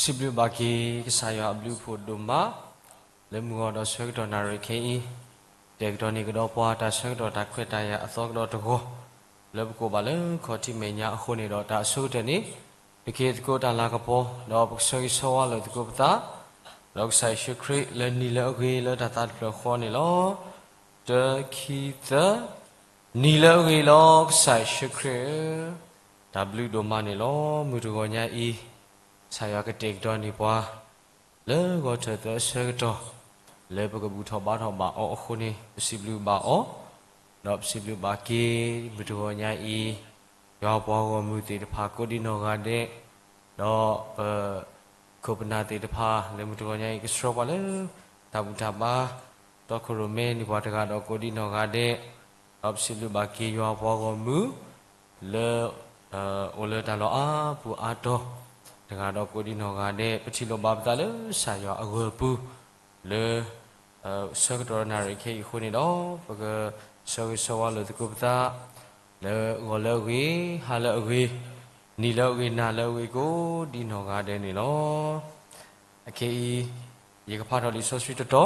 စံးဘျုးဘၣ်က့ၤ ကစၢ်ယွၤအဘျုးအဖှိၣ်ဒိၣ်မး လၢမုၢ်ဂီၤဒီးဆၢကတီၢ်နၣ်ရံၣ်ခဲအံၤ တဲာ်ကတီၤန့ၢ်ကဒီးပှၤတၢ်ဆၢကတီၢ်တၢ်ခွဲးတၢ်ယာ်အသီကဒီးတဂီၢ် လၢပကိးဘၣ်လၢခီၣ်ထံးမဲာ်ညါအဃိန့ၣ်ဒီး တၢ်အဆိကတၢၢ်န့ၣ် ပကဟ့ၣ်သကိးတၢ်လၤကပီၤ ဒီးပကဆၢဂ့ၤဆၢဝါလိာ်သကိးပသး ဒီးကစၢ်ယ့ၣ်ၡူးခရံာ်လၢနံၤလၢအဂ့ၤလၢတၢ်သးတဖျၢၣ်ဃီန့ၣ်လီၤ. တၢ ခံ သၢ နံၤလၢအဂ့ၤလီၤ ကစၢ်ယ့ၣ်ၡူးခရံာ်ဧၢ, တၢ်ဘျုးဒိၣ်မးန့ၣ်လီၤ. မုၢ်တဂီၤညါအံၤ ကစၢ်ယွၤကတဲာ်ကတီၤန့ၢ်ပှၤ လၢဂီၤထၢၣ်သၢဆၢကတီၢ် လၢပကဘူၣ်ထီၣ်ဘါထီၣ်ဘၣ်အီၤအဃိန့ၣ် ပစံးဘျုးဘၣ်အီၤ, ဒီးပစံးဘျုးဘၣ်က့ၤ မုၢ်တဂီၤညါအံၤ ယွၤပှၤဂီၢ်မုၢ်သ့ၣ်တဖၣ်ကိးဒံနီၢ်ဂၤဒဲး, ဒီးပ ခိၣ်ပနၢ်သ့ၣ်တဖၣ် လၢမုၢ်တဂီၤညါအံၤ ကဆှၢပှၤလၢ တၢ်ဘူၣ်တၢ်ဘါ တီခိၣ်ရိၣ်မဲန့ၢ်ပှၤတဂၤဒီးကိးဒံနီၢ်ဂၤဒဲး, ဒီးပစံးဘျုးဘၣ်က့ၤယွၤပှၤဂီၢ်မုၢ် လၢ အိၣ်လၢတၢ်လီၢ်အါပူၤအါတီၤ တဂၤဒီးကိးဒံနီၢ်ဂၤဒဲး ပထံၣ်လိာ်ဘၣ်ပသးလၢကစၢ်ယွၤအဂၢၤအပူၤ လၢ ဆၢကတီၢ်နၣ်ရံၣ်ခဲအံၤအဃိန့ၣ်ဒီး ပကဆၢဂ့ၤဆၢဝါလိာ်သကိးပသး လၢဂီၤလၢအဂ့ၤ, ဟါလၢအဂ့ၤ, နံၤလၢအဂ့ၤ, နၤလၢအဂ့ၤ ကိးဒံနီၢ်ဂၤဒဲးန့ၣ်လီၤ. အခဲအံၤ ယကဖးထီၣ်လံာ်စီဆှံတတီၤ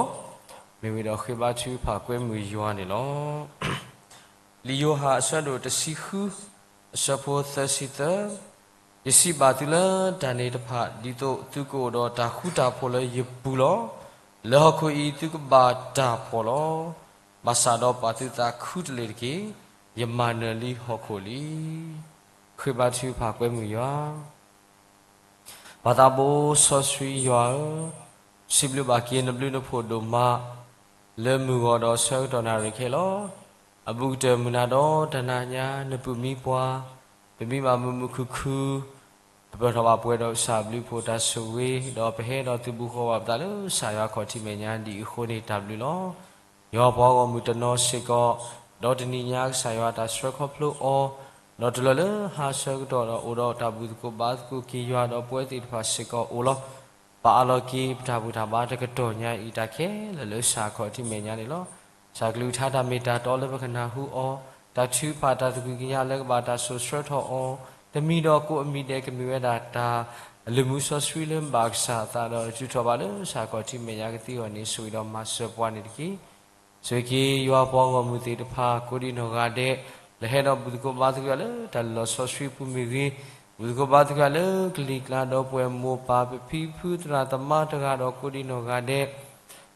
မ့ၢ်ဝံၤဒီးဃ့ဘါထုကဖၣ်ကွဲမုာ်ယွၤန့ၣ်လီၤ. လံာ်ယိၤဟၣ်အဆၢဒိၣ်တဆံဃု အဆၢဖိသၢဆံသၢ, ယစံးဘၣ်သုလၢတၢ်န့ၣ်တဖၣ် ဒ်သိးသုကအိၣ်ဒီးတၢ်ဃူတၢ်ဖိးလၢယပူၤလီၤ. လၢဟီၣ်ခိၣ်အံၤသုကဘၣ်တၢ်ဖှီၣ်လီၤ. ဘၣ်ဆၣ်ဒီးပာ်သုသးခူတလ့ၢ်တက့ၢ်. ယမၤနၢၤလံဟီၣ်ခိၣ်လံ. ဃ့ဘါထုကဖၣ်ကွဲမုာ်ယွၤ ပၢ်သးဘိစီဆှံယွၤဧၢ, စံးဘျုးဘၣ်က့ၤနဘျုးနဖှိၣ်ဒိၣ်မး လၢမုၢ်ဂီၤဒီးဆၢကတီၢ်နၣ်ရံၣ်ခဲလီၤ. အဘူးကတၢၢ်မုၢ်နၤဒီးတနၤညါ နပုၢ်မံပှၤ ပမံဘၣ်မုာ်မုာ်ခုၣ်ခုၣ် ပပၢၢ်ထီၣ်ဘၣ်ပှဲၤဒီးကစၢ်ဘျုးဖှိၣ်တၢ်ဆိၣ်ဂ့ၤ ဒီးပဟဲဒီးသုးဘူးဃီဘၣ်ပသးလၢကစၢ်ယွၤခီၣ်ထံးမဲာ်ညါဒ်အံၤအဃိန့ၣ် တၢ်ဘျုးလီၤ. ယွၤပှၤဂီၢ်မုၢ်တနီၤစ့ၢ်ကီး ဒီးတနံၤညါကစၢ်ယွၤတၢ်ဆှၢခီဖျိအီၤ, ဒီးတလၢာ်လၢဟါဆၢကတီၢ်ဒီး အိၣ်ဒီးတၢ်ဘူၣ်သကိးဘါသကိးက့ၤယွၤဒီးပဝဲသ့ၣ်တဖၣ်စ့ၢ်ကီးအိၣ်လီၤ. ပာ်အးလီၤက့ၤပတၢ်ဘူၣ်တၢ်ဘါတကတီၢ်ညါအံၤ တၢ်ခဲလၢာ်လၢကစၢ်ခီၣ်ထံးမဲာ်ညါန့ၣ်လီၤ. ကစၢ်ကလုၢ်ကထါတၢ်မ့ၢ်တၢ်တီလၢပကနၢ်ဟူအီၤ, တၢ်ထုကဖၣ်တၢ်သကွံၢ်ကညးလၢကဘၣ်တၢ်စိာ်ဆှၢထီၣ်အီၤ, တမံၤဒီးကိးအမံၤဒဲး ကမ့ၢ်ဝဲဒၣ်တၢ်အလုၢ်မူစီဆှံလၢဘၣ်ကစၢ်အသးဒီး တုၤထီၣ်ဘၣ်လၢကစၢ်ခီၣ်ထံးမဲာ်ညါကသ့အဂီၢ်န့ၣ် ဆိၣ်ဂ့ၤဒီးမၤစၢၤပှၤန့ၣ်တက့ၢ်. ဆိၣ်ဂ့ၤက့ၤယွၤပှၤဂီၢ်မုၢ်သ့ၣ်တဖၣ် ကိးဒံနီၢ်ဂၤဒဲး လၢဟဲဒီးဘူၣ်သကိးဘါသကိးယွၤလၢတၢ်လီၢ်စီဆှံပူၤမ့ၢ်ဂ့ၤ, ဘူၣ်သကိးဘါသကိးယွၤလၢကလံၤကျါဒီပုၢ်ဝဲၢ်မိၢ်ပၢ် ပဖံပဖုသရၣ်သမါတဂၤဒီးကိးဒံနီၢ်ဂၤဒဲး,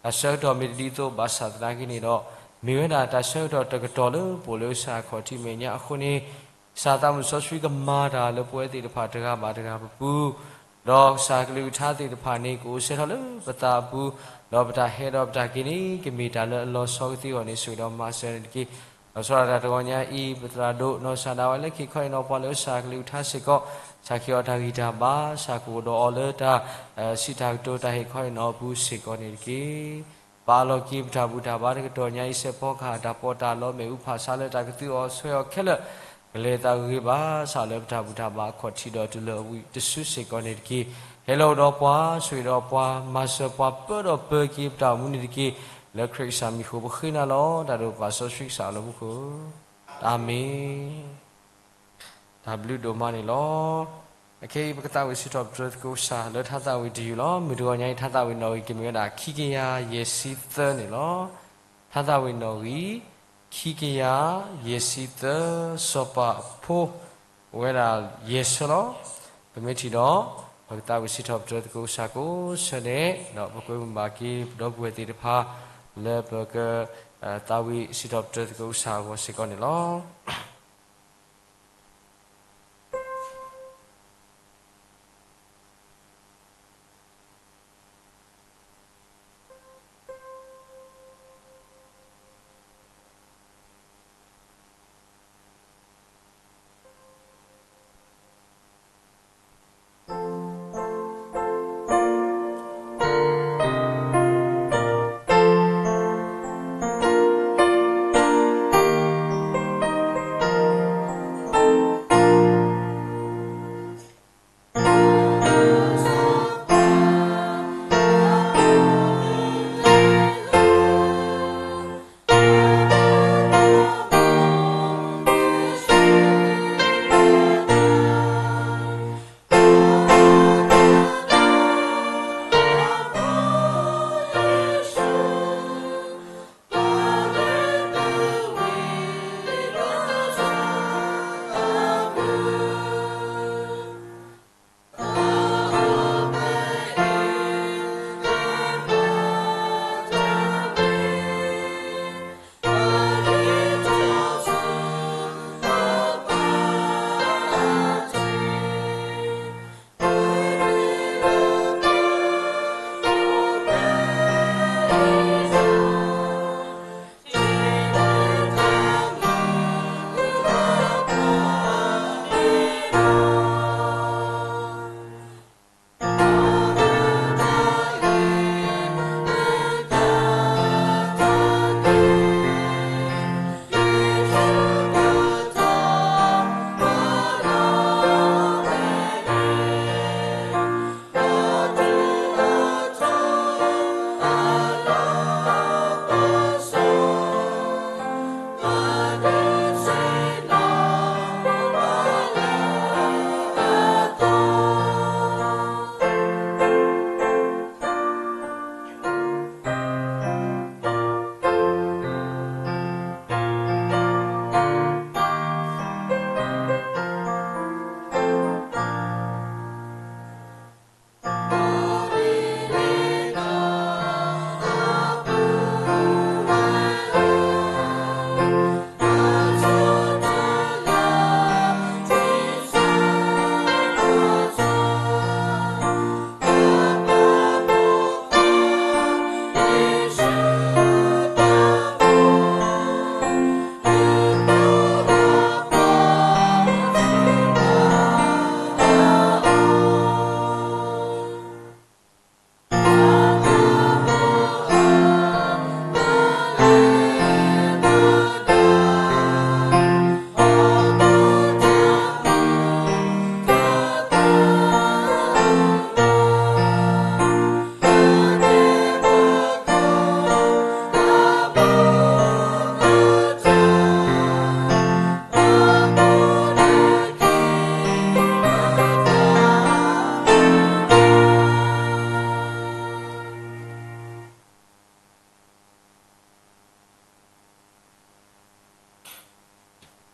တၢ်ဆၢကတီၢ်မ့ၢ်တဒ်သိးဘၣ်ဆၣ်သနာ်က့န့ၣ်ဒီး, မ့ၢ်ဝဲဒၣ်တၢ်ဆၢကတီၢ်တကတီၢ်လၢပအိၣ်လၢကစၢ်ခီၣ်ထံးမဲာ်ညါအဃိန့ၣ်, ကစၢ်သးမုၣ်စီဆှံကမၤတၢ်လၢပဝဲသ့ၣ်တဖၣ်တဂၤဘၣ်တဂၤပပူၤ, ဒီးကစၢ်ကလုၢ်ကထါသ့ၣ်တဖၣ်န့ၣ် ကအိၣ်စဲထီၣ်လၢပသးအပူၤ, ဒီးပတၢ်ဟဲဒီးပတၢ်က့ၤန့ၣ် ကမ့ၢ်တၢ်လၢအလီၤဆီကသ့အဂီၢ်န့ၣ် ဆိၣ်ဂ့ၤဒီးမၤစၢၤန့ၣ်တက့ၢ်. လီၤဆီဒၣ်တၢ်တဂီၤညါအံၤ ပသရၣ်ဒိၣ်နီၢ်စၢ်ဒၣ်ဝဲလၢခံခီအံၤနီၤ ပှၤလၢကစၢ်ကလုၢ်ကထါစ့ၢ်ကီး, စၢ်ကဟ့ၣ်အီၤတၢ်ဂံၢ်တၢ်ဘါ, စၢ်ကအိၣ်ဒီးအီၤလၢတၢ် စံးတၢ်ကတိၤတၢ်ဟ့ၣ်ခီအံၤနီၤအပူၤစ့ၢ်ကီးန့ၣ်တက့ၢ်. ပာ်အးလီၤက့ၤပတၢ်ဘူၣ်တၢ်ဘါတကတီၢ်ညါအံၤ စဲးဖီကဟၣ်တၢ်ပီးတၢ်လီ မ့ၣ်အူဖးဆါလၢတၢ်ကသုအီၤဆှဲအီၤခဲလၢာ်, ကလဲၤသးဂ့ၤဂ့ၤဘၣ်ဆၣ်လၢပတၢ်ဘူၣ်တၢ်ဘါအခီၣ်ထံးဒီးတုၤလၢအဝံၤတစုစ့ၢ်ကီးန့ၣ်တက့ၢ်. ဟဲလီၤအိၣ်ဒီးပှၤ, ဆိၣ်ဂ့ၤဒီးပှၤ, မၤစၢၤပှၤ, ပၢဒီးပၢက့ၤပတၢ်အိၣ်မူန့ၣ်တက့ၢ်. လၢခရံာ်ကစၢ်မံၤဃိပဃ့နၤလီၤ. တၢ်ဒိၣ်ပၢ်စီဆှံကစၢ်အလၢမူခိၣ်, အၤမ့ၣ်. တၢ်ဘျုးဒိၣ်မးန့ၣ်လီၤ. အခဲအံၤပကသးဝံၣ်စံးထီၣ်ပတြၢၤသကိးကစၢ်လၢထါသးဝံၣ်တယုၢ်လီၤ. မုၢ်တဂီၤညါအံၤထါသးဝံၣ်နီၣ်ဂံၢ်ကမ့ၢ်ဝဲဒၣ်ခံကယၤယဲၢ်ဆံသၢန့ၣ်လီၤ. ထါသးဝံၣ်နီၣ်ဂံၢ် ခံကယၤယဲၢ်ဆံသၢ, စီၤပၤအဖိ အိၣ်ဝဲဒၣ်ယဲၢ်ဆၢလီၤ. ပမ့ၢ်ထံၣ်ဒီး ပကသးဝံၣ်စံးထီၣ်ပတြၢၤသကိးကစၢ်ကိးဆၢဒဲး, ဒီးပကွဲမုာ်ဘၣ်က့ၤပဒီပုၢ်ဝဲၢ်သ့ၣ်တဖၣ် လၢပက သးဝံၣ်စံးထီၣ်ပတြၢၤသကိးကစၢ်အဂီၢ်စ့ၢ်ကီးန့ၣ်လီၤ.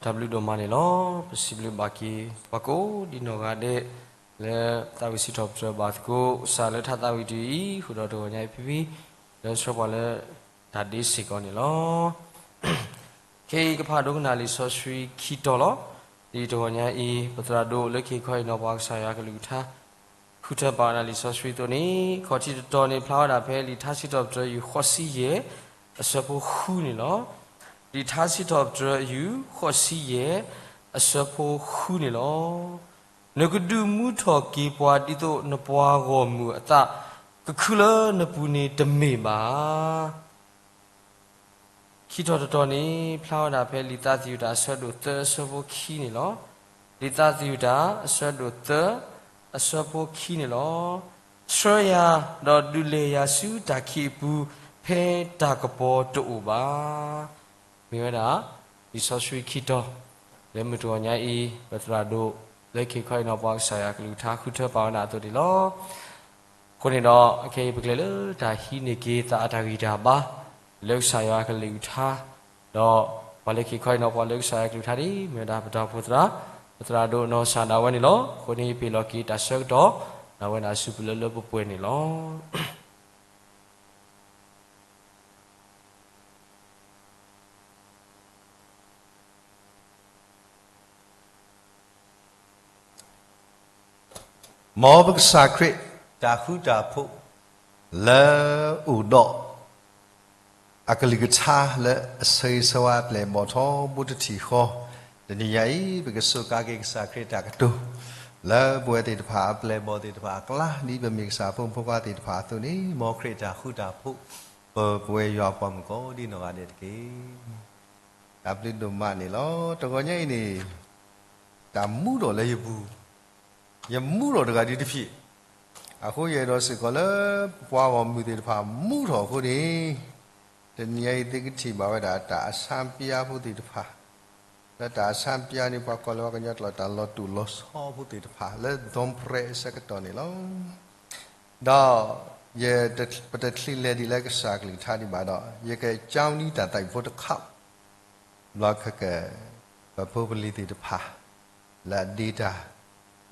တၢ်ဘျုးဒိၣ်မးန့ၣ်လီၤ. ပစံးဘျုးဘၣ်က့ၤ ပှၤကိးဒ်နီၢ်ဂၤဒဲး လၢသးဝံၣ်စံးထီၣ်ပတြၢၤဘၣ်သကိး ကစၢ်လၢထါသးဝံၣ်တယုၢ်အံၤ ဃုာ်ဒီးတဂီၤညါအံၤဖံဖံ လၢဆှၢပှၤလၢတၢ်ဒ့စ့ၢ်ကီးန့ၣ်လီၤ. ခဲအံၤကဖးဒိကနၣ်လံာ်စီဆှံခံတီၤလီၤ. ဒ်တဂီၤညါအံၤ ပသရၣ်ဒိၣ်လၢခံခီအံၤနီၤ ပှၤကစၢ်ယွၤကလုၢ်ကထါ ဃုထၢပာ်ဝဲဒၣ်လံာ်စီဆှံအသိးန့ၣ် ခီၣ်ထံးတတီၤန့ၣ် ဖျါဝဲဒၣ်ဖဲလံာ်ထါစံးထီၣ်ပတြၢၤယုၢ်ဃိးဆံယဲၢ် အဆၢဖိဃုန့ၣ်လီၤ. လံာ်ထါစံးထီၣ်ပတြၢၤယုၢ်ဃိးဆံယဲၢ် အဆၢဖိဃုန့ၣ်လီၤ. နကဒုးမူထီၣ်က့ၤပှၤဒ်သိးနပှၤဂီၢ်မုၢ်အသး ကခုလၢနပူၤန့ၣ်တမ့ၢ်ဘၣ်. ခံထီၣ်တတီၤန့ၣ် ဖျါဝဲဒၣ်ဖဲလံာ်သးသယုၢ်တၢ်အဆၢဒိၣ်သၢအဆၢဖိခံန့ၣ်လီၤ. လံာ်သးသယုၢ်တၢ်အဆၢဒိၣ်သၢ အဆၢဖိခံန့ၣ်လီၤ. ဆှၢယၤ ဒီးဒုးလဲၤယၤဆူတၢ်ခံးအပူၤ ဖဲတၢ်ကပီၤတအိၣ်ဘၣ်. မ့ၢ်ဝဲဒၣ် လံာ်စီဆှံခံတီၤ လၢမုၢ်တဂီၤညါအံၤ ပသရၣ်ဒိၣ်လၢခံခီအံၤနီၤ ပှၤကစၢ်ယွၤကလုၢ်ကထါဃုထၢပာ်ဝဲဒၣ်အသိးန့ၣ်လီၤ. အဃိန့ၣ်ဒီး အခဲအံၤပကလဲၤလၢတၢ်ဟံးန့ၢ်က့ၤသးအတၢ်ဂံၢ်တၢ်ဘါ လၢကစၢ်ယွၤကလုၢ်ကထါ, ဒီးပှၤလၢခံခီအံၤနီၤ ပှၤလၢကစၢ်ယွၤကလုၢ်ကထါန့ၣ် မ့ၢ်ဝဲဒၣ်ပတၢ်အိၣ်ဖှိၣ်သရၣ်, ပသရၣ်ဒိၣ်နီၢ်ကစၢ်ဒၣ်ဝဲန့ၣ်လီၤ. အဃိန့ၣ် ပ့ၤလီၤက့ၤတၢ်ဆၢကတီၢ် ဒၣ်ဝဲဒၣ်ဆူပလၢလၢပှဲၤပှဲၤန့ၣ်လီၤ. မ်ပကစၢ်ခရံာ်တၢ်ဃူတၢ်ဖိး လၢအိၣ်ဒီး အကလုၢ်ကထါလၢအဆၢဂ့ၤဆၢဝါအပျဲၢ်အဘီၣ်ထီဘိတထံၣ်ဃီ, တနံၤညါအံၤ ပကစူးကါက့ၤကစၢ်ခရံာ်တၢ်ကတိၤ လၢပဝဲသ့ၣ်တဖၣ်အပျဲၢ်အဘီၣ်သ့ၣ်တဖၣ်အကျါ ဒ်ပမ့ၢ်ကစၢ်ဖိမုၣ်ဖိခွါသ့ၣ်တဖၣ်အသိးန့ၣ် မ်ခရံာ်တၢ်ဃူတၢ်ဖိး ပပဝဲယွၤပှၤမုၣ်ကိးဒ်နီၢ်ဂၤဒဲးတက့ၢ်. တၢ်ဘျုးဒိၣ်မးန့ၣ်လီၤ. တဂီၤညါအံၤန့ၣ် တၢ်မူထီၣ်လၢယပူၤ, ယမူထီၣ်တဂၤဒ်တဖျၢၣ်, အဃိယအဲၣ်ဒိးစ့ၢ်ကီးလၢ ပပှၤဂီၢ်မုၢ်သ့ၣ်တဖၣ်မူထီၣ်အဃိန့ၣ်, တနံၤညါအံၤသုကထံၣ်ဘၣ်ဝဲဒၣ်တၢ်အဆါပၠါဖိသ့ၣ်တဖၣ်, လၢတၢ်အဆါပၠါန့ၣ် ပှၤကိးလၢပှၤကညီကျိာ်တၢ်လီၤတူာ်လီၤဆီဖိသ့ၣ်တဖၣ် လၢဒီပြဲအဆၢကတီၢ်န့ၣ်လီၤ. ဒီး ယ ပတချုးလဲၤဒံးလၢကစၢ်ကလုၢ်ကထါဒံးဘၣ်ဒီး ယကကၠီနံၤတၢ်သးဝံၣ်ဖိတခါ ဘျီခဲက ပဖိပလံၤသ့ၣ်တဖၣ် လၢအဒ့တၢ်,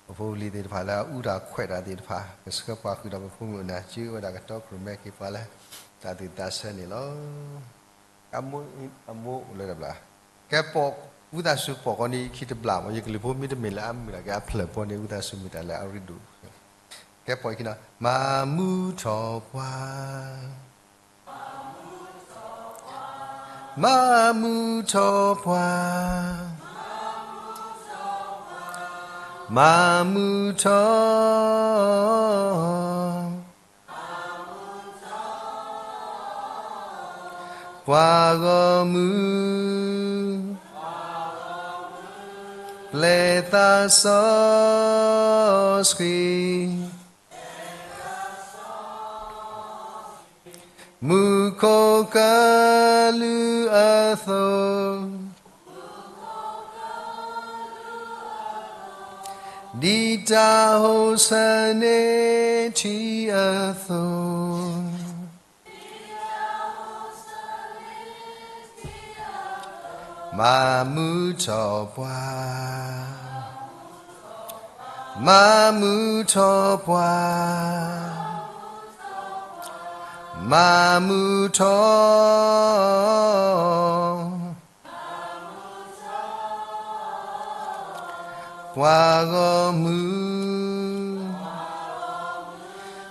ပဖိပလံၤသ့ၣ်တဖၣ်လၢအအူတၢ်ခွဲးတၢ်သ့ၣ်တဖၣ် ကဆှၢပှၤဃုာ်ဒီးပဖိမုၣ်အနၢ်စုဝဲဒၣ်ကတီၢ်ခရံာ်မဲက့ၤပှၤလၢ တၢ်သူၣ်သးဆၢန့ၣ်လီၤ. အမိၢ်အိၣ်လၢတဘျီ, ကဲပိာ်, ဝံသးစူၤပိာ်ဃီန့ၣ်ခံတဘျီမး ယကလုၢ်ဖိမ့တမ့ၢ်လၢအမုာ်ဒီး ကဲအဖျၢၣ်ဖိန့ၣ်ဝံသးစူၤမ့ၢ်တၢ်လၢအရ့ဒိၣ်, ကဲပိာ်အခံနီၤ, မၤမူထီၣ်ပှၤ မၤမူထီၣ်ပှၤ, မၤမူထီၣ် ပှၤဂီၢ်မုၢ် ပျဲၢ်သးစီဆှံ မူခိၣ်ကလူးအသိး, ဒ်တၢ်အိၣ်ဆၢန့ၢ်ထံအသိး, မၤမူထီၣ်ပှၤ, မၤမူထီၣ်ပှၤ, မၤမူထီၣ် ပှၤဂီၢ်မုၢ်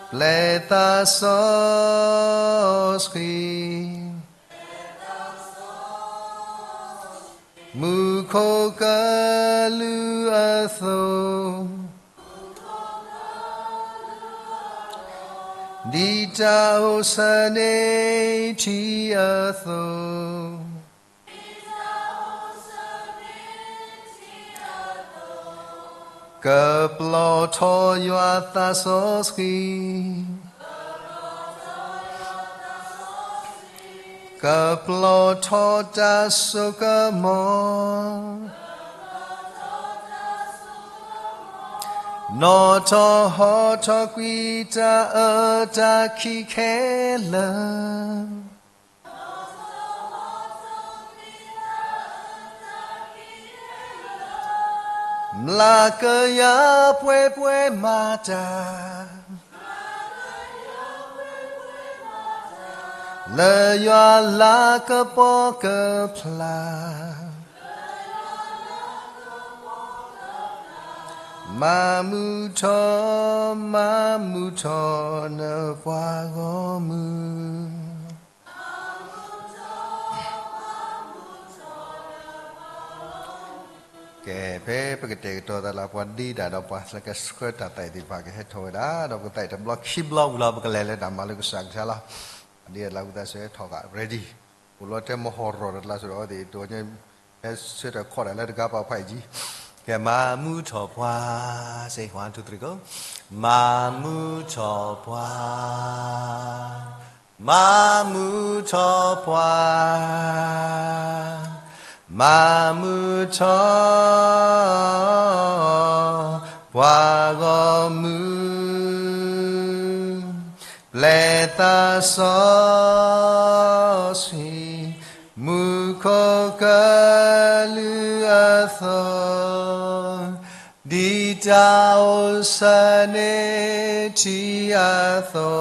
ပျဲၢ်သးစီဆှံ မူခိၣ်ကလူးအသိး, ဒ်တၢ်အိၣ်ဆၢန့ၢ်ထံအသိး, ကပျီထီၣ်ယွၤသးစီဆှံ, ကပျီထီၣ်တၢ်စိကမီၤ, နီၣ်ထီၣ်ဟီၣ်ထီၣ်ကွံာ်တၢ်အၢတၢ်ခံးခဲလၢာ် နီၣ်ထီၣ်ဟီၣ်ထီၣ်ကွံာ်တၢ်အၢတၢ်ခံးခဲလၢာ် မျၤကယၤပှဲၤပှဲၤမၤတၢ် လၢယွၤလၤကပီၤကဖျါ မၤမုာ်ထီၣ် မၤမုာ်ထီၣ်နပှၤဂီၢ်မုၢ်. ကဲ, ဖဲပကတဲာ်ကတီၤသးလၢပှၤဒ့တၢ်ဒီးပှၤလၢကဆှၢတၢ်သးအံၤသ့ၣ်တဖၣ် ကဟဲထီၣ်ဝဲဒၣ် ဒီးပကသးအံၤတဘျီခံဘျီဝံၤလီၤ ပကလဲၤလၢတၢ်မၤလိကစၢ်ကစၢ်လီၤ. ဒ်အလၢပသးစဲထီၣ်က ready အိၣ်လီၤတဲမဟီၣ်ရီၣ်တကျါစိဒီးအဝဲသ့ၣ်တည ဟဲဆၢထၢၣ်ခီဒၣ်လၢတဂၤပာ်ဖှိၣ်အံၤကံ, ကဲ မၤမုာ်ထီၣ်ပှၤ, say one two three go, မၤမုာ်ထီၣ်ပှၤ, မၤမုာ်ထီၣ်ပှၤ, မၤမုာ်ထီၣ် ပှၤဂီၢ်မုၢ်, ပျဲသးစီဆှံ, မူခိၣ်ကလူးအသိး, ဒ်တၢ်အိၣ်ဆၢန့ၢ်ထံအသိ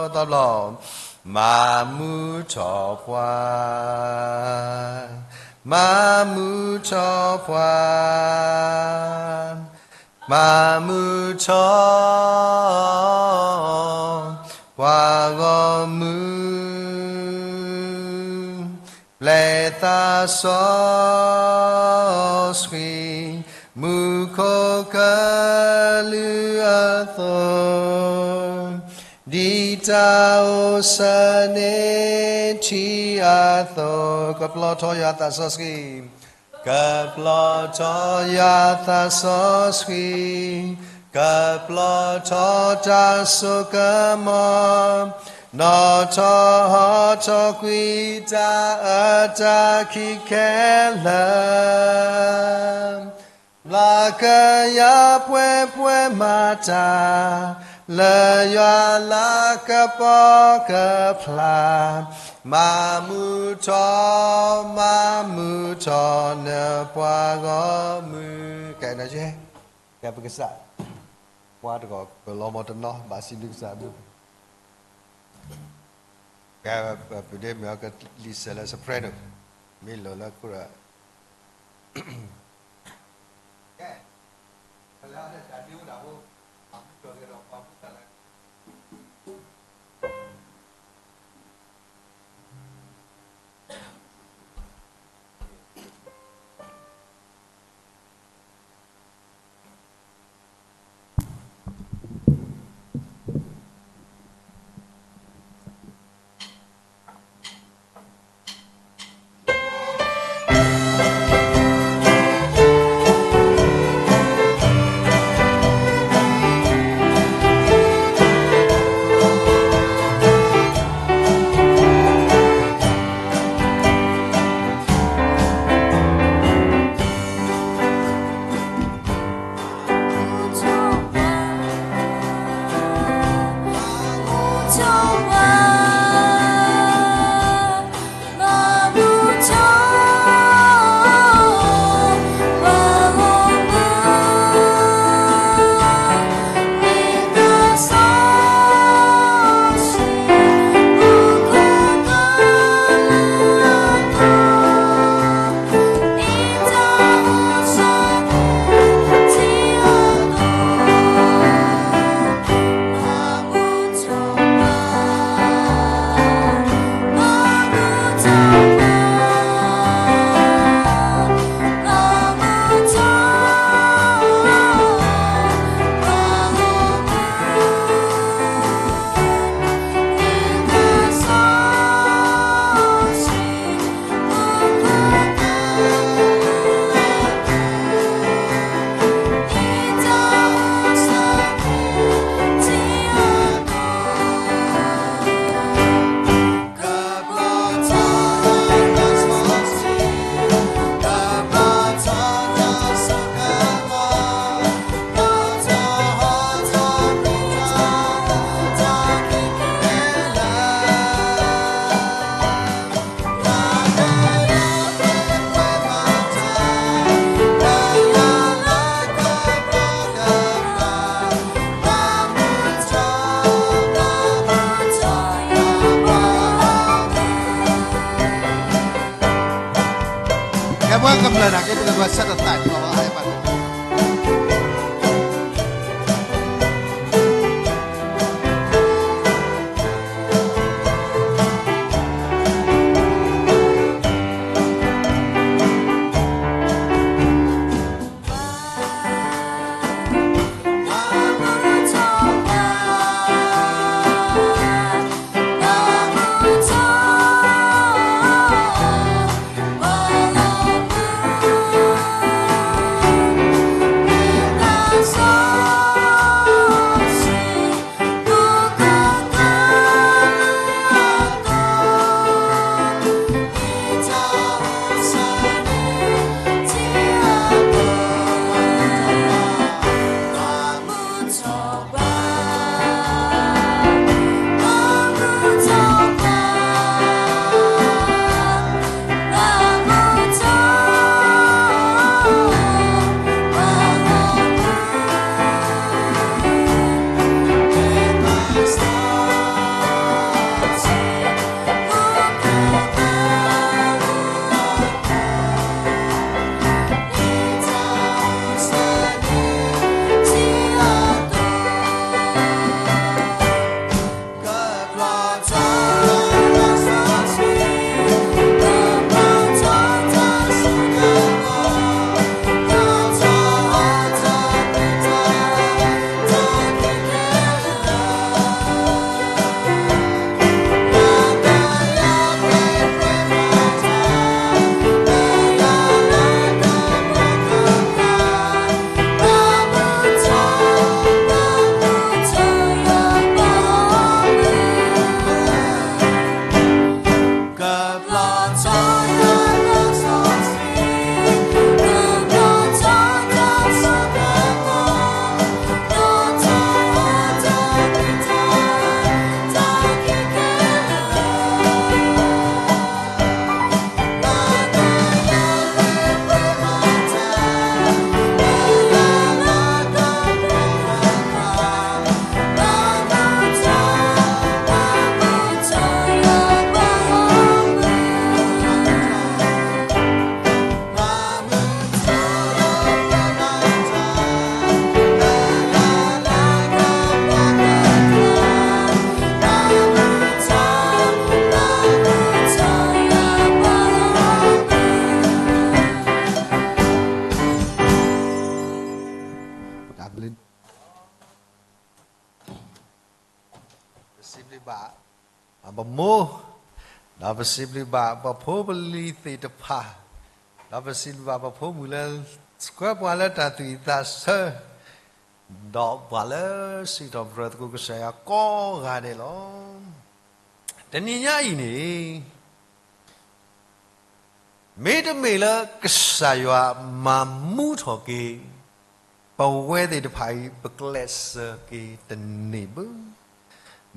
း, တဘျီ, မၤမုာ်ထီၣ်ပှၤ, မၤမုာ်ထီၣ်ပှၤ မၤမုာ်ထီၣ် ပှၤဂီၢ်မုၢ်, ပျဲသးစီဆှံ, မူခိၣ်ကလူးအသိး, ဒ်တၢ်အိၣ်ဆၢန့ၢ်ထံအသိး, ကပျီထီၣ်ယွၤသးစီဆှံ ကပျီထီၣ်ယွၤသးစီဆှံ, ကပျီထီၣ်တၢ်စိကမီၤ, နီၣ်ထီၣ်ဟီၣ်ထီၣ်ကွံာ်တၢ်အၢတၢ်ခံခဲလၢာ်, မျၤကယၤပှဲၤပှဲၤမၤတၢ်, လၢယွၤလၤကပီၤကဖျါ, မၤမုာ်ထီၣ် မၤမုာ်ထီၣ်နပှၤဂီၢ်မုၢ်, ကဲနယဲ, ကဲပကစၢ်, ပှၤတဂီၢ် ပလီၤမီၤတနီၤ ဘၣ်စံးဘျုးကစၢ်ဘျုး, ကဲ, ပဒ့မ့ၢ်အီၤကလံၤစဲးလၢ soprano, မ့ၢ်လိၣ်လၢခိၣ်ဒီး ကဲ, ပလၢအတၢ်ဒုးအိၣ်ဒၣ်ဖိ, ပှၤမူထီၣ်ကဒီးပှၤမူထီၣ်လၢ ပှၤကမျၢၢ်နာ်က့ ပကဒွးဆၢထၢၣ်သးကလီၤဘၣ် ဟဲဘၣ် ပစံးဘျုးဘၣ် ပမိၢ်, ဒီးပစံးဘျုးဘၣ်ပဖိပလံၤသ့ၣ်တဖၣ်, ဒီးပစံးဘျုးဘၣ်ပဖိမုၣ်လၢ ဆှၢပှၤလၢတၢ်သူၣ်ဝံၣ်သးဆၢ, ဒီးပှၤလၢစံးထီၣ်ပတြၢၤသကိးကစၢ်ယွၤကိးဂၤဒဲးလီၤ. တနံၤညါအံၤန့ၣ် မ့တမ့ၢ်လၢကစၢ်ယွၤမၤမူထီၣ်က့ၤ ပဝဲသ့ၣ်တဖၣ်အံၤ ပကျဲးစၢးက့ၤတန့ၢ်ဘၣ်.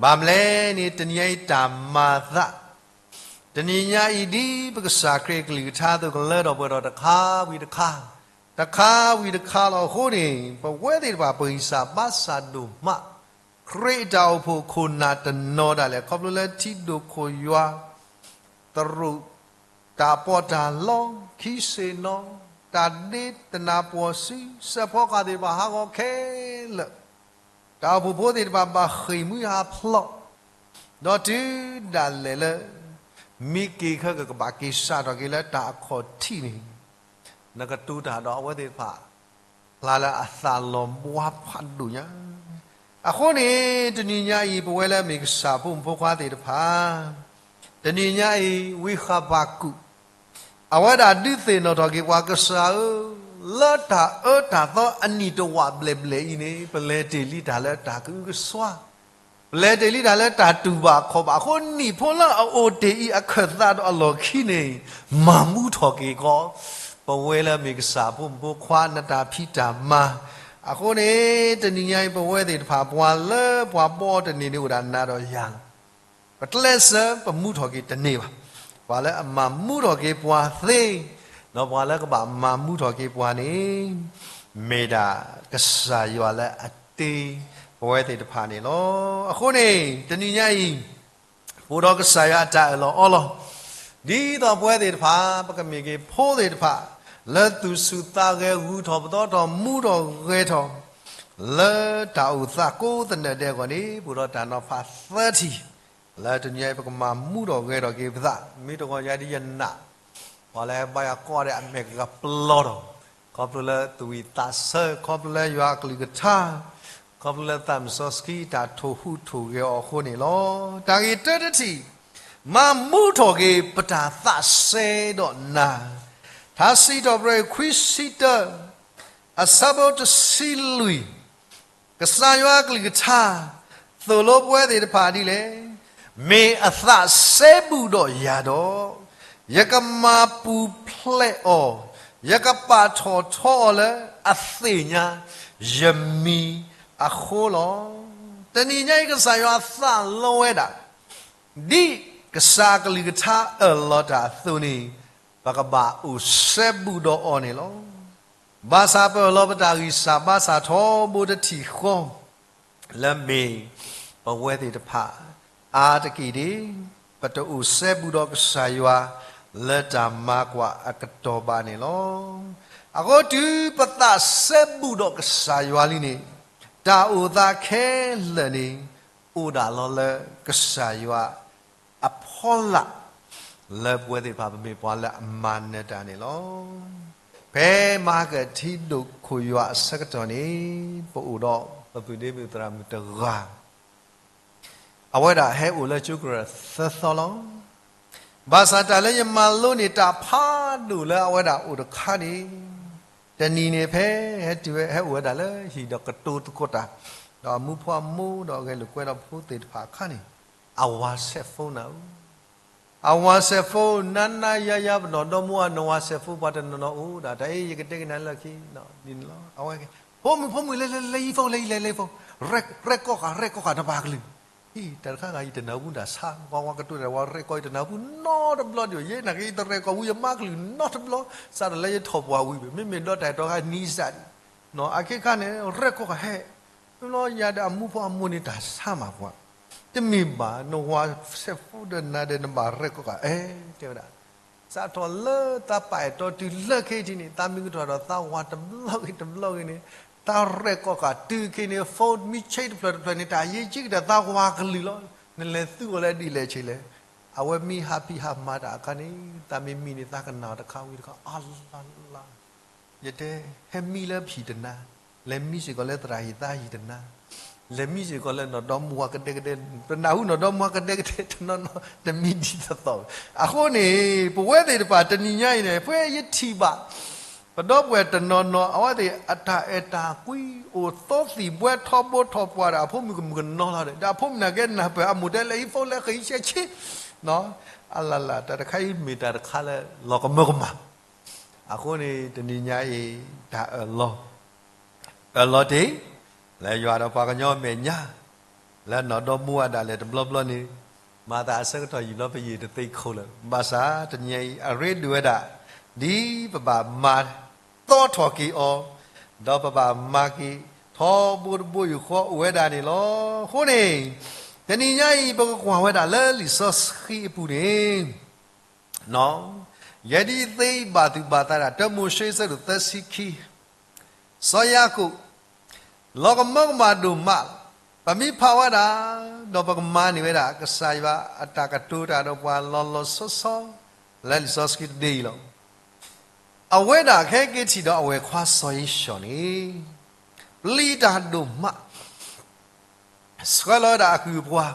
ဘၣ်မနုၤလဲၣ်န့ၣ် တနံၤညါအံၤတၢ်မၤသး, တနံၤညါအံၤဒ်ပကစၢ်ခရံာ်ကလုၢ်ကထါအသိး ကလၢထီၣ်ပှဲၤထီၣ်တခါဝံၤတခါ, တခါဝံၤတခါလီၤ. အဃိန့ၣ် ပဝဲသ့ၣ်တဖၣ် ပဂံၢ်စၢ်ဘါစၢ်ဒိၣ်မး ခရံာ်အတၢ်အိၣ်ဖှိၣ်ခိၣ်နၢ်တနီၤဒၣ်လဲာ် ခီဖျိလၢထံဒိၣ်ခိၣ်ယွၤ သရူး တၢ်ပီးတၢ်လီ ခံဆ့ၣ်နီၤ တၢ်ဒ့တနၢ်ပှီၢ်စု စဲးဖီကဟၣ်သ့ၣ်တဖၣ်ဟးဂီၤခဲလၢာ်, တၢ်အိၣ်ဖှိၣ်ဖိသ့ၣ်တဖၣ်ဘၣ်ဃ့ၢ်မှံဟးဖျိး, ဒီးတုၤဒၣ်လဲာ်လၢ မ့ၢ်က့ၤခဲကကဘၣ်က့ၤစးထီၣ်က့ၤလၢတၢ်အခီၣ်ထံးန့ၣ် နကတိၤတၢ်ဒီးအဝဲသ့ၣ်တဖၣ် ဖျါလၢအသးလီၤဘှါဖးဒိၣ်ညါ. အဃိန့ၣ် တနံၤညါအံၤ ပဝဲလၢမ့ၢ်ကစၢ်ဖိမုၣ်ဖိခွါသ့ၣ်တဖၣ်, တနံၤညါအံၤ ဝံဃဘးကူး အဝဲဒၣ်ဒုးသ့ၣ်နီၣ်ထီၣ်က့ၤပှၤ ကစၢ်ဧၢ, လၢတၢ်အၢတၢ်သီအနံၣ်တဝာ်ဘျဲၣ်ဘျဲၣ်အံၤန့ၣ် ပလဲၤတ့ၢ်လံတၢ်လၢတၢ်ကအုကစွါ, ပလဲၤတ့ၢ်လံတၢ်လၢတၢ်တူၢ်ဘၣ်ခီၣ်ဘၣ်အဃိ နံၣ်ဖိလၢအအိၣ်တ့ၢ်အံၤအခၢၣ်သးဒီးအလီၢ်ခံန့ၣ် မၤမူထီၣ်က့ၤကီး ပဝဲလၢမ့ၢ်ကစၢ်ဖိမုၣ်ဖိခွါ နတၢ်ဖံးတၢ်မၤ, အဃိန့ၣ် တနံၤညါအံၤ ပဝဲသ့ၣ်တဖၣ် ပှၤလၢပှၤဘီတန့ၢ်န့ၣ်အိၣ်ဒၣ်နၤဒီးယၤလီၤ. ပကျဲးစၢးပမူထီၣ်က့ၤတန့ၢ်ဘၣ်. ပှၤလၢအမၤမူထီၣ်က့ၤပှၤသ့, ဒီးပှၤလၢကဘၣ်မၤမူထီၣ်က့ၤပှၤန့ၣ် မ့ၢ်ဒၣ်ကစၢ်ယွၤလၢအတ့ပဝဲသ့ၣ်တဖၣ်န့ၣ်လီၤ. အဃိန့ၣ် တနံၤညါအံၤ ပအိၣ်ဒီးကစၢ်ယွၤအတၢ်အၢၣ်လီၤအီလီၤ, ဒ်သိးပဝဲသ့ၣ်တဖၣ် ပကမ့ၢ်က့ၤဖိသ့ၣ်တဖၣ် လၢသူၣ်ဆူၣ်သးဂဲၤ ဂုၤထီၣ်ပသီထီၣ် မူထီၣ်ဂဲၤထီၣ် လၢတၢ်အိၣ်သးကိးသနၢၣ်ဒဲးအဂီၢ်န့ၣ် ပအိၣ်ဒီးတၢ်နီၤဖးသၢထံၣ်, လၢတနံၤအံၤ ပကမၤမူထီၣ်ဂဲၤထီၣ်က့ၤပသး, မ့ၢ်တဂီၤညါဒ်ယနာ် ပှၤလၢဘါယွၤကိးဂၤဒဲး အမဲာ်ကပျီထီၣ်, ခီဖျိလၢသူၣ်ဝံၣ်သးဆၢ, ခီဖျိလၢယွၤအကလုၢ်ကထါ, ခီဖျိလၢသးမုၢ်စီဆှံတၢ်ထိၣ်ဟူးထိၣ်ဂဲၤအီၤအဃိန့ၣ်လီၤ. တၢ်ဂ့ၢ်တၢတထံၣ်, မၤမူထီၣ်က့ၤပတၢ်သးစဲဒီးနၤ, ထါစံးထီၣ်ပတြၢၤ ခွံဆံတၢ, အဆၢဖိတဆံလွံၢ်, ကစၢ်ယွၤအကလုၢ်ကထါ သိၣ်လိပဝဲသ့ၣ်တဖၣ်ဒ်လဲၣ်, မ့ၢ်အသးစဲဘူးဒီးယၤဒီး, ယကမၤပူၤဖျဲးအီၤ, ယကပာ်ထီၣ်ထီအီၤလၢအသ့ၣ်ညါ ယမံၤအဃိလီၤ. တနံၤညါအံၤ ကစၢ်ယွၤသးလီဝဲဒၣ်, ဒ်ကစၢ်အကလုၢ်ကထါအၢၣ်လီၤတၢ်အသိးန့ၣ်, ပကဘၣ်အိၣ်စဲဘူးဒီးအီၤန့ၣ်လီၤ. ဘၣ်ဆၣ်ပအၢၣ်လီၤပတၢ်ဂံၢ်စၢ်ဘါစၢ်ထီဘိတထံၣ်ဃီ လၢမ့ၢ်ပဝဲသ့ၣ်တဖၣ် အါတက့ၢ်ဒၣ် ပတအိၣ်စဲဘူးဒီးကစၢ်ယွၤ လၢတၢ်မၤကွၢ်အကတီၢ်ဘၣ်န့ၣ်လီၤ. အဃိတုၤပသးစဲဘူးဒီးကစၢ်ယွၤလံန့ၣ်, တၢ်အိၣ်သးခဲလၢာ်န့ၣ် အိၣ်ဒၣ်လီၤလၢကစၢ်ယွၤအဖီလာ် လၢပဝဲသ့ၣ်တဖၣ်ပမ့ၢ်ပှၤလၢအမၤနၢၤတၢ်န့ၣ်လီၤ. ဖဲမဟါကထံဒိၣ်ခိၣ်ယွၤအဆၢကတီၢ်န့ၣ်, ပအိၣ်ဒီးပပုၢ်ဒ့မုၣ်သရၣ်မုၣ်တဂၤ, အဝဲဒၣ်ဟဲအိၣ်လၢကၠိကရၢၢ်သၢသီလီၤ. ဘၣ်ဆၣ်တၢ်လၢယမၤလိန့ၣ် တၢ်ဖးဒိၣ်လၢအဝဲဒၣ်အိၣ်တခါန့ၣ်, တနံၤန့ၣ်ဖဲဟဲတုၤဝဲ ဟဲအိၣ်ဝဲဒၣ်လၢဟံၣ်ဒီးကတိၤသကိးတၢ်, ဒီးအမူဖိအမူဒီးအဂဲၤလိာ်ကွဲဒီးဖိသ့ၣ်တဖၣ်အခါန့ၣ်, အဝၤစဲး phone နၤဧၢ, အဝၤစဲး phone နၤနၤယၤယၤ ပနီၢ်ဒီမါဝၤ နဝၤစဲး phone ပှၤတနီၤနီၤအိၣ်ဒၣ် တၢ်အံၤယကတဲက့ၤနၤလၢခံ, ဒ်န့ၣ်လီၤ. အဝဲက့ၤ ဖိမုၣ်ဖိမုၣ် လဲၤလဲၤလဲၤယံၤ phone လဲၤယံၤလဲၤလဲၤ phone, ရဲၣ်ကီၢ်ဃာ် ရဲၣ်ကီၢ်ဃာ် နဘၣ်ကလုၢ်, အံၤ တၢ်တခါဂၤအံၤတနၢ်ဟူတၢ်ဆါ ပှၤဝၤကတိၤတၢ်ဝဲ ရဲၣ်ကီၢ်အံၤတနၢ်ဟူနီတဘျီဒံးဘၣ်, ယဲနာ်က့ ယတရဲၣ်ကီၢ်ဝံၤ ယမါကလုၢ်နီတဘျီ, စးထီၣ်လၢယထီၣ်ပှၢ်ဝံၤဘၣ် မ့မ့ၢ်ဒီးတၢ်အဲၣ်တီခါနံၤစၢ်ဒံး, အခဲခါန့ၣ် ရဲၣ်ကီၢ်ဃာ်ဟဲ မ့ၢ်လီၤယၤဒီးအမူဖိအမူန့ၣ်တၢ်ဆါမးပှၤ, တမ့ၢ်ဘၣ် နဝၤစဲး phone ဒီးနၤဒီးနဘၣ်ရဲၣ်ကီၢ်ဃာ် အဲ တဲဝဲဒၣ် စးထီၣ်လၢသးပာ်အဲၣ်တီတုၤလၢခဲအံၤထံးန့ၣ် သးမံၤကထီၣ်ဒီးသးဝၤတဘျီဂ့ၤတဘျီဂ့ၤန့ၣ်, သးရဲၣ်ကီၢ်ဃာ်တုၤခဲအံၤန့ၣ် phone မ့ၢ်ဆဲးတဖျၢၣ်တဖျၢၣ်န့ၣ် တၢ်ယံၤကံကတၢၢ်သးဝၤကလုၢ်လီၤ. နလဲၤသူအီၤလၢဒ်လဲၣ်ဆ့လဲၣ်, အဝဲမ့ၢ်ဟးဖံးဟးမၤတၢ်အခါန့ၣ် သးမ့ၢ်မံန့ၣ် သးကနၣ်တခါဝံၤတခါ အါလါလါ ယတဲ ဟဲမံလၢပဟံၣ်တနၤ, လဲၤမံစ့ၢ်ကီးလၢသရၣ်ဟံၣ်သးဟံၣ်တနၤ, လဲၤမံစ့ၢ်ကီးလၢနီၢ်ဒီမါဝၤကဒဲကဒဲ, ပနၢ်ဟူနီၢ်ဒီမါဝၤကဒဲကဒဲတနီၤနီၤ တမံဒ်သိးသိး, အဃိန့ၣ် ပဝဲသ့ၣ်တဖၣ်တနံၤညါအံၤန့ၣ် ဖဲယထံၣ်ဘၣ် ပဒီပုၢ်ဝဲၢ်တနီၤနီၤ အဝဲသ့ၣ်အတၢ်အဲၣ်တၢ်ကွံ အိၣ်သီသံၣ်ဘှဲထီဘိထီၣ်ပှၢ်ဒီး အဖိမုၣ်ကမုၣ်ကနီၤလီၤဒီး အဖိမုၣ်န့ၣ်ကဲနၢ်ပၢၢ်အမိၢ်တဲလဲၤဟံး phone လဲၤဃ့ဆဲးဆ့ အလၢ်လၢ် တၢ်တခါအံၤမ့ၢ်တၢ်တခါလၢလီၤကမၢကမၣ်, အဃိန့ၣ် တနံၤညါအံၤ တၢ်အၢၣ်လီၤ အၢၣ်လီၤတ့ၢ် လၢယွၤဒီးပှၤကညီအမဲာ်ညါ, လၢနီၢ်ဒီမါဝၤဒၣ်လဲာ်တဘျီဘျီန့ၣ်, မၤသးအဆၢကတီၢ်ယံာ်ဘျီပယံာ်တသ့ခိၣ်လၢၤ, ဘၣ်ဆၣ်တနံၤညါအံၤ အရ့ဒိၣ်ဝဲဒၣ် ဒ်ပဘၣ်မၤသီထီၣ်က့ၤအီၤ, ဒီးပဘၣ်မၤက့ၤထီဘိတဘိယူၢ်ဃီအိၣ်ဝဲဒၣ်န့ၣ်လီၤ. အဃိန့ၣ် တနံၤညါအံၤ ပကကွၢ်ဝဲဒၣ်လၢလံာ်စီဆှံအပူၤန့ၣ် ယဲဒ်ယသ့ဘၣ်သူၣ်ဘၣ်သးဒၣ် တၢမိၤၡ့ အဆၢဒိၣ်သၢဆံခံ, စီၤယၤကိာ် လီၤကမၢကမၣ်ဒိၣ်မး, ပမ့ၢ်ဖးဝဲဒၣ် ဒီးပကမၤန့ၢ်ဝဲဒၣ် ကစၢ်ယွၤအတၢ်ကတိၤတၢ်ဒီးပှၤလီၤလီၤဆီဆီ လၢလံာ်စီဆှံတဘ့ၣ်အံၤလီၤ. အဝဲဒၣ်ခဲက့ၤထံၣ်ဒီးအဝဲၢ်ခွါစီၤဧ့ၡီၤန့ၣ် ပျံၤတၢ်ဒိၣ်မး ဆှၢလီၤဝဲဒၣ်အကုၢ်အပှၤ,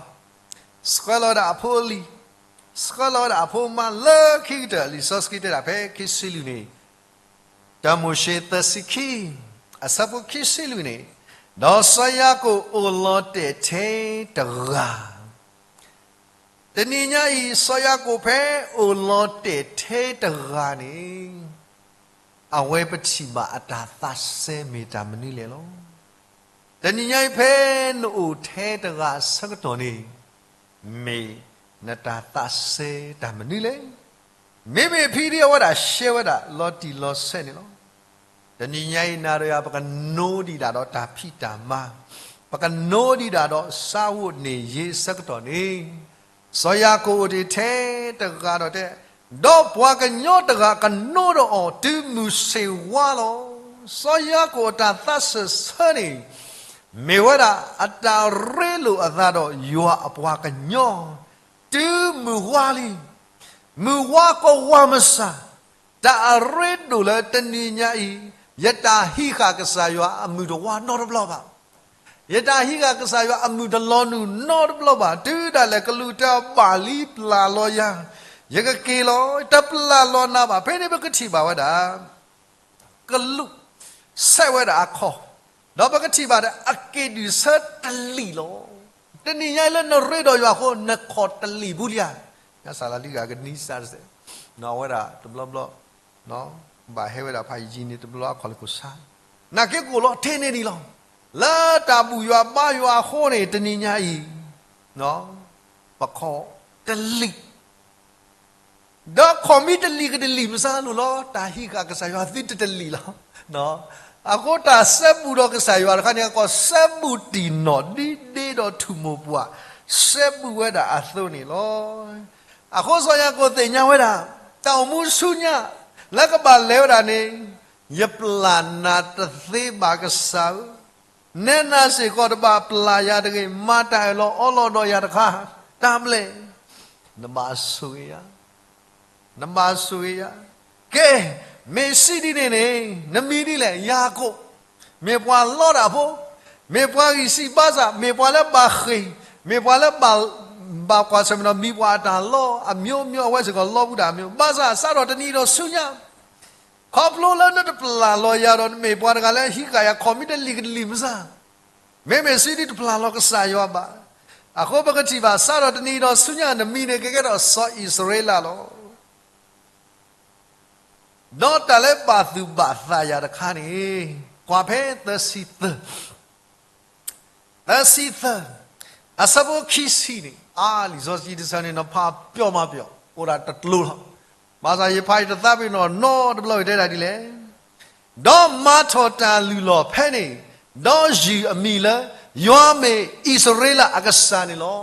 ဆှၢလီၤဝဲဒၣ်အဖိအလံၤ, ဆှၢလီၤဝဲဒၣ်အဖိအမါလၢခံကတၢၢ် လံာ်စီဆှံတဲဒၣ်ဖဲခံဆံလွံၢ်န့ၣ်, တၢမိၤၡ့သၢဆံခံ, အဆၢဖိခံဆံလွံၢ်န့ၣ်, ဒီးစီၤယၤကိာ်အိၣ်လီၤတဲာ်ထဲတဂၤ တနံၤညါအံၤ စီၤယၤကိာ်ဖဲအိၣ်လီၤတဲာ်ထဲတဂၤန့ၣ်, အဝဲပထံၣ်ဘၣ်အတၢ်သးစဲမ့ၢ်တၢ်မနုၤလဲၣ်လီၤ. တနံၤညါအံၤဖဲနအိၣ်ထဲတဂၤအဆၢကတီၢ်န့ၣ်, မ့ၢ်နတၢ်သးစဲတၢ်မနုၤလဲၣ်. မ့မ့ၢ်ဖဲဒ်အဝဲဒၣ်ရှဲဝဲဒၣ်လီၤတံၢ်လီၤဆဲးန့ၣ်လီၤ. တနံၤညါအံၤနၤဒီးယၤ ပကနိဒံးဒၣ်ဒီးတၢ်ဖံးတၢ်မၤ, ပကနိဒံးဒၣ်ဒီးဆၢဝိၣ်န့ၢ်ယ့အဆၢကတီၢ်န့ၣ်, စီၤယၤကိာ်အိၣ်တ့ၢ်ထဲတဂၤဒီးတဲ, ဒီးပှၤကညီတဂၤကနိဒီးအီၤတုၤမုၢ်ဆ့ၣ်ဝါလီၤ. စီၤယၤကိာ်အတၢ်သးစၢၢ်ဆၢန့ၣ် မ့ၢ်ဝဲဒၣ်အတၢ်ရ့လိာ်အသးဒီးယွၤအပှၤကညီ တုၤမုၢ်ဝါလံ. မုၢ်ဝါကဝၤမုၢ်ဆါ, တၢ်အရ့ဒိၣ်လၢတနံၤညါအံၤ, ယတၢ်ဟံးဃာ်ကစၢ်ယွၤအမုၢ်တဝါနီတဘျီဘၣ်. ယတၢ်ဟံးဃာ်ကစၢ်ယွၤအမုၢ်တလီၤနုာ်နီတဘျီဘၣ်. တုၤဒၣ်လဲာ်ကလူးတၢ်ဘၣ်လံပျၢ်လီၤယၤ, ယကက့ၤလီၤ, တပျၢ်လီၤနၤဘၣ်. ဖဲန့ၣ်ပကထံၣ်ဘၣ်ဝဲဒၣ် ကလူး ဆဲးဝဲဒၣ်အခီၣ်, ဒီးပကထံၣ်ဘၣ်ဒီးအက့ၢ်ဒုးဆၢတလံာ်လီၤ. တနံၤညါလၢနရ့ဒီးယွၤအဃိ နခီၣ်တလံာ်ပူၤလံဧါ. ညါစၢ်လီၤလံဂၤကနံစၢ်တစဲး, နီၢ်ဝဲဒၣ်တဘျီဘျီ, ဘၣ်ဟဲဝဲဒၣ်ဖးယံာ်န့ၣ်တဘျီအခီၣ်လၢခိၣ်ဆါ, နာ်က့ကိၣ်လီၤထဲန့ၣ်ဒံးလီၤ. လၢတၢ်ဘူၣ်ယွၤဘါယွၤအဃိန့ၣ် တနံၤညါအံၤ ပခီၣ်တလံာ် ဒီးခီၣ်မ့ၢ်တလံာ်ကတလံာ်မစါလိာ်လီၤ, တၢ်ဟံးဃာ်ကစၢ်ယွၤသုတတလံာ်လီၤ. အဃိတၢ်စဲဘူးဒီးကစၢ်ယွၤတခါန့ၣ် ကီၢ်စဲဘူးတံၢ်နီၢ်ဒ်ဒ့ဒီးထူၣ်မိၢ်ပှၢ် စဲဘူးဝဲဒၣ်အသိးန့ၣ်လီၤ. အဃိစီၤယၤကိာ်သ့ၣ်ညါဝဲဒၣ် တၢ်အိၣ်မူဆူညါ လၢကဘၣ်လဲၤဝဲဒၣ်န့ၣ် ယပျၢ်နၤတသ့ဘၣ်ကစၢ်ဧၢ, နဲနၤစ့ၢ်ကီးတဘၣ်ပျၢ်ယၤတဂ့ၤ, မၤတၢ်အၢၣ်လီၤအီလီၤဒီးယၤတခါ, တၢ်ဘျဲၣ်, နဘၣ်ဆိၣ်ဂ့ၤယၤ နဘၣ်ဆိၣ်ဂ့ၤယၤ, ကဲ, မ့ၢ်စံးဒ်န့ၣ်န့ၣ် နမံၤဒ်လဲၣ်, ယၤကိာ်, မ့ၢ်ပှၤလီတၢ်ဖိ, မ့ၢ်ပှၤဂံၢ်စၢ်ဘါစၢ်, မ့ၢ်ပှၤလၢဘၣ်ဃ့ၢ်, မ့ၢ်ပှၤလၢဘၣ်ကွၢ်ဆၢၣ်မဲာ်ဒီးမံၤပှၤအတၢ်လီ အမျိုးမျိုး အဝဲစ့ၢ်ကီးလီဘူးတၢ်အမျိုး, ဘၣ်ဆၣ်စးထီၣ်တနံၤဒီးဆူညါ ခီဖျိလၢနတပျၢ်လီၤယၤဒီးနမ့ၢ်ပှၤတဂၤလၢဟံးဃာ်ယၤခီၣ်မ့ၢ်တလံာ်ကတလံာ်မစါ, မ့မ့ၢ်စံးဒ်တပျၢ်လီၤကစၢ်ယွၤဘၣ်. အဃိပကထံၣ်ဘၣ်စးထီၣ်တနံၤဒီးဆူညါနမံၤန့ၣ်ကကဲထီၣ်စီၤအံၣ်စရ့လးလီၤ. ဒီးတၢ်လၢဘၣ်သူၣ်ဘၣ်သးယၤတခါန့ၣ်, ကွၢ်ဖဲသၢဆံသၢ သၢဆံသၢ, အဆၢဖိခံဆံန့ၣ်, အါ လံာ်စီဆှံတဆၢန့ၣ် နဖးပျီမၤပျီ, အိၣ်ဒၣ်တကျိၤလီၤ. ဘၣ်ဆၣ်ယဖးယတသးပ့ၤနီၣ်နီတဘျီအံၤတဲဒၣ်ဒ်လဲၣ်, ဒီးမၤထီၣ်တၢ်လုၢ်လီၢ်ဖဲန့ၣ်, ဒီးယုၢ်အမံၤလၢ ယွၤမ့ၢ်အံၣ်စရ့လးအကစၢ်န့ၣ်လီၤ.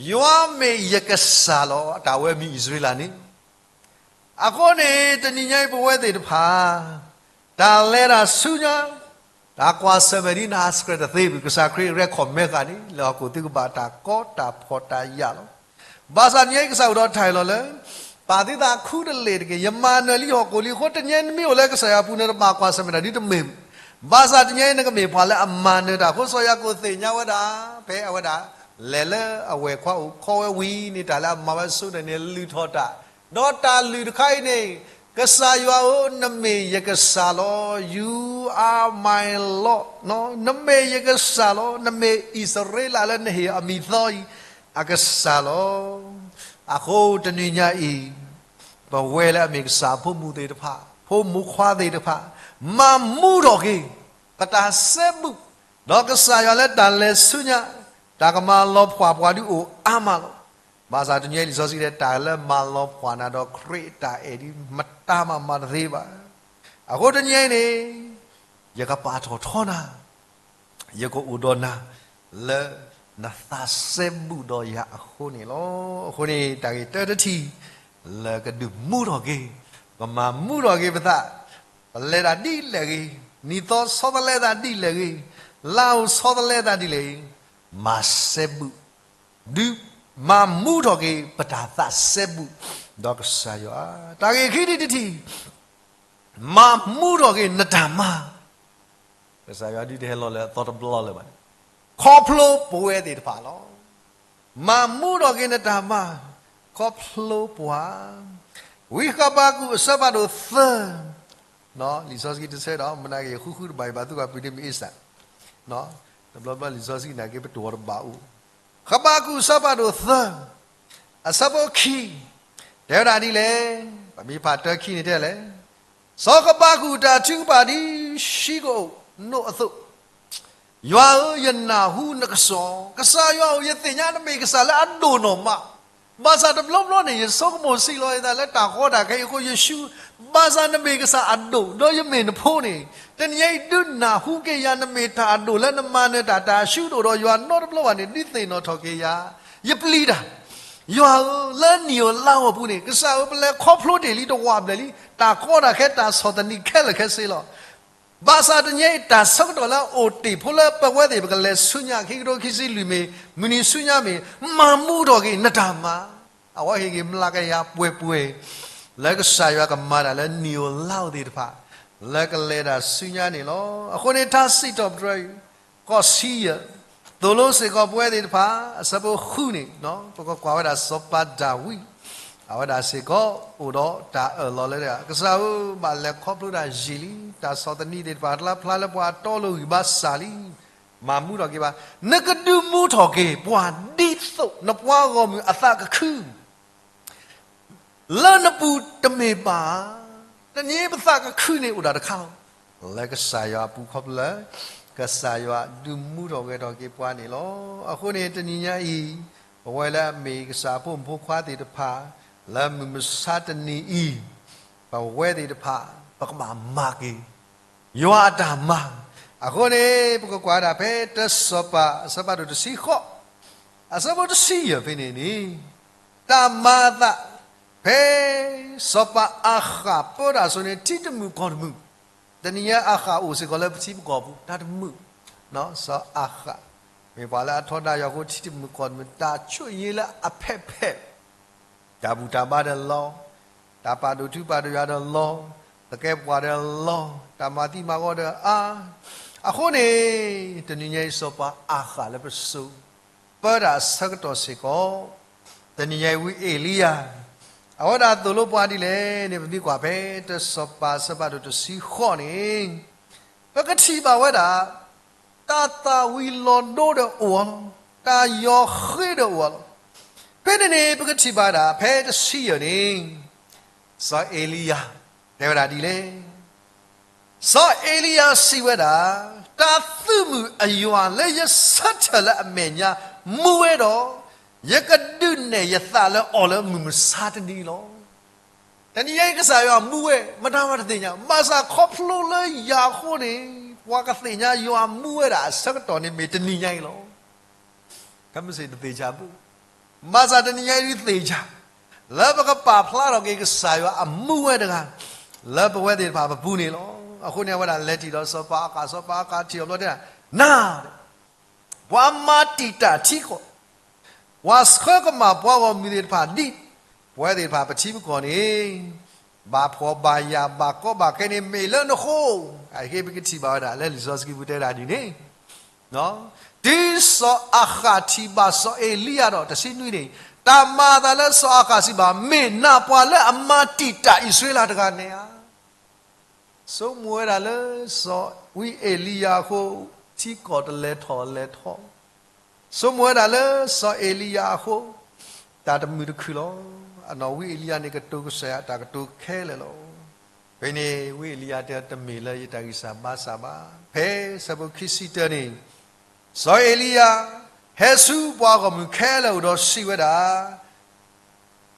ယွၤမ့ၢ်ယကစၢ်လီၤ. တၢ်ဝဲမံၤအံၣ်စရ့လးန့ၣ် အဃိန့ၣ် တနံၤညါအံၤပဝဲသ့ၣ်တဖၣ် တၢ်လဲၤတၢ်ဆူညါ, တၢ်ကွၢ်ဆၢၣ်မဲာ်ဒ်နၤစကြၢးတသ့ဘၣ်, ကစၢ်ခရံာ်ရဲၣ်ခီၣ်မဲဃာ်န့ၣ် လၢဟီၣ်ခိၣ်သုကဘၣ်တၢ်ကီတၢ်ဖှီၣ်တၢ်ယာ်လီၤ. ဘၣ်ဆၣ်တနံၤညါအံၤကစၢ်အိၣ်ဒီးတၢ်အၢၣ်လီၤလၢ ပာ်သုသးခူတလ့ၢ်တက့ၢ်, ယမၤနၢၤလံဟီၣ်ခိၣ်လံအဃိ တနံၤညါအံၤနမ့ၢ်အိၣ်လၢကစၢ်ယွၤအပူၤန့ၣ် တဘၣ်ကွၢ်ဆၢၣ်မဲာ်တၢ်ဒ်တမ့ၢ်ဘၣ်. ဘၣ်ဆၣ်တနံၤညါအံၤနကမ့ၢ်ပှၤလၢအမၤနၢၤတၢ်အဃိ စီၤယၤကိာ်သ့ၣ်ညါဝဲဒၣ် ဖဲအဝဲဒၣ် လဲၤလၢအဝဲၢ်ခွါအိၣ်ခီဝဲဝံၤန့ၣ် တၢ်လၢအမၤဝဲဆိန့ၣ်န့ၣ် လုၢ်ထီၣ်တၢ်, ဒီးတၢ်လုၢ်တခါအံၤန့ၣ်, ကစၢ်ယွၤဧၢ, နမ့ၢ်ယကစၢ်လီၤ. You are my Lord, နမ့ၢ်ယကစၢ်လီၤ. နမ့ၢ်အံၣ်စရ့လးလၢနဟ့ၣ်အမံၤသီအံၤ အကစၢ်လီၤ. အဃိတနံၤညါအံၤ, ပဝဲလၢအမ့ၢ်ကစၢ်အဖိမုၣ်သ့ၣ်တဖၣ်, ဖိမုၣ်ခွါသ့ၣ်တဖၣ်, မၤမူထီၣ်က့ၤ ပတၢ်စဲဘူး, ဒီးကစၢ်ယွၤလၢတၢ်လဲၤဆူညါ, တၢ်ကမၤလီၤဖှီၣ်ပှၤဒုးအိၣ်အါမးလီၤ. ဘၣ်ဆၣ်တနံၤညါအံၤလံာ်စီဆှံတဲ တၢ်လၢမၤလီၤဖှီၣ်နၤဒီးခရံာ်အတၢ်အဲၣ်ဒ်မတၤမးမၤတသ့ဘၣ်. အဃိတနံၤညါအံၤန့ၣ်, ယကပာ်ထီၣ်ထီနၤ, ယကအိၣ်ဒီးနၤ လၢနသးစဲဘူးဒီးယၤအဃိန့ၣ်လီၤ. အဃိန့ၣ် တၢ်ဂ့ၢ်တၢတထံၣ် လၢကဒုးမူထီၣ်က့ၤ, ကမၤမူထီၣ်က့ၤပသး, ပလဲၤတၢ်ဒ်လဲၣ်ဂ့ၤ, နံၣ်သီဆီတလဲသးဒ်လဲၣ်ဂ့ၤ, လါအိၣ်ဆီတလဲသးဒ်လဲၣ်ဂ့ၤ, မၤစဲဘူး, ဒုးမၤမူထီၣ်က့ၤ ပတၢ်သးစဲဘူး ဒီးကစၢ်ယွၤ, တၢ်ဂ့ၢ်ခံထံၣ်တထံၣ် မၤမူထီၣ်က့ၤနတၢ်မၤ, ကစၢ်ယွၤဒုးတဟဲလီၤလၢအသီတဘျီလၢၤဘၣ်, ခီဖျိပဝဲသ့ၣ်တဖၣ်လီၤ. မၤမူထီၣ်က့ၤနတၢ်မၤ, ခီဖျိပှၤ, ဝံဃဘးကူာ်အဆၢဖးဒိၣ်သၢ, လံာ်စီဆှံတဆၢဒီး မနၤက့ၤယဃုဃုတဘၣ်အံၤ ဘၣ်သုကပှ့ၤဒ်မ့ၢ်အ့စၢ်, တဘျီဘျီလံာ်စီဆှံနာ်က့ပတိၢ်အီၤတဘၣ်အိၣ်, ဃဘးကူာ်အဆၢဖးဒိၣ်သၢ, အဆၢဖိခံ, တဲဝဲဒၣ်ဒ်လဲၣ်, ပမ့ၢ်ဖးတၢခံန့ၣ်တဲလဲၣ်, စီၤဃဘးကူာ်တၢ်ထုကဖၣ်ဒ်ရှံကအိၣ်နိအသိး, ယွၤဧၢ, ယနၢ်ဟူနကစီၣ်, ကစၢ်ယွၤဧၢ, ယသ့ၣ်ညါနမ့ၢ်ကစၢ်လၢအဒိၣ်နီၢ်မး, ဘၣ်ဆၣ်တဘျီဘျီန့ၣ် ယဆိကမိၣ်စံးလီၤယသးလၢတၢ်ကီတၢ်ခဲအံၤအဃိ ယရှု, ဘၣ်ဆၣ်နမ့ၢ်ကစၢ်အဒိၣ် ဒီးယမ့ၢ်နဖိန့ၣ်, တနံၤအံၤဒုးနၢ်ဟူက့ၤယၤ နမ့ၢ်တၢ်အဒိၣ်လၢနမၤနၢၤတၢ် တၢ်အရှုတအိၣ်ဒီးယွၤနီတဘျီဘၣ်န့ၣ် ဒုးသ့ၣ်နီၣ်ထီၣ်က့ၤယၤ, ယပျံၤတၢ် ယွၤဧၢ, လၢနံၣ်ဧိၤလါဧိၤအပူၤန့ၣ် ကစၢ်ဧၢ ပလဲၤခီဖျိတ့ၢ်လံတဝာ်ဘျဲၣ်လံ, တၢ်ကီတၢ်ခဲ တၢ်ဆီၣ်သနံးခဲလၢာ်ခဲဆ့လီၤ. ဘၣ်ဆၣ်တနံၤအံၤ တၢ်ဆၢကတီၢ်လၢအအိၣ်တ့ၢ်ဖိလၢပဝဲသ့ၣ် ပကလဲၤဆူညါ ခံကထိခံဆံလွံၢ်မ့ၢ် မုၢ်နံၤဆူညါမ့ၢ် မၤမူထီၣ်က့ၤနတၢ်မၤ, အဝဲဟ့ၣ်က့ၤမျးကယၤပှဲၤပှဲၤ လၢကစၢ်ယွၤကမၤတၢ်လၢနံၣ်ဧိၤလါဧိၤသ့ၣ်တဖၣ် လၢကလဲၤတၢ်ဆူညါန့ၣ်လီၤ. အဃိန့ၣ် တၢ်စံးထီၣ်ပတြၢၤအံၤ ကီၢ်ဆံယဲၢ် သိၣ်လိစ့ၢ်ကီးပဝဲသ့ၣ်တဖၣ် အဆၢဖိဃုန့ၣ် ပကကွၢ်ဝဲဒၣ်စီၤပၤဒၤဝံး အဝဲဒၣ်စ့ၢ်ကီး အိၣ်ဒီးတၢ်အၢၣ်လီၤလၢ ကစၢ်ဧၢ, ဘၣ်လဲၤခီဖျိတၢ်ယံာ်လံ, တၢ်ဆီၣ်သနံးသ့ၣ်တဖၣ် တလၢဖျါလၢပှၤတီလိၤဂံၢ်ဘါစၢ်လံ, မၤမူထီၣ်က့ၤဘၣ်. နကဒုးမူထီၣ်က့ၤပှၤဒ်သိး နပှၤဂီၢ်မုၢ်အသးကခု လၢနပူၤတမ့ၢ်ဘၣ်ဧါ. တနံၤအံၤပသးကခုန့ၣ်အိၣ်ဒၣ်တခါလီၤ. လၢကစၢ်ယွၤအပူၤခီဖျိလၢ ကစၢ်ယွၤဒုးမူထီၣ်ဂဲၤထီၣ်က့ၤပှၤန့ၣ်လီၤ. အဃိန့ၣ် တနံၤညါအံၤ ပဝဲလၢအမ့ၢ်ကစၢ်အဖိမုၣ်ဖိခွါသ့ၣ်တဖၣ် လၢမုၢ်မဆါတနံၤအံၤ ပဝဲသ့ၣ်တဖၣ် ပကဘၣ်မၤက့ၤ ယွၤအတၢ်မၤ. အဃိန့ၣ် ပကကွၢ်ဒၣ်ဖဲတၢစီၤပၤ အဆၢဖးဒိၣ်တဆံဃိး အဆၢဖိတဆံယဲၢ်ဖဲန့ၣ်န့ၣ် တၢ်မၤအသး ဖဲ စီၤပၤအၤဃးပၢတၢ်အစိၤန့ၣ် ထံတမုာ်ကီၢ်တမုာ်, တနံၤညါအၤဃးအိၣ်စ့ၢ်ကီးလၢပထံပကီၢ်ပူၤ တၢ်တမုာ်, စီၤအၤဃး မ့ၢ်ပှၤလၢအထီဒါယွၤအဃိ ထံတမုာ်ကီၢ်တမုာ် တၢ်ဆိၣ်အၢလၢအဖျဲၣ်ဖျဲၣ် တၢ်ဘူၣ်တၢ်ဘါဒီးလီၤ, တၢ်ပာ်ဒိၣ်ထူပာ်ဒိၣ်ယွၤဒီးလီၤ, သကဲးပဝးဒီးလီၤ, တၢ်မၤသံမၤဂီၤဒီးအါ, အဃိန့ၣ် တနံၤညါအံၤ စီၤပၤအၤဃးလၢပစိၤ ပၢတၢ်အဆၢကတီၢ်စ့ၢ်ကီး, တနံၤညါအံၤဝံအ့လံယၤ အဝဲဒၣ်သိၣ်လိပှၤဒ်လဲၣ်န့ၣ် ပမ့ၢ်ကွၢ်ဖဲ တၢစီၤပၤအဆၢဖးဒိၣ်တဆံဃိးန့ၣ် ပကထံၣ်ဘၣ်ဝဲဒၣ် တၢ်သၣ်ဝံၤလီၤဒိဒီးအိၣ်အီၤလီၤ, တၢ်ယီၤဃ့ဒီးအိၣ်အီၤလီၤ. ဖဲန့ၣ်န့ၣ် ပကထံၣ်ဘၣ်ဒၣ် ဖဲတဆံယဲၢ်န့ၣ် စီၤအ့လံယၤ တဲဝဲဒၣ်ဒ်လဲၣ်. စီၤအ့လံယၤစံးဝဲဒၣ်, တၢ်သုးမုၢ်အယွၤလၢယဆၢထၢၣ်လၢအမဲာ်ညါ မူဝဲဒီး, ယကဒုးနဲၣ်ယသးလၢအီၤလၢမုၢ်မဆါတနံၤလီၤ. တနံၤညါအံၤကစၢ်ယွၤမူဝဲ, မတၤမၤတသ့ၣ်ညါ, ဘၣ်ဆၣ်ခီဖျိလၢယၤအဃိန့ၣ် ပှၤကသ့ၣ်ညါယွၤမူဝဲဒၣ်အဆၢကတီၢ်န့ၣ်မ့ၢ်တနံၤညါအံၤလီၤ. ကမ့ၢ်စ့ၢ်တသ့ၣ်ညါဘၣ်, ဘၣ်ဆၣ်တနံၤညါအံၤသ့ၣ်ညါ, လၢပကပာ်ဖျါထီၣ်က့ၤကစၢ်ယွၤအမူဝဲတဂၤ လၢပဝဲသ့ၣ်တဖၣ်ပပူၤန့ၣ်လီၤ. အဃိန့ၣ် အဝဲဒၣ်လဲၤထံၣ်ဒီးစီၤပၤအၤဃး, စီၤပၤအၤဃးထံၣ်အီၤဘျီတဲဒၣ်, နၤ ပှၤမၤတံာ်တာ်ထံကီၢ်, ပှၤဆှၢကမၣ်ပှၤဂီၢ်မုၢ်သ့ၣ်တဖၣ်ဒ်ပဝဲသ့ၣ်တဖၣ်ပထံပကီၢ်န့ၣ် ဘၣ်ဖှီၣ်ဘၣ်ယာ်ဘၣ်ကီဘၣ်ခဲန့ၣ် မ့ၢ်လၢနဃိ, အဃိပကထံၣ်ဘၣ်ဝဲဒၣ်လၢလံာ်စီဆှံပူၤတဲဒၣ်ဒ်န့ၣ်, တုၤစီၤအၤဃးထံၣ်ဘၣ်စီၤအ့လံယၤဒီး တဆံနွံန့ၣ်, တၢ်မၤအသးလၢစီၤအၤဃးစံးဘၣ်, မ့ၢ်နၤပှၤလၢအမၤတံာ်တာ်အံၣ်စရ့လးတဂၤန့ၣ်ဧါ. ဆိကမိၣ်ဝဲဒၣ်လၢ စီၤဝံအ့လံယၤအဃိ ထံကီၢ်တလဲၤထီၣ်လဲၤထီ, ဆိကမိၣ်ဝဲဒၣ်လၢစီၤအ့လံယၤအဃိ တၢ်တမုာ်တခုၣ်လီၤ. အနီၢ်ဝံအ့လံယၤန့ၣ် ကတိၤကစၢ်ယွၤတၢ်ကတိၤခဲလၢာ်လီၤ. ဖဲန့ၣ် ဝံအ့လံယၤတဲ တမ့ၢ်လၢယတၢ်ဂံၢ်စၢ်ဘါစၢ်ဘၣ်. ဖဲဆၢဖိခံဆံတၢန့ၣ် စီၤအ့လံယၤ ဟဲဆူပှၤဂီၢ်မုၢ်ခဲလၢာ်အအိၣ်ဒီးစံးဝဲဒၣ်,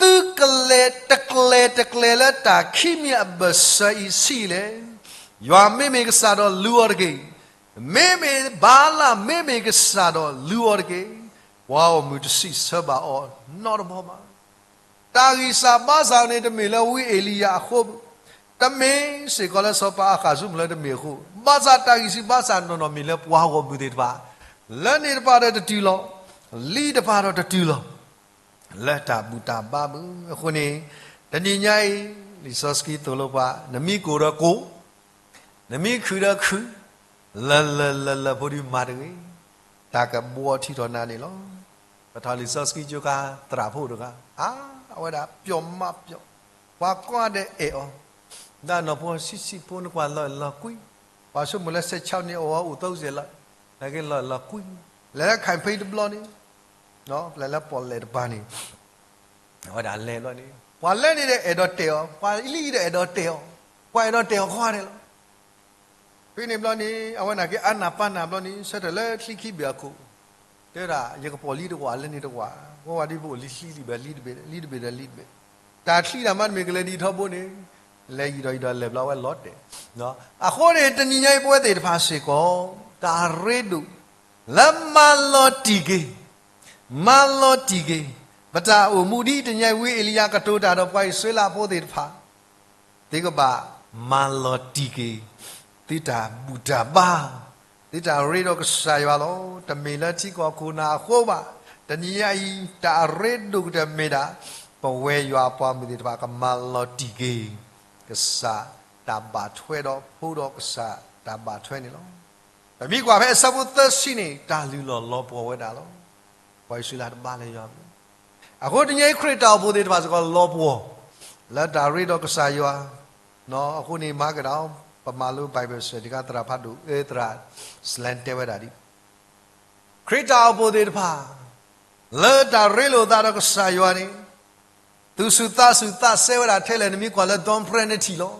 သုကလဲၤတကျဲၤတကျဲၤလၢတၢ်ခံမံၤအဘၢၣ်စၢၤအံၤဆံးလဲၣ်. ယွၤမ့မ့ၢ်ကစၢ်ဒီးလူၤအီၤတက့ၢ်. မ့မ့ၢ်ဘၤလၣ်မ့မ့ၢ်ကစၢ်ဒီးလူၤအီၤတက့ၢ်. ပှၤဂီၢ်မုၢ်တစံးဆၢဘၣ်အီၤနီတဘျီဘၣ်. တၢ်ဂံၢ်စၢ်ဘါစၢ်န့ၣ် တမ့ၢ်လၢဝံအ့လံယၤအဃိ, တမ့ၢ်စ့ၢ်ကီးလၢစီၤပၤအၤဃး ဆိကမိၣ်လၢတမ့ၢ်အဃိ, ဘၣ်ဆၣ်တၢ်ဂံၢ်စၢ်ဘါစၢ်နီၢ်နီၢ်မ့ၢ်လၢပှၤဂီၢ်မုၢ်သ့ၣ်တဖၣ် လၢန့ၣ်တပၤဒီးတတုၤလီၤ, လံတပၤဒီးတတုၤလီၤ လၢတၢ်ဘူၣ်တၢ်ဘါမုၢ်အဃိန့ၣ်, တနံၤညါအံၤ လံာ်စီဆှံသိၣ်လိပှၤ, နမ့ၢ်ကိၢ်ဒီးကိၢ်, နမ့ၢ်ခုၣ်ဒီးခုၣ်, လၢလၢလၢလၢဖိဒုမၤတဂ့ၤ, တၢ်ကဘှီထံထီၣ်နၤန့ၣ်လီၤ. ပထီၣ်လံာ်စီဆှံကၠိခါသရၣ်ဖိတဂၤ, အါ, အဝဲဒၣ်ပျီမးပျီ, ပှၤကိးဂၤဒဲးအဲၣ်အီၤ, ဒၣ်နီၢ်ဖိဆံးဆံးဖိန့ၣ်ကွၢ်လီၤအဲၣ်လီၤကွံ, ပှၤဆိကမိၣ်လၢစဲးဆါန့ၣ်အီၣ်ဝဲအိၣ်သီစဲးလီၤ, နာ်က့လီၤအဲၣ်လီၤကွံ, လဲၤလၢ campaign တဘျီန့ၣ် ပျဲၢ်လၢပီၣ်လဲၣ်တပၤန့ၣ်, အဝဲဒၣ်လဲၤဘျီန့ၣ် ပှၤလၢန့ၣ်ဒီးအဲၣ်ဒိးတဲာ်အီၤ, ပှၤလံဒီးအဲၣ်ဒိးတဲာ်အီၤ, ပှၤအဲၣ်ဒိးတဲာ်အီၤကိးဂၤဒဲးလီၤ. ဖဲန့ၣ်ဘျီန့ၣ် အဝဲနာ်က့အါနၢ်ပၢ်နၢ်ဘျီန့ၣ် ဆၢထၢၣ်လၢချံခံဘ့ၣ်အခိၣ်, တဲဝဲဒၣ် ယကပိာ်လံတဝာ်လၢန့ၣ်တဝာ်, ဝဲဝဲဒ်ပအိၣ်လံချံလံဘ့ၣ်လံတဘ့ၣ်လံတဘ့ၣ်ဒီးလံတဘ့ၣ်, တၢ်ချံတၢ်မါတမ့ၢ်ကလဲၤဒ်ထီဘိန့ၣ်, လဲၤယံာ်ဒီးယံာ်ဒီးလဲၤဘျီဝဲလီၤတဲာ်, အဃိန့ၣ် တနံၤညါအံၤပဝဲသ့ၣ်တဖၣ်စ့ၢ်ကီး တၢ်ရ့ဒိၣ် လၢမၤလီၤတံၢ်က့ၤ, မၤလီၤတံၢ်က့ၤ, ပတၢ်အိၣ်မူဒ်တနံၤအံၤ ဝံအ့လံယၤကတိၤတၢ်ဒီးပှၤအံၣ်စရ့လးဖိသ့ၣ်တဖၣ်, သုကဘၣ်မၤလီၤတံၢ်က့ၤ သုတၢ်ဘူၣ်တၢ်ဘါ, သုတၢ်ရ့ဒီးကစၢ်ယွၤလီၤ. တမ့ၢ်လၢထံကီၢ်ခိၣ်နၢ်အဃိဘၣ်. တနံၤအံၤ တၢ်အရ့ဒိၣ်ကတၢၢ်မ့ၢ်ဒၣ် ပဝဲယွၤအပှၤမုၣ်သ့ၣ်တဖၣ် ကမၤလီၤတံၢ်က့ၤ ကစၢ်တၢ်ဘၣ်ထွဲဒီးဖိဒီးကစၢ်တၢ်ဘၣ်ထွဲန့ၣ်လီၤ. ပမ့ၢ်ကွၢ်ဖဲအဆၢဖိသၢဆံန့ၣ် တၢ်လုၢ်လီၢ်လီၤပှီၢ်ဝဲဒၣ်လီၤ. ပှၤအံၣ်စရ့လးတဘါလၢယွၤဘၣ်. အဃိတနံၤအံၤ ခရံာ်တၢ်အိၣ်ဖှိၣ်သ့ၣ်တဖၣ်စ့ၢ်ကီးလီၤပှီၢ် လၢတၢ်ရ့ဒီးကစၢ်ယွၤ, အဃိန့ၣ်မၤကဒီး ပမၤလိ Bible စဲး တခါ သရၣ်ဖးဒိၣ် အသရၣ် စလဲတဲဝဲဒၣ်ဒ် ခရံာ်တၢ်အိၣ်ဖှိၣ်သ့ၣ်တဖၣ် လၢတၢ်ရ့လိာ်သးဒီးကစၢ်ယွၤန့ၣ် သူၣ်ဆူၣ်သးဆူၣ်သးစဲဝဲဒၣ်ထဲလဲၣ် နမ့ၢ်ကွၢ်လၢ dorm prayer န့ၣ်ထံၣ်လီၤ.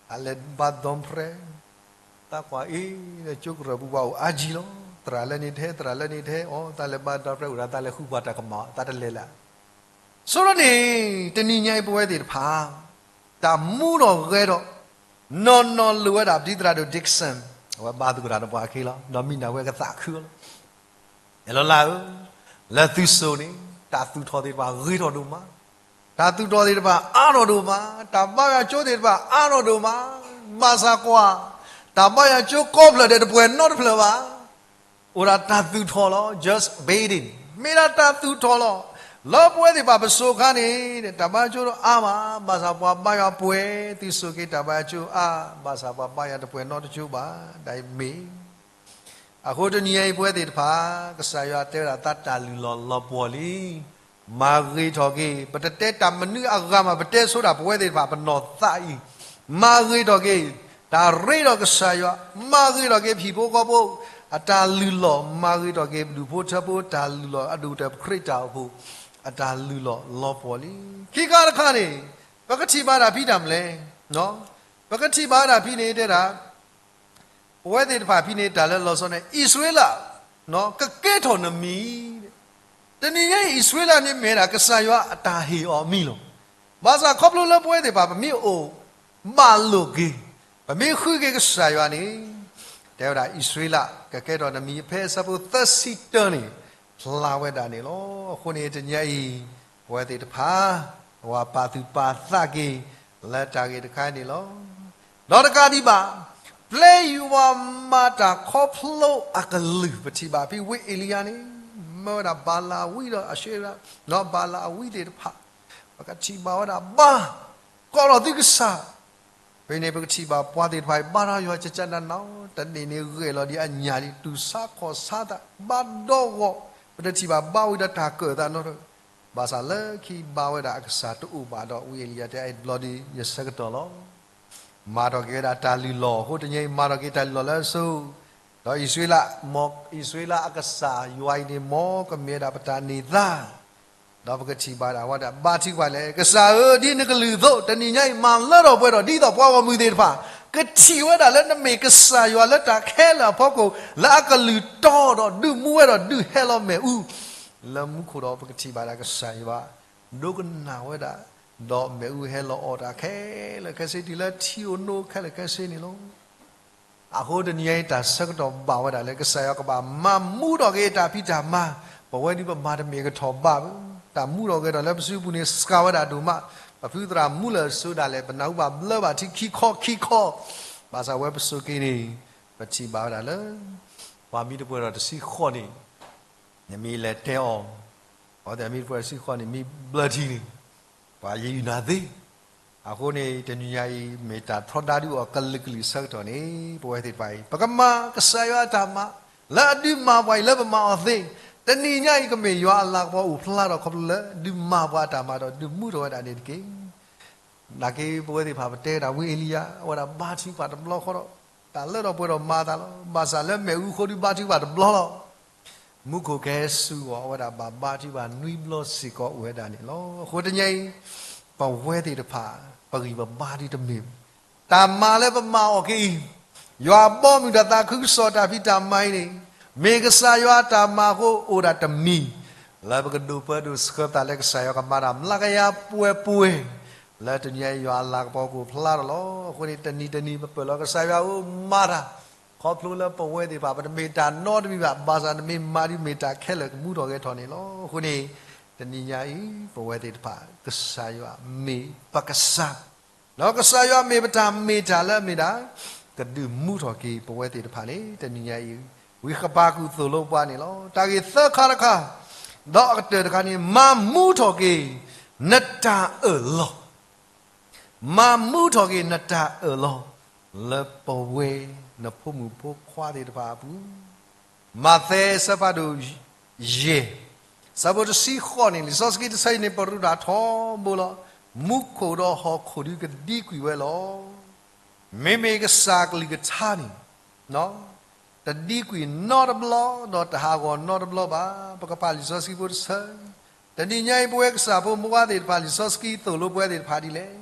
တၢ်လဲၤဘါ dorm prayer, သးကွၢ်အ့ၣ် လၢကၠိကရၢၢ်ပူၤပှၤအိၣ်အါကံလီၤ. သရၣ်လၢန့ၣ်ထဲ သရၣ်လၢန့ၣ်ထဲ, အိ တၢ်လဲၤဘါ dorm prayer အိၣ်ဒၣ် တၢ်လဲၤဃုပှၤတၢ်ကမၣ် တၢ်တလဲၤလၢ ဆိဒီးန့ၣ် တနံၤညါအံၤပဝဲသ့ၣ်တဖၣ် တၢ်မူထီၣ်ဂဲၤထီၣ် နီၢ်နီၢ်လိၣ်ဝဲဒၣ် ဒ်သရၣ်ဒိၣ် Dixon အဝဲဘါသကိးတၢ်ဒီးပှၤအခံလီၤ. ဒီးမံနၤဝဲကသးခုလီၤ. အဲၣ်လီၤလၢဧၢ, လၢသုစိၤန့ၣ် တၢ်သူၣ်ထီၣ်သ့ၣ်တဖၣ်ဂ့ၤထီၣ်ဒိၣ်မး, တၢ်သူၣ်ထီၣ်သ့ၣ်တဖၣ်အါထီၣ်ဒိၣ်မး, တၢ်ဘါယွၤကၠိသ့ၣ်တဖၣ်အါထီၣ်ဒိၣ်မး, ဘၣ်ဆၣ်ကွၢ် တၢ်ဘါယွၤကၠိကိးဖျၢၣ်ဒဲးတပှဲၤနီတဖျၢၣ်ဘၣ်. အိၣ်ဒၣ်တၢ်သူၣ်ထီၣ်လီၤ. Just beginning, မ့ၢ်ဒၣ်တၢ်သူၣ်ထီၣ်လီၤ. လၢပဝဲသ့ၣ်တဖၣ်ပစိၤအခါန့ၣ် တၢ်ဘါယွၤကၠိအါမး, ဘၣ်ဆၣ်ပှၤဘါယွၤပှဲၤ, သုစိၤက့ၤတၢ်ဘါယွၤကၠိအါ, ဘၣ်ဆၣ်ပှၤဘါယွၤတပှဲၤနီတကၠိဘၣ်. ဒ်အံၤမ့ၢ် အဃိတနံၤအံၤပဝဲသ့ၣ်တဖၣ် ကစၢ်ယွၤတဲဝဲဒၣ် သးတၢ်လုၢ်လီၢ်လီၤပှီၢ်လံ. မၤဂ့ၤထီၣ်က့ၤ, ပတတဲတၢ်မနုၤအဂၤမး ပတဲဆိဒၣ်ပဝဲသ့ၣ်တဖၣ် ပနီၢ်သးအံၤ, မၤဂ့ၤထီၣ်က့ၤ တၢ်ရ့ဒီးကစၢ်ယွၤ, မၤဂ့ၤထီၣ်က့ၤပဟံၣ်ဖိဃီဖိ အတၢ်လုၢ်လီၢ်, မၤဂ့ၤထီၣ်က့ၤပဒူၣ်ဖိထၢဖိ တၢ်လုၢ်လီၢ်အဒိၣ်ကတၢၢ်ပခရံာ်တၢ်အိၣ်ဖှိၣ် အတၢ်လုၢ်လီၢ်လီၤပှီၢ်လံ. ခံခါတခါန့ၣ် ပကထံၣ်ဘၣ်ဒၣ်ဖဲတၢ်မနုၤလဲၣ်, ပကထံၣ်ဘၣ်ဒၣ်ဖဲန့ၣ်တဲဒၣ် ပဝဲသ့ၣ်တဖၣ်ဖဲန့ၣ် တၢ်လၢလီၤဆီန့ၣ် အံၣ်စရ့လး ကကဲထီၣ်နမံၤ, တနံၤညါအံၤ အံၣ်စရ့လးန့ၣ်မ့ၢ်ဒၣ် ကစၢ်ယွၤအတၢ်ဟ့ၣ်အီၤအမံၤလီၤ. ဘၣ်ဆၣ်ခီဖျိလၢပဝဲသ့ၣ်တဖၣ် ပမ့ၢ်အိၣ်ဘၣ်လိာ်က့ၤ, ပမ့ၢ်ဃုက့ၤကစၢ်ယွၤန့ၣ် တဲဝဲဒၣ် အံၣ်စရ့လး ကကဲထီၣ်နမံၤ ဖဲအဆၢဖိသၢဆံတၢန့ၣ် ဖျါဝဲဒၣ်န့ၣ်လီၤ. အဃိန့ၣ်တနံၤညါအံၤ ပဝဲသ့ၣ်တဖၣ် ပဝဲပာ်သူၣ်ပာ်သးက့ၤ လၢတၢ်ဂ့ၢ်တခါန့ၣ်လီၤ. ဒီးတကးဒံးဘၣ် ပျဲယွၤမၤတၢ်ခီဖျိအကလုၢ် ပထံၣ်ဘၣ်ဖဲဝံအ့လံယၤန့ၣ် မၢဝဲဒၣ်ဘၤလးအဝံဒီးအၤၡ့ရၤ ဒီးဘၤလးအဝံသ့ၣ်တဖၣ် ပကထံၣ်ဘၣ်ဝဲဒၣ်ဘါ ကိးထီၣ်သုကစၢ် ဖဲန့ၣ် ပကထံၣ်ဘၣ်ပှၤသ့ၣ်တဖၣ်အံၤ ဘါထီၣ်ယွၤကကနနီၤ တန့ၢ်န့ၣ်ဂဲၤလီၤဒံးအညၣ်ဒံး တူၢ်ဆါခီၣ်ဆါသး ဘါဒီဂီၢ် ပတထံၣ်ဘၣ်ဘါဝံၤဒီးတၢ်ကၢၣ်သးနီတဖျၢၣ် ဘၣ်ဆၣ်လၢခံဘါဝဲဒၣ်အကစၢ်တအိၣ်ဘၣ်ဒီး ဝံအ့လံယၤတဲအံၤတဘျီဒီး ယဆၢကတီၢ်လီၤ. မၤထီၣ်က့ၤဝဲဒၣ်တၢ်လုၢ်လီၢ် အဃိတနံၤအံၤ မၤထီၣ်က့ၤတၢ်လုၢ်လီၢ်လၢအစိၤ ဒီးအံၣ်စရ့လး မ်အံၣ်စရ့လးအကစၢ်ယွၤအံၤန့ၣ် မ်ကမ့ၢ်ဝဲဒၣ်ပတၢ်န့ၢ်သါ ဒီးပကထံၣ်ဘၣ်ဒၣ်ဝဲဒၣ် ဘါထုကဖၣ်လဲၣ်, ကစၢ်ဧၢ, ဒ်နကလုၢ်အသိး တနံၤညါအံၤ မၤလၢထီၣ်ပှဲၤထီၣ် ဒ်သိးပှၤဂီၢ်မုၢ်သ့ၣ်တဖၣ် ကထံၣ်ဝဲဒၣ်လၢနမ့ၢ်ကစၢ်ယွၤလၢတၢ်ခဲလၢာ်အဖီခိၣ် လၢအကလုၢ်တီဒီးဒုးမူဝဲဒီးဒုးဟဲလီၤမ့ၣ်အူ လၢမူခိၣ်ဒီး ပကထံၣ်ဘၣ်ဒၣ်ကစၢ်ယွၤ ဒိကနၣ်ဝဲဒၣ် ဒီးမ့ၣ်အူဟဲလီၤအီၣ်တၢ်ခဲလၢာ်ခဲဆ့ တုၤလၢထံဧိၤနိခဲလၢာ်ခဲဆ့န့ၣ်လီၤ. အဃိတနံၤအံၤ တၢ်ဆၢကတီၢ်ဘၣ်ဝဲဒၣ်လၢ ကစၢ်ယွၤကဘၣ်မၤမူထီၣ်က့ၤတၢ်ဖံးတၢ်မၤ, ပဝဲဒၣ်ပမၤတမ့ၢ်ကထီၣ်ဘးဘၣ်, တၢ်မူထီၣ်ဂဲၤထီၣ်လၢပစုပူၤန့ၣ် စှၤဝဲဒၣ်ဒိၣ်မး, ပဖုသရၣ်မူလၢာ်အစိၤဒၣ်လဲာ် ပနၢ်ဟူဘၣ်ဘျၢဘၣ်ထံခံခီခံခီ, ဘၣ်ဆၣ်ဝဲပစိၤက့ၤန့ၣ် ပထံၣ်ဘၣ်ဝဲဒၣ်လၢ ပှၤမ့ၢ်တပှဲၤဒီးတဆံဃိးန့ၣ် နမ့ၢ်လဲၤတဲအီၤ, အဝဲသ့ၣ်မ့ၢ်တပှဲၤတဆံဃိးန့ၣ် မ့ၢ်ဘျၢထံန့ၣ် ပှၤယံာ်နၤသ့. အဃိန့ၣ် တနံၤညါအံၤ မ့ၢ်တၢ်ထီဒါဒုးအီၤကလုာ်ကလုာ်ဆၢကတီၢ်န့ၣ် ပဝဲသ့ၣ်တဖၣ်အံၤ ပကမၤကစၢ်ယွၤအတၢ်မၤ လၢအဒုးမၤပှၤအံၤ လၢပမၤအီၤသ့, တနံၤညါအံၤ ကမ့ၢ်ယွၤအလၤကပီၤအိၣ်ဖျါထီၣ်ခီဖျိလၢ ဒုးမၤပှၤအတၢ်မၤဒီး ဒုးမူထီၣ်ဝဲဒၣ်န့ၣ်တက့ၢ်. နာ်က့ ပဝဲသ့ၣ်တဖၣ် ပတဲဒၣ်ဝံအ့လံယၤ အဝဲဒၣ်ဘါထုကဖၣ်တဘျီဃီဒီး တၢ်လၢထီၣ်ပှဲၤထီၣ်မၤအသးလီၤ. ဘၣ်ဆၣ်လၢမ့ၣ်အူဃိဒုးဘါထုကဖၣ်တဘျီလီၤ. မူခိၣ်ကဟဲစူၤအီၤ အဝဲဒၣ်ဘၣ်ဘါထုကဖၣ်နွံဘျီစ့ၢ်ကီးအိၣ်ဝဲဒၣ်န့ၣ်လီၤ. အဃိတနံၤအံၤ ပဝဲသ့ၣ်တဖၣ် ပဂံၢ်ပဘါဒုးတမ့ၢ် တၢ်မၤလၢပမၤအီၤက့ၤအံၤ ယွၤအဘီအမုၢ်ဒီးသးခုကစီၣ်တၢ်ဖံးတၢ်မၤအံၤန့ၣ် မ့ၢ်ကစၢ်ယွၤအတၢ်မၤအဃိ အိၣ်ဒၣ်တမံၤ လၢပကဒိးပၢဒိးဆှၢပသးလၢကစၢ်ယွၤကမၤတၢ်မျးကယၤပှဲၤပှဲၤ လၢတနံၤအံၤ ယွၤအလၤကပီၤကအိၣ်ဖျါထီၣ်လီၤ. အဃိန့ၣ် တနံၤတနံၤ ပပၢၢ်လီၤကစၢ်ယွၤဧၢ မၤတၢ် ခီဖျိလၢပဝဲသ့ၣ်တဖၣ် ပတမ့ၢ်တၢ်နီတမံၤဘၣ်, ဘၣ်ဆၣ်နမ့ၢ်မၤဒ်မ့ၢ်တၢ်ခဲလၢာ်ကမူထီၣ်ဂဲၤထီၣ်န့ၣ်လီၤ. အဃိန့ၣ် တနံၤညါအံၤ ပဝဲသ့ၣ်တဖၣ် ကစၢ်ယွၤမ့ၢ်ပကစၢ်, ဒီးကစၢ်ယွၤမ့ၢ်ပတၢ်မ့ၢ်တၢ်လၢအမ့ၢ်ဒၣ် ကဒုးမူထီၣ်က့ၤပဝဲသ့ၣ်တဖၣ်န့ၣ် တနံၤညါအံၤ ဝံဃဘးကူာ်သိၣ်လိပှၤန့ၣ်လီၤ. တၢ်ဂ့ၢ်သၢခါတခါ, ဒီးအကတၢၢ်တခါန့ၣ် မၤမူထီၣ်က့ၤ နတၢ်အၢၣ်လီၤ မၤမူထီၣ်က့ၤနတၢ်အၢၣ်လီၤ လၢပဝဲနဖိမုၣ်ဖိခွါသ့ၣ်တဖၣ်အပူၤ, မးသဲအဆၢဖးဒိၣ်ယဲၢ် အဆၢဖိတဆံဃိးန့ၣ် လံာ်စီဆှံတဆၢအံၤန့ၣ် ပရူးတၢ်ထီဘိလီၤ. မူခိၣ်ဒီးဟီၣ်ခိၣ်ဒုးကဒံကွံာ်ဝဲလီၤ. မ့မ့ၢ်ကစၢ်ကလုၢ်ကထါန့ၣ် တဒံကွံာ်နီတဘျီ ဒီးတဟးဂီၤနီတဘျီဘၣ်. ပကဖးလံာ်စီဆှံဖိတဆၢ, တနံၤညါအံၤ ပဝဲကစၢ်ဖိမုၢ်ဝါသ့ၣ်တဖၣ် လံာ်စီဆှံသိၣ်လိပဝဲသ့ၣ်တဖၣ်ဒ်လဲၣ်.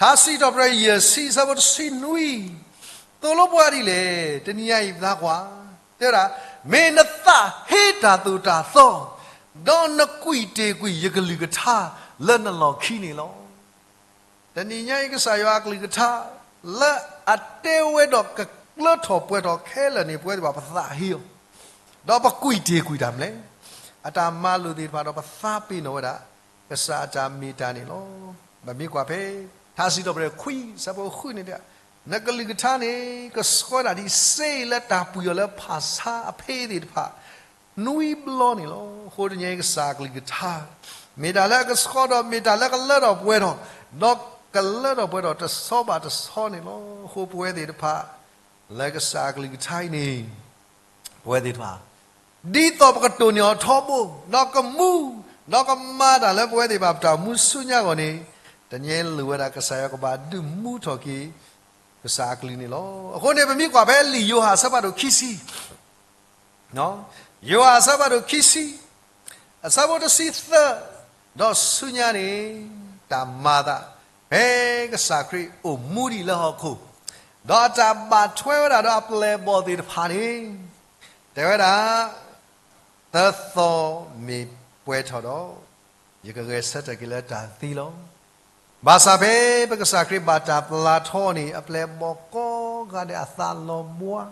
ထါစံးထီၣ်ပတြၢၤယဲၢ်ဆံ အဆၢဖိတဆံနွံ သိၣ်လိပှၤဒ်လဲၣ်. တနံၤညါအံၤပသးကွၢ်, တဲဝဲဒၣ်, မ့ၢ်နသးဟ့တၢ်သိၣ်တၢ်သီ, ဒီးနကွံာ်တ့ၢ်ကွံာ်ယကလုၢ်ကထါလၢနလီၢ်ခံန့ၣ်လီၤ. တနံၤညါအံၤ ကစၢ်ယွၤအကလုၢ်ကထါ လၢအတဲဝဲဒီးကလၢထီၣ်ပှဲၤထီၣ်ခဲလၢာ်န့ၣ် ပဝဲသ့ၣ်တဖၣ်ပသးဟ့အီၤ, ဒီးပကွံာ်တ့ၢ်ကွံာ်တၢ်မနုၤလဲၣ်. အတၢ်မၤလိာ်သ့ၣ်တဖၣ်ဒီးပသးပ့ၤနီၣ်ဝဲဒၣ် ကစၢ်အတၢ်မ့ၢ်တၢ်န့ၣ်လီၤ. ပမ့ၢ်ကွၢ်ဖဲ ထါစံးထီၣ်ပတြၢၤခွံ အဆၢဖိဃုန့ၣ်, နကလုၢ်ကထါန့ၣ် ကဆှၢဒၣ်ဒ်စ့လၢတၢ်ပှံၤအီၤလၢဖၣ်ဆါအဖ့သ့ၣ်တဖၣ် နွံဘျီန့ၣ်လီၤ. အဃိတနံၤအံၤကစၢ်အကလုၢ်ကထါ မ့ၢ်တၢ်လၢအကဆှီဒီး မ့ၢ်တၢ်လၢကလၢထီၣ်ပှဲၤထီၣ်, ဒီးကလၢထီၣ်ပှဲၤထီၣ်တဆီဘၣ်တဆီန့ၣ်လီၤ. အဃိပဝဲသ့ၣ်တဖၣ် လၢကစၢ်အကလုၢ်ကထါအံၤန့ၣ် ပဝဲသ့ၣ်တဖၣ် ဒ်သိးပကတိၢ်န့ၢ်အီၤထီဘိ, ဒီးကမူ, ဒီးကမၤတၢ်လၢပဝဲသ့ၣ်တဖၣ်ပတၢ်အိၣ်မူဆူညါအဂီၢ်န့ၣ်, တနံၤအံၤလိၣ်ဝဲဒၣ်ကစၢ်ယွၤကဘၣ်ဒုးမူထီၣ်က့ၤ ကစၢ်အကလုၢ်န့ၣ်လီၤ. အဃိန့ၣ် ပမ့ၢ်ကွၢ်ဖဲလံာ်ယိၤဟၣ်အဆၢဖးဒိၣ်ခံဆံ ယိၤဟၣ်အဆၢဖးဒိၣ်ခံဆံ အဆၢဖိတဆံသၢ ဒီးဆူညါန့ၣ် တၢ်မၤအသး ဖဲကစၢ်ခရံာ်အိၣ်မူဒံးလၢဟီၣ်ခိၣ်, ဒီးအတၢ်ဘၣ်ထွဲဝဲဒၣ်ဒီးအပျဲၢ်အဘီၣ်သ့ၣ်တဖၣ်န့ၣ်, တဲဝဲဒၣ်, သၢသီမ့ၢ်ပှဲၤထီၣ်ဒီး ယကဂဲၤဆၢထၢၣ်က့ၤလၢတၢ်သံလီၤ. ဘၣ်ဆၣ်ဖဲပကစၢ်ခရံာ်ဘၣ်တၢ်ပျၢ်ထီန့ၣ် အပျဲၢ်အဘီၣ်ကိးဂၤဒဲးအသးလီၤဘှါ,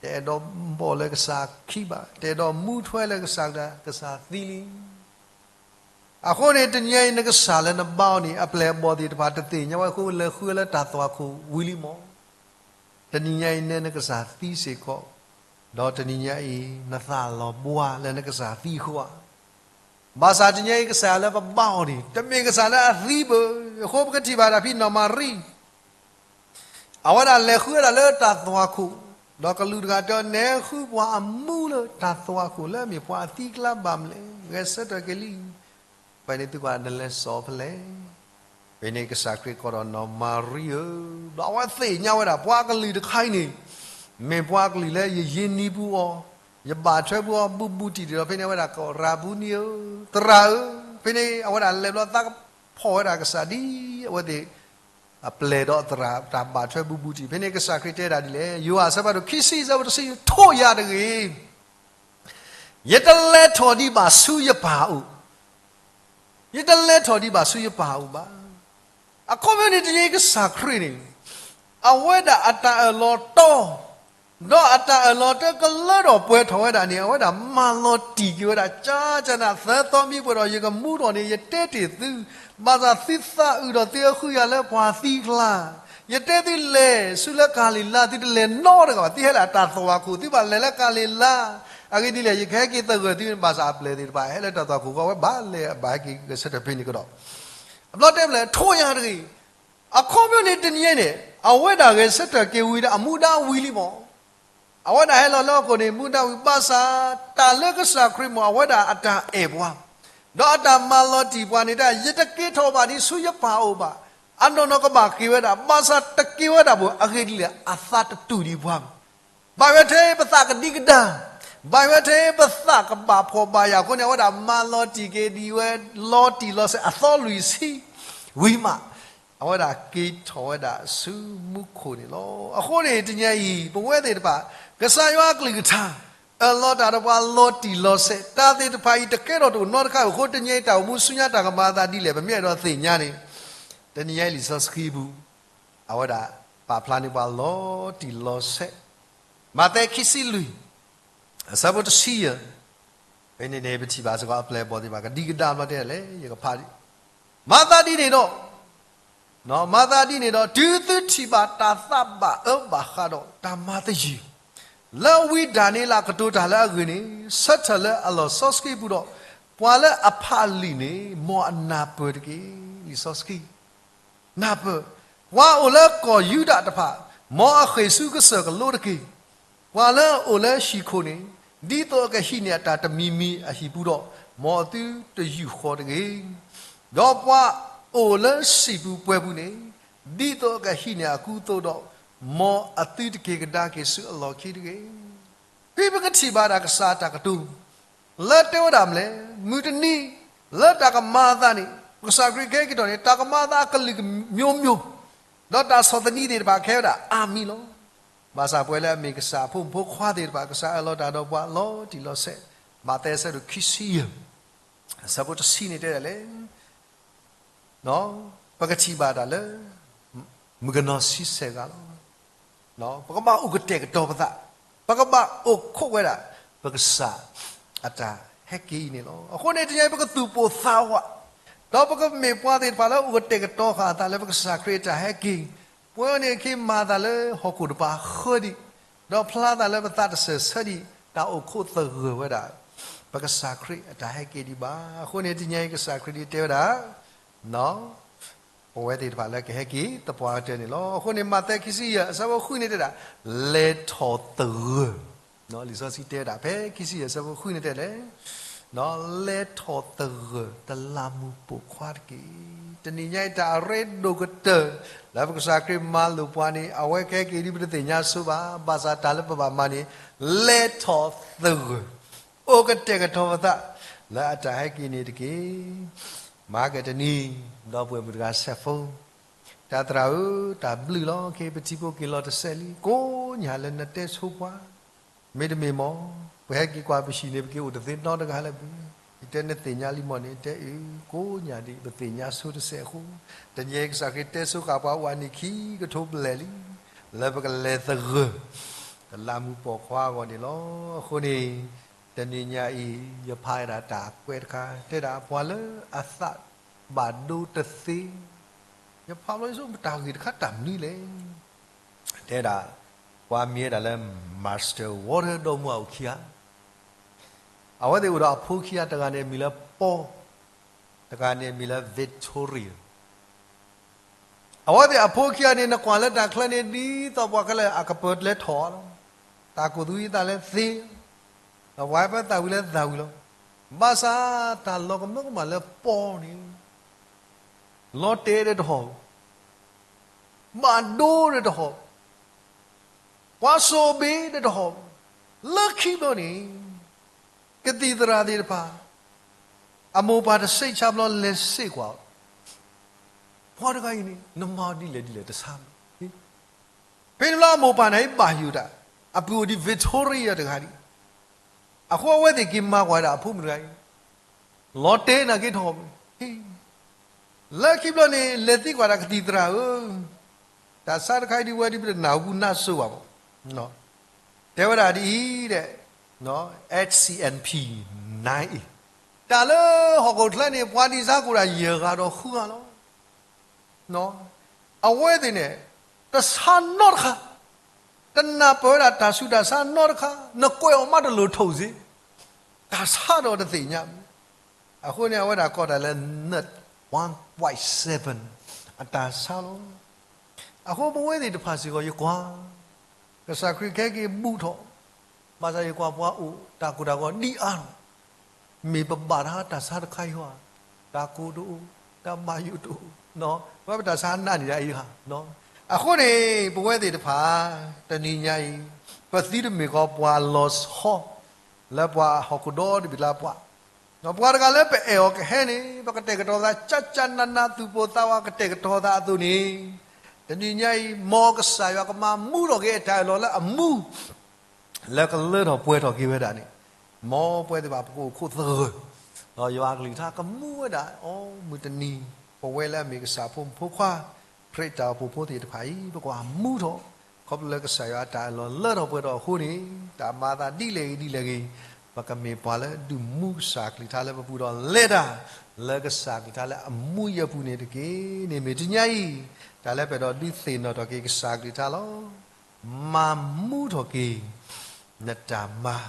တအဲၣ်ဒိးဘီၣ်လၢကစၢ်ခံဘၣ်, တအဲၣ်ဒိးမူထွဲလၢကစၢ်, ကစၢ်သံလံ. အဃိန့ၣ် တနံၤအံၤနကစၢ်လၢနဘါအီၤန့ၣ် အပျဲၢ်အဘီၣ်သ့ၣ်တဖၣ်တသ့ၣ်ညါဝဲအဃိ လဲၤဃုလၢတၢ်သွၣ်ခိၣ်ဝံၤလံမး. တနံၤညါအံၤနဲနကစၢ်သံစ့ၢ်ကီး, ဒီးတနံၤညါအံၤ နသးလီၤဘှါလၢနကစၢ်သံအဃိဧါ. ဘၣ်ဆၣ်တနံၤအံၤကစၢ်လၢပဘါအီၤန့ၣ် တမ့ၢ်ကစၢ်လၢအသံဘၣ်. အဃိပကထံၣ်ဘၣ်ဒၣ်ဖဲနီၢ်မၤရံ အဝဲဒၣ်လဲၤဃုဝဲဒၣ်လၢတၢ်သွၣ်ခိၣ်, ဒီးကလူးတဂၤတဲအီၤ နဲဃုပှၤအမူလၢတၢ်သွၣ်ခိၣ်လၢအမ့ၢ်ပှၤအသံကျါဘၣ်မနုၤလဲၣ်, ဂဲၤဆၢထၢၣ်က့ၤလံ. ဖဲန့ၣ်သုကွၢ်နလဲၤစိာ်ဖဲလဲၣ်. ဖဲန့ၣ်ကစၢ်ခရံာ်ကိးဒီးနီၢ်မၤရံဧၢ, ဒီးအဝဲသ့ၣ်ညါဝဲဒၣ် ပှၤကလုာ်တခါအံၤန့ၣ် မ့ၢ်ပှၤကလုာ်လၢယယ့ၢ်နံၤပူၤအီၤ, ယဘၣ်ထွဲပူၤအီၤဘူးဘူးတံၢ်တံၢ်ဒီး ဖဲန့ၣ်အဝဲဒၣ်ကိးရၤဘူနံဧၢ, သရၣ်ဧၢ, ဖဲန့ၣ်အဝဲဒၣ်လဲၤဘျီသးကဖီၣ်ဝဲဒၣ်ကစၢ်ဒ်အဝဲသ့ၣ် အပျဲၢ်ဒီးအသရၣ်တၢ်ဘၣ်ထွဲဘူးဘူးတံၢ်, ဖဲန့ၣ်ကစၢ်ခရံာ်တဲဒၣ်ဒ်လဲၣ်, ယိၤဟၣ်အဆၢဖးဒိၣ်ခံဆံ အဆၢဖိတဆံ, ထိးယၤတဂ့ၤ ယတလဲၤထီၣ်ဒံးဘၣ်ဆူယပၢ်အအိၣ်, ယတလဲၤထီၣ်ဒံးဘၣ်ဆူယပၢ်အအိၣ်ဘၣ်. အခီပညီန့ၣ် တနံၤအံၤကစၢ်ခရံာ်န့ၣ် အဝဲဒၣ်အတၢ်အၢၣ်လီၤတီ ဒီးအတၢ်အၢၣ်လီၤတကလၢထီၣ်ပှဲၤထီၣ်ဝဲဒၣ်န့ၣ် အဝဲဒၣ်မၤလီၤတံၢ်က့ၤဝဲဒၣ် ကကနၣ်သၢသီမ့ၢ်ပှဲၤဒီး ယကမူထီၣ်န့ၣ် ယတဲတ့ၢ်သု, ဘၣ်ဆၣ်သုသးအုးဒီးသုအဃုယၤလၢပှၤသံအကျါ, ယတဲသုလဲၤဆူလၢကၤလံၤလါ သုတလဲၤနီတဂၤဘၣ်, သုဟဲလၢတၢ်သွၣ်ခိၣ် သုဘၣ်လဲၤလၢကၤလံၤလါ, အဂ့ၢ်ဒ်လဲၣ် ယကဟဲက့ၤသဂၢၢ်သု, ဘၣ်ဆၣ်အပျဲၢ်သ့ၣ်တဖၣ် ဟဲလၢတၢ်သွၣ်ခိၣ်အဂီၢ် အဝဲဘၣ်လဲၤအဘၣ်ဟဲက့ၤဂဲၤဆၢထၢၣ်ဖဲန့ၣ်ကဒီး, အဘျီတဲဖဲလဲၣ် ထိးယၤတဂ့ၤ. အခီပညီန့ၣ် တနံၤအံၤန့ၣ် အဝဲဒၣ်ဂဲၤဆၢထၢၣ်က့ၤဝံၤဒီး အမူဒါဝံၤလံမး. အဝဲဒၣ်ဟဲလီၤလၢဟီၣ်ခိၣ်န့ၣ် မူဒါဝံၤ, ဘၣ်ဆၣ်တၢ်လၢကစၢ်ခရံာ်မ့ၢ် အဝဲဒၣ်အတၢ်အဲၣ်ပှၤ ဒီးအတၢ်မၤလီၤတံၢ်ပှၤန့ၣ် တၢ် ယတက့ၤထီၣ်ဘၣ်ဒံးဆူယပၢ်အအိၣ်ဘၣ်, အနီၢ်နီၢ်ကဘၣ်က့ၤဝဲဒၣ်, ဘၣ်ဆၣ်တက့ၤဝဲဒၣ်ဘၣ်. အဂ့ၢ်ဒ်လဲၣ် အသးတတူၢ်ဒံးပှၤဘၣ်. ဘၣ်ဝဲထဲပသးကဒံကဒါ, ဘၣ်ဝဲထဲပသးကဘၣ်ဖှီၣ်ဘၣ်ယာ်အဃိန့ၣ် အဝဲဒၣ်မၤလီၤတံၢ်က့ၤဒံးဝဲ လီၤတံၢ်လီၤဆဲးအသီလွံၢ်ဆံဝံၤမး အဝဲဒၣ်က့ၤထီၣ်ဝဲဒၣ်ဆူမူခိၣ်န့ၣ်လီၤ. အဃိန့ၣ် တနံၤအံၤ ပဝဲသ့ၣ်တဖၣ် ကစၢ်ယွၤအကလုၢ်ကထါ အၢၣ်လီၤတၢ်ဒီးပှၤလီၤတံၢ်လီၤဆဲး တၢ်သ့ၣ်တဖၣ်အံၤ တကဲထီၣ်တအိၣ်နီတခါအဃိ တနံၤအံၤတၢ်အိၣ်မူဆူညါတၢ်ကမၤအသးဒ်လဲၣ် ပမ့ၢ်အဲၣ်ဒိးသ့ၣ်ညါန့ၣ် တနံၤအံၤလံာ်စီဆှံပူၤ အဝဲဒၣ်ပာ်ဖျါန့ၢ်ပှၤလီၤတံၢ်လီၤဆဲး, မးသဲခံဆံလွံၢ် အဆၢဖိတဆံယဲၢ် ဖဲန့ၣ်န့ၣ် ပထံၣ်ဘၣ်စ့ၢ်ကီးအပျဲၢ်အဘီၣ်သ့ၣ်တဖၣ် ကဒံကဒါဘျီတဲလဲၣ် ယကဖး မၤသးဒ်န့ၣ်ဒီး, မၤသးဒ်န့ၣ်ဒီး တုၤသုထံၣ်ဘၣ်တၢ်သးဘၣ်အၢဘၣ်ဃးဒီးတၢ်မၤသယုၢ် လၢဝံဒၤနံးယ့လးကတိၤတၢ်လၢအဂ့ၢ်န့ၣ် ဆၢထၢၣ်လၢအလီၢ်စီဆှံပူၤဒီး ပှၤလၢအဖးလံာ်န့ၣ် မ်အနၢ်ပၢၢ်တက့ၢ်. လံာ်စီဆှံ နၢ်ပၢၢ်, ပှၤအိၣ်လၢကီၢ်ယူဒၤတဖၣ်, မ်အဃ့ၢ်ဆူကစၢၢ်ကလိတက့ၢ်. ပှၤလၢအအိၣ်လၢဟံၣ်ခိၣ်န့ၣ်, ဒ်သိးအကဟံးန့ၢ်အတၢ်တမံၤမံၤအဟံၣ်ပူၤဒီး, မ်အသုတယူာ်ဃီၤတဂ့ၤ. ဒီးပှၤအိၣ်လၢစံာ်ပူၤပှဲၤပူၤန့ၣ်, ဒ်သိးအကဟံးန့ၢ်အကူအသိးဒီး, မ်အသုတက့ၤကဒါက့ၤဆူအလီၢ်ခံတဂ့ၤ. ဖဲပကထံၣ်ဘၣ်ဒၣ်ကစၢ်တၢ်ကတိၤ လၢတဲဝဲဒၣ်မနုၤလဲၣ်, မုၢ်တနံၤ လၢတၢ်ကမၤအသးန့ၣ် ကစၢ်ခရံာ်ကဟဲက့ၤထီၣ်န့ၣ် တၢ်ကမၤအသးအကလုာ်ကမျိုးမျိုး, ဒီးတၢ်ဆီၣ်သနံးသ့ၣ်တဖၣ်ကဟဲဝဲဒၣ်အါမံၤလီၤ. ဘၣ်ဆၣ်ပဝဲလၢအမ့ၢ်ကစၢ်အဖိမုၣ်ဖိခွါသ့ၣ်တဖၣ် ကစၢ်အၢၣ်လီၤတၢ်ဒီးပှၤလီၤတံၢ်လီၤဆဲး, မးသဲအဆၢဒိၣ်ခံဆံယဲၢ် အဆၢဖိတဆံန့ၣ်တဲဒၣ်လဲၣ် ပကထံၣ်ဘၣ်တၢ်လၢ မုၣ်ကနီၤဆံဆဲၣ်ဂၤလီၤ. ပကဘၣ်အိၣ်ကတဲာ်ကတီၤပသး, ပကဘၣ်အိၣ်ခိးဝဲဒၣ် ပကစၢ်အတၢ်ဟဲက့ၤအံၤန့ၣ်လီၤ. အဃိန့ၣ် တနံၤအံၤ ပကသူၣ်ပိၢ်သးဝး, ဒီးပကမ့ၢ်ပှၤသ့ၣ်တဖၣ်လၢအိၣ်ကတဲာ်ကတီၤဃာ်အသးလၢပကစၢ်ခရံာ်အတၢ်ဟဲက့ၤ, ပဝဲန့ၣ်က့ၤမၤသးလၢဟီၣ်ခိၣ်တပၤဃၢဒံး, ဒီးဖျါသးလၢပသးတစဲးဆၢဒံး, တၢ်အိၣ်ခိးသဂၢၢ်ဝဲဒၣ် ပကစၢ်ခရံာ်အတၢ်ဟဲက့ၤဒံးဘၣ်. အဃိန့ၣ် တနံၤအံၤကစၢ်ခရံာ်ဒ်တဲဝဲဒၣ် ပဝဲသ့ၣ်တဖၣ်လၢကဟဲက့ၤသပှၢ်ကတၢၢ်န့ၣ်လီၤ. အဃိန့ၣ် မးသဲခံဆံယဲၢ် အဆၢဖိဃုန့ၣ်တဲဒၣ်, လဲၤထီၣ်သဂၢၢ်, လံာ်စီဆှံတဲဝဲဒၣ် ဖဲခံဆံယဲၢ် အဆၢဖိဃုန့ၣ်တဲလဲၣ်, လဲၤထီၣ်သဂၢၢ် တလးမူးပိာ်ခွါတက့ၢ်. တနံၤညါအံၤ တၢ်အရ့ဒိၣ်ကတၢၢ် လၢပကစၢ်ခရံာ်မၤလိာ်ပှၤန့ၣ် အဝဲကဟဲက့ၤဒ်ပတသ့ၣ်ညါဆိဘၣ်. ဘၣ်ဆၣ်တၢ်လၢပဘၣ်မၤန့ၣ် လဲၤထီၣ်သဂၢၢ်, အိၣ်ကတဲာ်ကတီၤပသး လၢအတၢ်ဟဲက့ၤန့ၣ်တက့ၢ်. မၤကတနံၤ ဒီပုၢ်ဝဲၢ်မုၣ်တဂၤစဲးဖိ, တၢ်သရၣ်ဧၢ, တၢ်ဘျုးလီၤ. ခဲအံၤပထံဖိက့ၤလီၤတစဲးလံ, ကိးညါလၢနတဲဆိပှၤ, မ့တမ့ၢ်မ့ၢ် ပဟဲက့ၤကွၢ်ပဟံၣ်န့ၣ် ပက့ၤအိၣ်တသ့နီတဂၤလၢၤဘၣ်. ယတဲနသ့ၣ်ညါလံမ့ၢ်န့ၣ် တဲအုၣ်, ကိးညါဒံး ပသ့ၣ်ညါဆိတစဲးအဃိ, တနံၤအံၤကစၢ်ခရံာ်တဲဆိဃာ်ပှၤအိၣ်အနံၣ်ခံကထိဘျဲၣ်လံ, လၢပကလဲၤသဂၢၢ် တလးမူးပိာ်ခွါအဂီၢ်န့ၣ်လီၤ. အဃိန့ၣ် တနံၤညါအံၤ ယဖးဝဲဒၣ်တၢ်ကွဲးတခါ တဲဒၣ်ပှၤလၢအသးဘၣ်ဒိတသ့, ယဖးဘျီယဆိ တၢ်ဂ့ၢ်တခါတၢ်မနုၤလဲၣ် တဲဒၣ် ပှၤမံၤဝဲဒၣ်လၢ Master Walter ဒီမါဝၤအိၣ်ခံဂၤ, အဝဲသ့ၣ်အိၣ်ဒီးအဖိခံဂၤ, တဂၤန့ၣ်အမံၤလၢ Paul, တဂၤန့ၣ်အမံၤလၢ Vittoria. အဝဲသ့ၣ်အဖိခံဂၤန့ၣ် နကွၢ်လၢတၢ်ချၢန့ၣ် ဒ်သိးပှၤခဲလၢာ်အကပၢၤလဲၤထီၣ်လီၤ. တၢ်ကူၣ်သံသးလၢသ့, ဒီးပှၤဟဲပၢသၣ်ဝံၤလၢသၣ်ဝံၤလီၤ. ဘၣ်ဆၣ်တၢ်လီၤကမၢကမၣ်လၢ Paul န့ၣ် လီၤတဲာ်ဒီးတဟီၣ်, ဘၣ်ဒိဒီးတဟီၣ်, ပှၤစိာ်ဘ့ၣ်ဒီးတဟီၣ်, လၢခံဘျီန့ၣ် ကသံၣ်သရၣ်သ့ၣ်တဖၣ် အမိၢ်ပၢ်တဆံးဆါဘျီလဲၤစ့ၢ်ကွၢ်, ပှၤတဂၤအံၤန့ၣ် နမၤအီၤဒ်လဲၣ်ဒ်လဲၣ်တဆါဘၣ်. ဖဲန့ၣ်ဘျီအမိၢ်ပၢ်န့ၣ်ဘၣ်ယိၣ်တၢ်, အပုၢ်အိၣ်ဒံး Vittoria တဂၤဒံး, အဃိအဝဲသ့ၣ်က့ၤမၤကွၢ်ဒၣ်အဖိမုၣ်တဂၤအံၤ, လီၤတဲာ်နာ်က့ထီၣ်, လၢခံဘျီန့ၣ် လဲၤသံကွၢ်ဒၣ်ကသံၣ်သရၣ်ဧၢ, တၢ်ဆါတခါအံၤဒ်ဝဲဒ်ပတနၢ်ဟူနၢ်စိဘၣ်မး, တဲဝဲဒၣ်ဒ်အံၤ, H C N P nine A, တၢ်လၢဟီၣ်ခိၣ်ချၢန့ၣ် ပှၤဒံးဆါကအိၣ်ဒၣ်ယဲၢ်ဂၤဒီးဃုဂၤလီၤ. အဝဲသ့ၣ်န့ၣ် တဆါနီတခါ, တနၢ်ပၢၢ်ဝဲဒၣ်တၢ်ဆူးတၢ်ဆါနီတခါ, နကွဲးအီၤမးတလိၣ်ထိၣ်စ့, တၢ်ဆါဒီးတသ့ၣ်ညါ, အဃိန့ၣ် အဝဲဒၣ်ကိးတၢ်လၢ နၢး one point seven အတၢ်ဆါလီၤ. အဃိပဝဲသ့ၣ်တဖၣ်စ့ၢ်ကီးယကွၢ်, ကစၢ်ခရံာ်ကဟဲက့ၤဘူးထီၣ်, ဘၣ်ဆၣ်ယကွၢ်ပှၤအိၣ်တၢ်ကိၢ်တၢ်ဂီၤဒ်အါလီၤ. မ့ၢ်ပဘၣ်တၢ်ဆါတခါအံၤဟီ, တၢ်ကိၢ်တအိၣ်, တၢ်ဘၣ်ယိၣ်တအိၣ်, ပဝဲပတၢ်ဆါနးန့ၣ်ဒ်အံၤဧါ. အဃိန့ၣ် ပဝဲသ့ၣ်တဖၣ် တနံၤညါအံၤ ပသုတမ့ၢ်ကီးပှၤလီၤဆီ လၢပှၤဟီၣ်ခိၣ်ဒီတဘ့ၣ်လၢပှၤ, ပှၤတဂၤလၢပအဲၣ်အီၤကဟဲန့ၣ် ပကတဲာ်ကတီၤသး ကၠၢ်ကၠၢ်နးနး သူၣ်ပိၢ်သးဝးကတဲာ်ကတီၤသးအသိးန့ၣ်, တနံၤညါအံၤ မ်ကစၢ်ယွၤကမၤမူထီၣ်က့ၤအတၢ်အၢၣ်လီၤလၢအမူ လၢကလၢထီၣ်ပှဲၤထီၣ်က့ၤဝဲဒၣ်န့ၣ်, မ်ပဝဲသ့ၣ်တဖၣ်ပကအိၣ်ခိးသဂၢၢ်, ဒီးယွၤအကလုၢ်ကထါကမူဝဲဒၣ် အိ မုၢ်တနံၤ ပဝဲလၢအမ့ၢ်ကစၢ်ဖိမုၣ်ဖိခွါ ခရံာ်တၢ်အိၣ်ဖှိၣ်ဖိသ့ၣ်တဖၣ်အံၤ ပကဘၣ်မူထီၣ်, ခီဖျိလၢကစၢ်ယွၤအတၢ်အၢၣ်လီၤလၢထီၣ်ပှဲၤထီၣ်အဃိန့ၣ်, တၢ်မၤအသးဒ်လဲၣ်ဂ့ၤဒ်လဲၣ်ဂ့ၤ, ပကမ့ၢ်ပှၤလၢဒုးမူကစၢ်ကလုၢ်ကထါလၢပပူၤဒီး လဲၤတၢ်လၢကစၢ်ကလုၢ်ကထါလၢအမူအယၢၢ်ပူၤန့ၣ်တက့ၢ်. န့ၣ်မ့ၢ်တနံၤညါအံၤ တၢ်လၢပအဲၣ်ဒိးဒုးသ့ၣ်နီၣ်ထီၣ်က့ၤကစၢ်ကလုၢ်ကထါလီၤ. မၤမူထီၣ်က့ၤ နတၢ်မၤ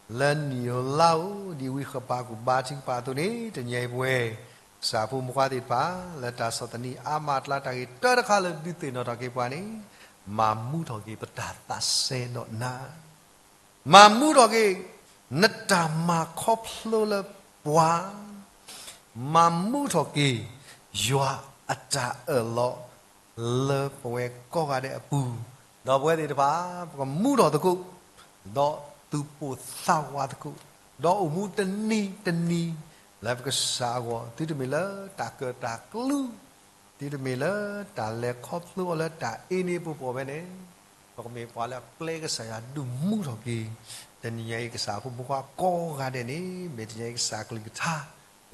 လၢနံၣ်ဧိၤလါဧိၤ ဒ်ဝံဃပၤကူၣ်ဘါထုကဖၣ်အသိးန့ၣ် တနံၤညါအံၤပဝဲ ကစၢ်ဖိမုၣ်ဖိခွါသ့ၣ်တဖၣ် လၢတၢ်ဆီၣ်သနံးအါမးအကျါ တၢ်ဂ့ၤတၢတခါလၢဒုးသ့ၣ်နီၣ်ထီၣ်က့ၤပှၤန့ၣ် မၤမူထီၣ်က့ၤပတၢ်သးစဲဒီးနၤ မၤမူထီၣ်က့ၤ နတၢ်မၤခီဖျိလၢပှၤ, မၤမူထီၣ်က့ၤ ယွၤအတၢ်အၢၣ်လီၤ လၢပဝဲကိးဂၤဒဲးအပူၤ, ဒီးပဝဲသ့ၣ်တဖၣ် ပကမူထီၣ်သကိး, ဒီးသူၣ်ပိၢ်သးဝးသကိး, ဒီးအိၣ်မူတနံၤတနံၤ လၢပကစၢ်အဂီၢ် သုတမ့ၢ်လၢတၢ်ကၢၣ်တၢ်ကျူ သုတမ့ၢ်လၢတၢ်လဲၤခီဖျိအီၤလၢတၢ်အ့န့ၢ်ပှၤဖဲန့ၣ်, ပကမ့ၢ်ပှၤလၢအကျဲကစၢ်ယွၤဒုးမူထီၣ်က့ၤ, တနံၤညါအံၤ ကစၢ်ဖိမုၣ်ဖိခွါကိးဂၤဒဲးန့ၣ် မ့ၢ်တနံၤညါအံၤကစၢ်ကလုၢ်ကထါ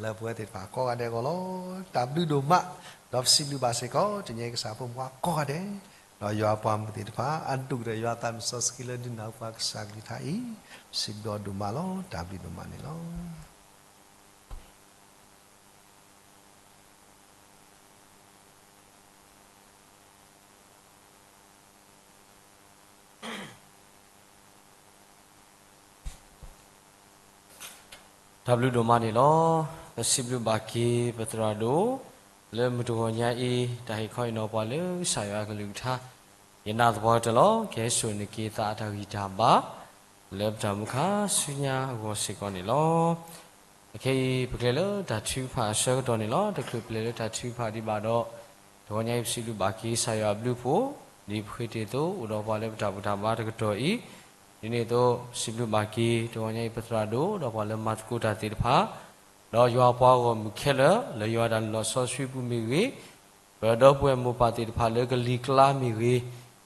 လၢပဝဲသ့ၣ်တဖၣ်ကိးဂၤဒဲးအဂီၢ်လီၤ. တၢ်ဘျုးဒိၣ်မး, ဒီးပစံးဘျုးဘၣ်စ့ၢ်ကီး တနံၤညါအံၤကစၢ်ဖိမုၣ်ဖိခွါကိးဂၤဒဲး, ဒီးယွၤအပှၤမုၣ်သ့ၣ်တဖၣ် အဒိၣ်ကတၢၢ်ယွၤအသးမုၢ်စီဆှံလၢဒုးနၢ်ဟူပှၤကစၢ်ကလုၢ်ကထါအံၤ, ပစံးဘျုးဒိၣ်မးလီၤ. တၢ်ဘျုးဒိၣ်မးန့ၣ်လီၤ. တၢ်ဘျုးဒိၣ်မးန့ၣ်လီၤ. ပစံးဘျုးဘၣ်က့ၤပသရၣ်ဒိၣ် လၢမုၢ်တဂီၤညါအံၤ တၢ်ဟ့ၣ်ခီဟ့ၣ်နီၤပှၤလၢကစၢ်ယွၤအကလုၢ်ကထါ, ယနာ်သပှၢ်ကတၢၢ်လီၤ. ကဟဲစိာ်န့ၢ်က့ၤသးအတၢ်ဂံၢ်တၢ်ဘါ လၢပတၢ်မူခါဆူညါအဂီၢ်စ့ၢ်ကီးန့ၣ်လီၤ. အခဲအံၤ ပကလဲၤလၢတၢ်ထုကဖၣ်အဆၢကတီၢ်န့ၣ်လီၤ. တချုးပလဲၤလၢတၢ်ထုကဖၣ်ဒံးဘၣ်ဒီး, တဂီၤညါအံၤ ပစံးဘျုးဘၣ်က့ၤကစၢ်ယွၤအဘျုးအဖှိၣ်, ဒ်ပဃ့တ့ၢ်အသိး အိၣ်ဒီးပှၤလၢပတၢ်ဘူၣ်တၢ်ဘါတကတီၢ်အံၤ, ဒ်န့ၣ်အသိး ပစံးဘျုးဘၣ်က့ၤ တဂီၤညါအံၤ ပသရၣ်ဒိၣ် ဒီးပှၤလၢမၤသကိးတၢ်သ့ၣ်တဖၣ်, ဒီးယွၤအပှၤဂီၢ်မုၢ်ခဲလၢာ် လၢယွၤတၢ်လုၢ်လီၢ်စီဆှံပူၤမ့ၢ်ဂ့ၤ, ပဒီပုၢ်ဝဲၢ်မိၢ်ပၢ်သ့ၣ်တဖၣ်လၢကလံၤကျါမ့ၢ်ဂ့ၤ,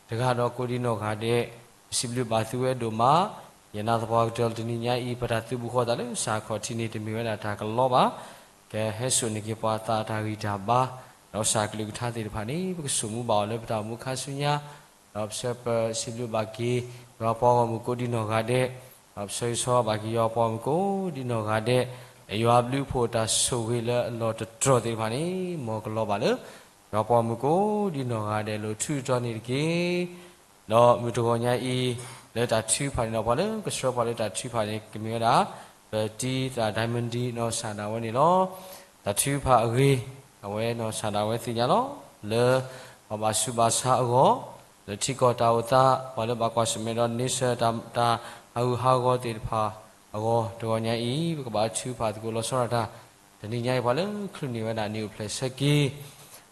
တဂၤဒီးကိးဒံနီၢ်ဂၤဒဲး, ပစံးဘျုးဘၣ်သုဝဲဒိၣ်မး, ယနာ်သပှၢ်ကတၢၢ်တနံၤညါအံၤ ပတၢ်သုးဘူးဃီသးလၢကစၢ်ခီၣ်ထံးန့ၣ် တမ့ၢ်ဝဲဒၣ်တၢ်ကလီဘၣ်. ကဟဲစိာ်န့ၢ်က့ၤပှၤသးအတၢ်ဂံၢ်တၢ်ဘါ, ဒီးကစၢ်ကလုၢ်ကထါသ့ၣ်တဖၣ်န့ၣ် ပကဆိၣ်မူဘၣ်အီၤလၢပတၢ်အိၣ်မူခါဆူညါ, ဒီးပဆၢပစံးဘျုးဘၣ်က့ၤ ယွၤအပှၤဂီၢ်မုၢ်ကိးဒံနီၢ်ဂၤဒဲး, ဒီးပဆၢဂ့ၤဆၢဝါဘၣ်က့ၤယွၤအပှၤဂီၢ်မုၢ်ကိးဒံနီၢ်ဂၤဒဲး, ယွၤအဘျုးအဖှိၣ်တၢ်ဆိၣ်ဂ့ၤလၢအလီၢ်တတြီၢ်သ့ၣ်တဖၣ်န့ၣ် မ်ကလီဘၣ်လၢ ယွၤအပှၤဂီၢ်မုၢ်ကိးဒံနီၢ်ဂၤဒဲး လိၤထူတတီၤန့ၣ်တက့ၢ်. ဒီးမုၢ်တဂီၤညါအံၤ လၢတၢ်ထုကဖၣ်န့ၣ်ဒီး ပှၤလၢကဆှၢပှၤလၢတၢ်ထုကဖၣ်န့ၣ် ကမ့ၢ်ဝဲဒၣ် ပတံၤသရၣ်ဒိၣ်မၢ်ဒံနီၢ်ကစၢ်ဒၣ်ဝဲန့ၣ်လီၤ. တၢ်ထုကဖၣ်အဂ့ၢ် အဝဲနီၢ်ကစၢ်ဒၣ်ဝဲသ့ၣ်ညါလီၤ. လၢပှၤဘၣ်ဆူးဘၣ်ဆါအဂီၢ်, လၢထံကီၢ်တၢ်အိၣ်သး, ပှၤလၢဘၣ်ကွၢ်ဆၢၣ်မဲာ်ဒီးန့ဆၢၣ်တၢ်, တၢ်ဟးဂူာ်ဟးဂီၤသ့ၣ်တဖၣ်အဂီၢ် တဂီၤညါအံၤ ပကဘၣ်ထုကဖၣ်သကိးလီၤဆီဒၣ်တၢ်, တနံၤညါအံၤ ပှၤလၢချုးန့ၢ်ဝဲဒၣ်နံၣ်အိၣ်ဖျဲၣ်ဆၢက့ၤ ဒီး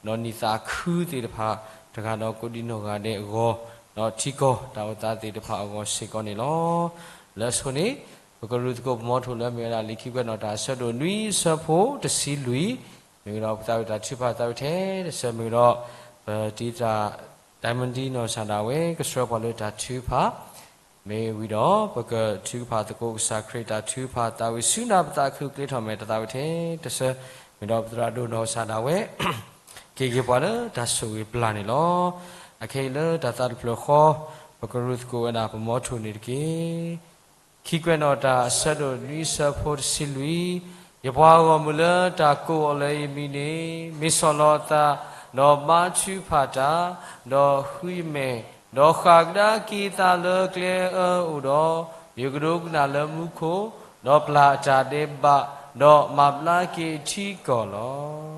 နံၣ်သးခုသ့ၣ်တဖၣ် တဂၤဒီးကိးဒံနီၢ်ဂၤဒဲးအဂီၢ်, ဒီးထံကီၢ်တၢ်အိၣ်သးသ့ၣ်တဖၣ်အဂီၢ်စ့ၢ်ကီးန့ၣ်လီၤ. လၢအဆိန့ၣ် ပကရူၢ်သကိးပမီထိၣ်လၢမ့ၢ်ဝဲဒၣ်လံာ်ခံကွဲးနီၣ်တၢ်အဆၢဒိၣ်နွံအဆၢဖိတဆံလွံၢ်, မ့ၢ်ဝံၤဒီးပသးဝံၣ်တၢ်ထုကဖၣ်သးဝံၣ်ထဲတဆၢ မ့ၢ်ဝံၤဒီး ပတံၤသရၣ်ဒိၣ်မၢ်ဒံနီၢ်ကစၢ်ဒၣ်ဝဲ ကဆှၢပှၤလၢတၢ်ထုကဖၣ် မ့ၢ်ဝံၤဒီး ပကထုကဖၣ်သကိးကစၢ်ခရံာ်တၢ်ထုကဖၣ်သးဝံၣ်ဆူနၢ်ပသးခုကျဲထီၣ်မဲာ်တၢ်သးဝံၣ်ထဲတဆၢ, မ့ၢ်ဒီးပသရၣ်ဒိၣ်နီၢ်ကစၢ်ဒၣ်ဝဲ က့ၤက့ၤပှၤလၢတၢ်ဆိၣ်ဂ့ၤပျၢ်န့ၣ်လီၤ. အခဲအံၤလၢတၢ်သးတဖျၢၣ်ဃီ ပကရူၢ်သကိးဝဲဒၣ်ပမီထိၣ်န့ၣ်တက့ၢ်. ခံကွဲးနီၣ်တၢ်အဆၢဒိၣ်နွံအဆၢဖိတဆံလွံၢ်, ယပှၤဂီၢ်မုၢ်လၢတၢ်ကိးအီၤလၢယမံၤန့ၣ် မ့ၢ်ဆီၣ်လီၤအသး, ဒီးဘါထုကဖၣ်တၢ်, ဒီးဃုယမဲာ်, ဒီးဃၣ်ကဒါက့ၤအသးလၢကျဲအၢအအိၣ်ဒီး, ယကဒိကနၣ်လၢမူခိၣ်, ဒီးပျၢ်အတၢ်ဒဲးဘး, ဒီးမၤဘျါက့ၤအထံအကီၢ်လီၤ.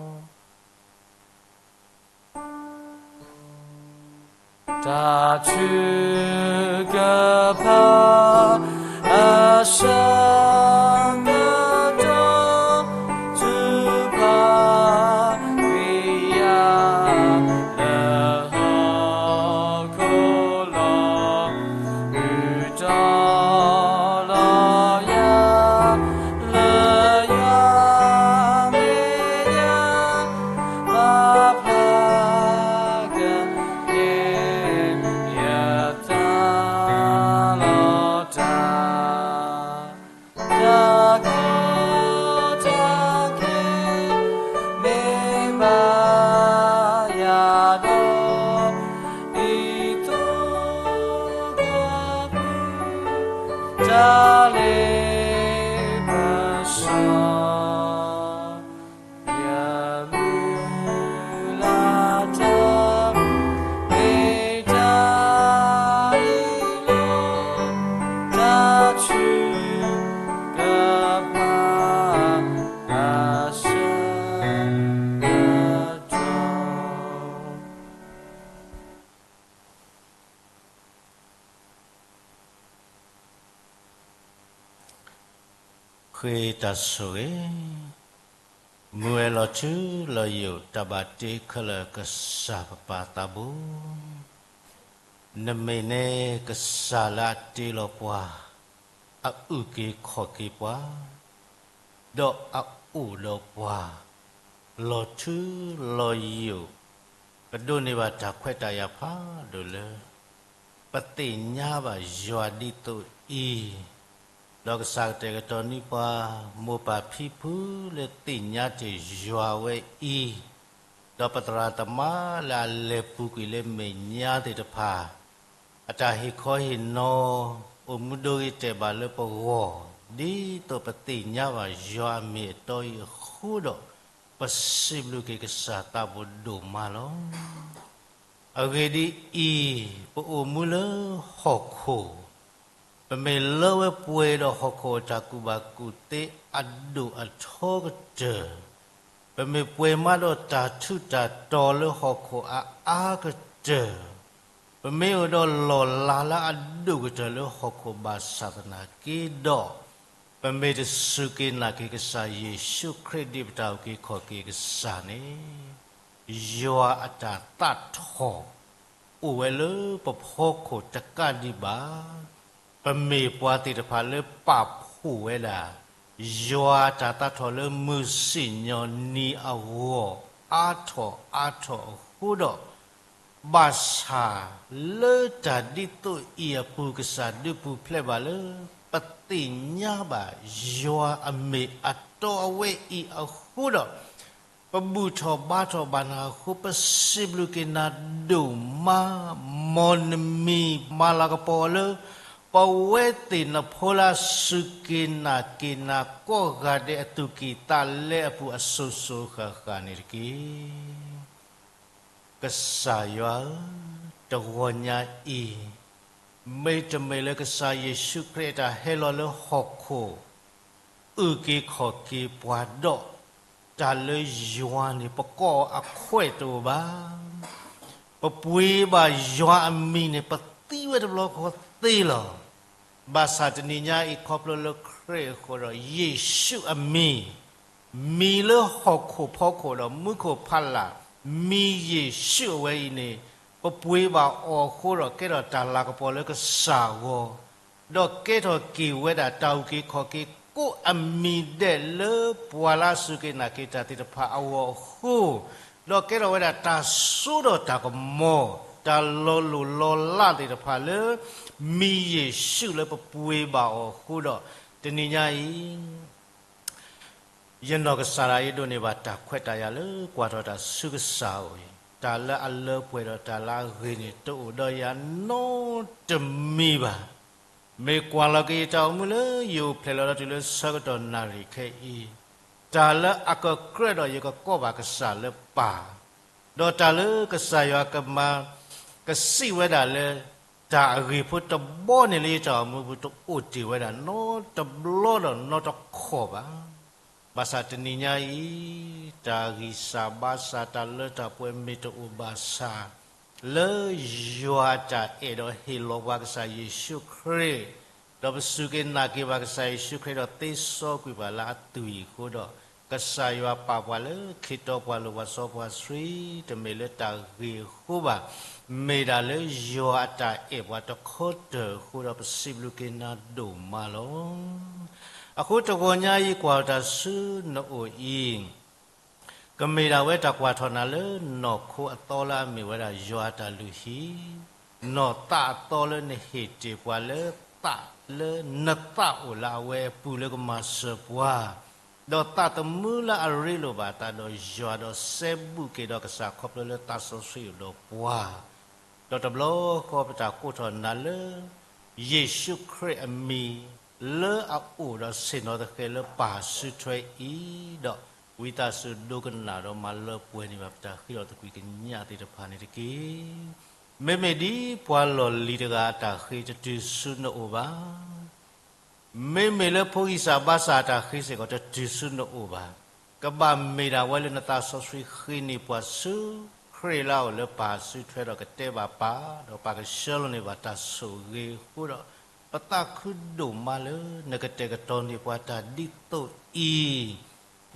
တၢ်ထုကဖၣ်အဆၢကတီၢ် ထုကဖၣ်ဝံၤယၤလၢဟီၣ်ခိၣ်လီၤ. ဘူၣ်တီၢ်လီၤယၤ လၢယွၤမဲာ်ညါ ဘၣ်ဖျါကယဲၢ် ယသးလီၤတၢ် ဂ့ၤတၢ်ဆိၣ်ဂ့ၤ, မုၢ်ဝဲၤလီၤထူလီၤယိာ် တၢ်ဘၣ်တ့ခဲလၢာ်ကစၢ်ပပၢ်သးဘိ, နမ့ၢ်န့ၣ်ကစၢ်လၢအတ့လီၤပှၤ, အအုၣ်က့ၤခီၣ်က့ၤပှၤ, ဒီးအအိၣ်ဒီးပှၤ, လီၤထူလီၤယိာ်, ပဒိးန့ၢ်ဘၣ်တၢ်ခွဲးတၢ်ယာ်ဖးဒိၣ်လၢ ပသ့ၣ်ညါဘၣ်ယွၤဒ်သိးအံၤ, ဒီးကစၢ်ကတဲာ်ကတီၤန့ၢ်ပှၤ မိၢ်ပၢ်ဖံဖုလၢသ့ၣ်ညါတ့ၢ်ယွၤဝဲအံၤ, ဒီးပသရၣ်သမါလၢအလဲၤပူၤကွံာ်လၢမဲာ်ညါသ့ၣ်တဖၣ် အတၢ်ဟ့ၣ်ခီဟ့ၣ်နီၤ အိၣ်မူဒိဂ့ၤတဲာ်ဘၣ်လၢပဂီၢ်, ဒ်သိးပသ့ၣ်ညါဘၣ်ယွၤအမ့ၢ်အတီအံၤအဃိဒီး, ပစံးဘျုးက့ၤကစၢ်သးဘိဒိၣ်မးလီၤ. အဂ့ၢ်ဒ်အံၤ, ပအိၣ်မူလၢဟီၣ်ခိၣ်, ပမ့ၢ်လၢဝဲပှဲၤဒီးဟီၣ်ခိၣ်အတၢ်ကူၣ်ဘၣ်ကူၣ်သ့အဒိၣ်အထီကတၢၢ်, ပမ့ၢ်ပှဲၤမးဒီးတၢ်ထူးတၢ်တီၤလၢဟီၣ်ခိၣ်အအါကတၢၢ်, ပမ့ၢ်အိၣ်ဒီးလီၢ်လၤလၢအဒိၣ်ကတၢၢ်လၢဟီၣ်ခိၣ်ဘၣ်ဆၣ်သနာ်က့ဒီး, ပမ့ၢ်တစူၢ်က့ၤနာ်က့ၤကစၢ်ယ့ၣ်ၡူးခရံာ်ဒ်ပတၢ်အုၣ်က့ၤခီၣ်က့ၤကစၢ်န့ၣ်, ယွၤအတၢ်သးထီၣ် အိၣ်ဝဲလၢပဖီခိၣ်တကးဒံးဘၣ်. ပမ့ၢ်ပှၤသ့ၣ်တဖၣ်လၢပာ်ဖှိၣ်ဝဲဒၣ် ယွၤအတၢ်သးထီၣ်လၢမုၢ်စံၣ်ညီၣ်နံၤအဂီၢ် အါထီၣ်အါထီၣ်အဃိဒီး, ဘၣ်ဆၣ်လၢတၢ်ဒ်သိးအံၤအပူၤ ကစၢ်ဒုးပူၤဖျဲးဘၣ်လၢ ပသ့ၣ်ညါဘၣ်ယွၤအမ့ၢ်အတီအဝဲအံၤအဃိဒီး, ပဘူၣ်ထီၣ်ဘါထီၣ်ဘၣ်နၤအဃိ ပစံးဘျုးက့ၤနၤဒိၣ်မး, မ်နမံၤမၤလၤကပီၤအီၤလၢ ပဝဲသ့ၣ်နဖိလၢအစူၢ်က့ၤနာ်က့ၤနၤကိးဂၤဒဲးအသူၣ်ကံၢ်သးလဲအပူၤ အစိၤစိၤဃၣ်ဃၣ်န့ၣ်တက့ၢ်. ကစၢ်ယွၤဧၢ, တဂီၤညါအံၤ, မ့တမ့ၢ်လၢကစၢ်ယ့ၣ်ၡူးခရံာ်အတၢ်ဟဲလီၤလၢဟီၣ်ခိၣ် အုၣ်က့ၤခီၣ်က့ၤပှၤဒီး, တၢ်လၢယွၤန့ၣ် ပကိးအီၤအခွဲးတအိၣ်ဘၣ်. ပပှ့ၤဘၣ်ယွၤအမံၤန့ၣ် ပသံဝဲတဘျီဃီသ့လီၤ. ဘၣ်ဆၣ်တနံၤညါအံၤ ခီဖျိလၢခရံာ်အဃိဒီး ယ့ၣ်ၡူးအမံၤ, မံၤလၢဟီၣ်ခိၣ်ဖီခိၣ်ဒီးမူခိၣ်ဖးလၢ်, မံၤယ့ၣ်ၡူးအဝဲအံၤန့ၣ်, ပပှ့ၤဘၣ်အီၤအဃိဒီး ကဲထီၣ်တၢ်လၤကပီၤလၢကစၢ်အဂီၢ်, ဒီးကဲထီၣ်က့ၤဝဲဒၣ်တၢ်အုၣ်က့ၤခီၣ်က့ၤကိးအမံၤဒဲးလၢပှၤလၢအစူၢ်က့ၤနာ်က့ၤတၢ်သ့ၣ်တဖၣ်အဂီၢ်အဃိ, ဒီးကဲထီၣ်ဝဲဒၣ်တၢ်စိဒီးတၢ်ကမီၤ, တၢ်လီၤလိၢ်လီၤလးသ့ၣ်တဖၣ်လၢ မံၤယ့ၣ်ၡူးလၢပပှ့ၤဘၣ်အီၤအဃိဒီး, တနံၤညါအံၤ ယနီၢ်ကစၢ်ဒၣ်ယဲဒိးန့ၢ်ဘၣ်တၢ်ခွဲးတၢ်ယာ်လၢကွၢ်ထီၣ်တၢ်ဆူကစၢ်အအိၣ်အံၤ, တၢ်လၢအလၢပှဲၤဒီးတၢ်လၢအဂ့ၤန့ၣ် တအိၣ်ဒီးယၤနီတမံၤဘၣ်. မ့ၢ်ကွၢ်လီၤက့ၤယတၢ်အိၣ်မူလၢယအိၣ်ဖျဲၣ်လီၤဒီးတုၤလၢဆၢကတီၢ်နၣ်ရံၣ်ခဲအံၤ, တၢ်လၢအကကြၢးဒီးယကကိးဘၣ်ကစၢ်လၢပၢ်, ဒီးတၢ်လၢကစၢ်ယွၤကမၤ ကစံးဝဲဒၣ်လၢ တၢ်အဂ့ၤဖိတဘီန့ၣ်လၢယတၢ်အိၣ်မူပူၤ တအိၣ်တ့ၢ်ဝဲဒၣ်နီတဘျီဒီးနီတခီၣ်ဘၣ်. ဘၣ်ဆၣ်တနံၤညါအံၤ, တၢ်ဂံၢ်စၢ်ဘါစၢ် တၢ်လၢတၢ်ပှဲၤမ့ၢ်တအိၣ်ဘၣ်ဆၣ်, လၢယွၤအတၢ်အဲၣ်ဒိးဟ့ၣ်လီၤပှၤကစၢ်ယ့ၣ်ၡူးခရံာ်, ဒီးပစူၢ်က့ၤနာ်က့ၤဘၣ်ကစၢ်ယ့ၣ်ၡူးခရံာ်ဒီးသ့စီကွံာ်ပှၤလၢအသွံၣ်အံၤအဃိဒီး, ကစၢ်ယွၤပာ်ပှၤလၢခ့တီပှၤလိၤပှၤစီပှၤဆှံ, တမ့ၢ်လၢတၢ်ဂ့ၤအဃိဘၣ်, မ့ၢ်ဒၣ်လၢယွၤအတၢ်အဲၣ်ပှၤတခီတၢၢ်အဃိဒီး ပစံးဘျုးက့ၤနၤဒိၣ်မးလီၤ. အဃိတဂီၤညါအံၤကွၢ်ထီၣ်တၢ်ဆူနအိၣ်အံၤ, ကမ့ၢ်ဒၣ်ဝဲတၢ်ကွၢ်ထီၣ်နၤလၢနီၢ်ခိအသီလၢအမ့ၢ်ဝဲဒၣ်ယွၤအတၢ်လုၢ်ဟံၣ်, နီၢ်သးအသီလၢနဟ့ၣ်တ့ၢ်ပှၤလၢသးလၢနသးအိၣ်လၢအဝဲအပူၤလၢကမၤစၢၤပှၤ, ဒီးသးသမူလၢအရ့လိာ်ဘၣ်အသးဒီးယွၤဒီးစဲဘူးက့ၤဒီးကစၢ်ခီဖျိလၢသးစီဆှံအိၣ်ဒီးပှၤ, ဒီးတဘျီဃီပတၢ်ကိးထီၣ်နၤလၢ ယ့ၣ်ၡူးခရံာ်အမံၤ လၢအအိၣ်ဒီးဆ့ၣ်နီၤသဃဲၤလၢပၢ်စုထွဲအံၤ, ဒီးဝံသးစူၤဒိကနၣ်ဒီးမၤလၢပှဲၤန့ၢ်ဘၣ်ပတၢ်ဃ့ထီၣ်သကွံၢ်ကညးသ့ၣ်တဖၣ်န့ၣ်တက့ၢ်. မ့မ့ၢ်ဒ်ပှၤလီၢ်လံၤတဂၤအတၢ်ဃ့တတုၤဆူနအိၣ်ဘၣ်. မ့မ့ၢ်လၢဖိဂံၢ်စၢ်ဘါစၢ်အတၢ်ဃ့စ့ၢ်ကီးတတုၤဆူနအိၣ်ဘၣ်. ကဘၣ်မ့ၢ်ဒၣ်ဝဲလၢနသးစီဆှံဃ့န့ၢ်ပှၤဆူခရံာ်လၢအအိၣ်လၢပၢ်စုထွဲဒီးကတဲဘၣ်ပၢ်, ဒီးပၢ်ကဆှၢလီၤန့ၢ်ဘၣ်တၢ်ဆိၣ်ဂ့ၤအဃိဒီး, ပသးခုဒိၣ်မးလၢနကတဲာ်ကတီၤန့ၢ်ပှၤတၢ်ဒ်သိးအံၤ,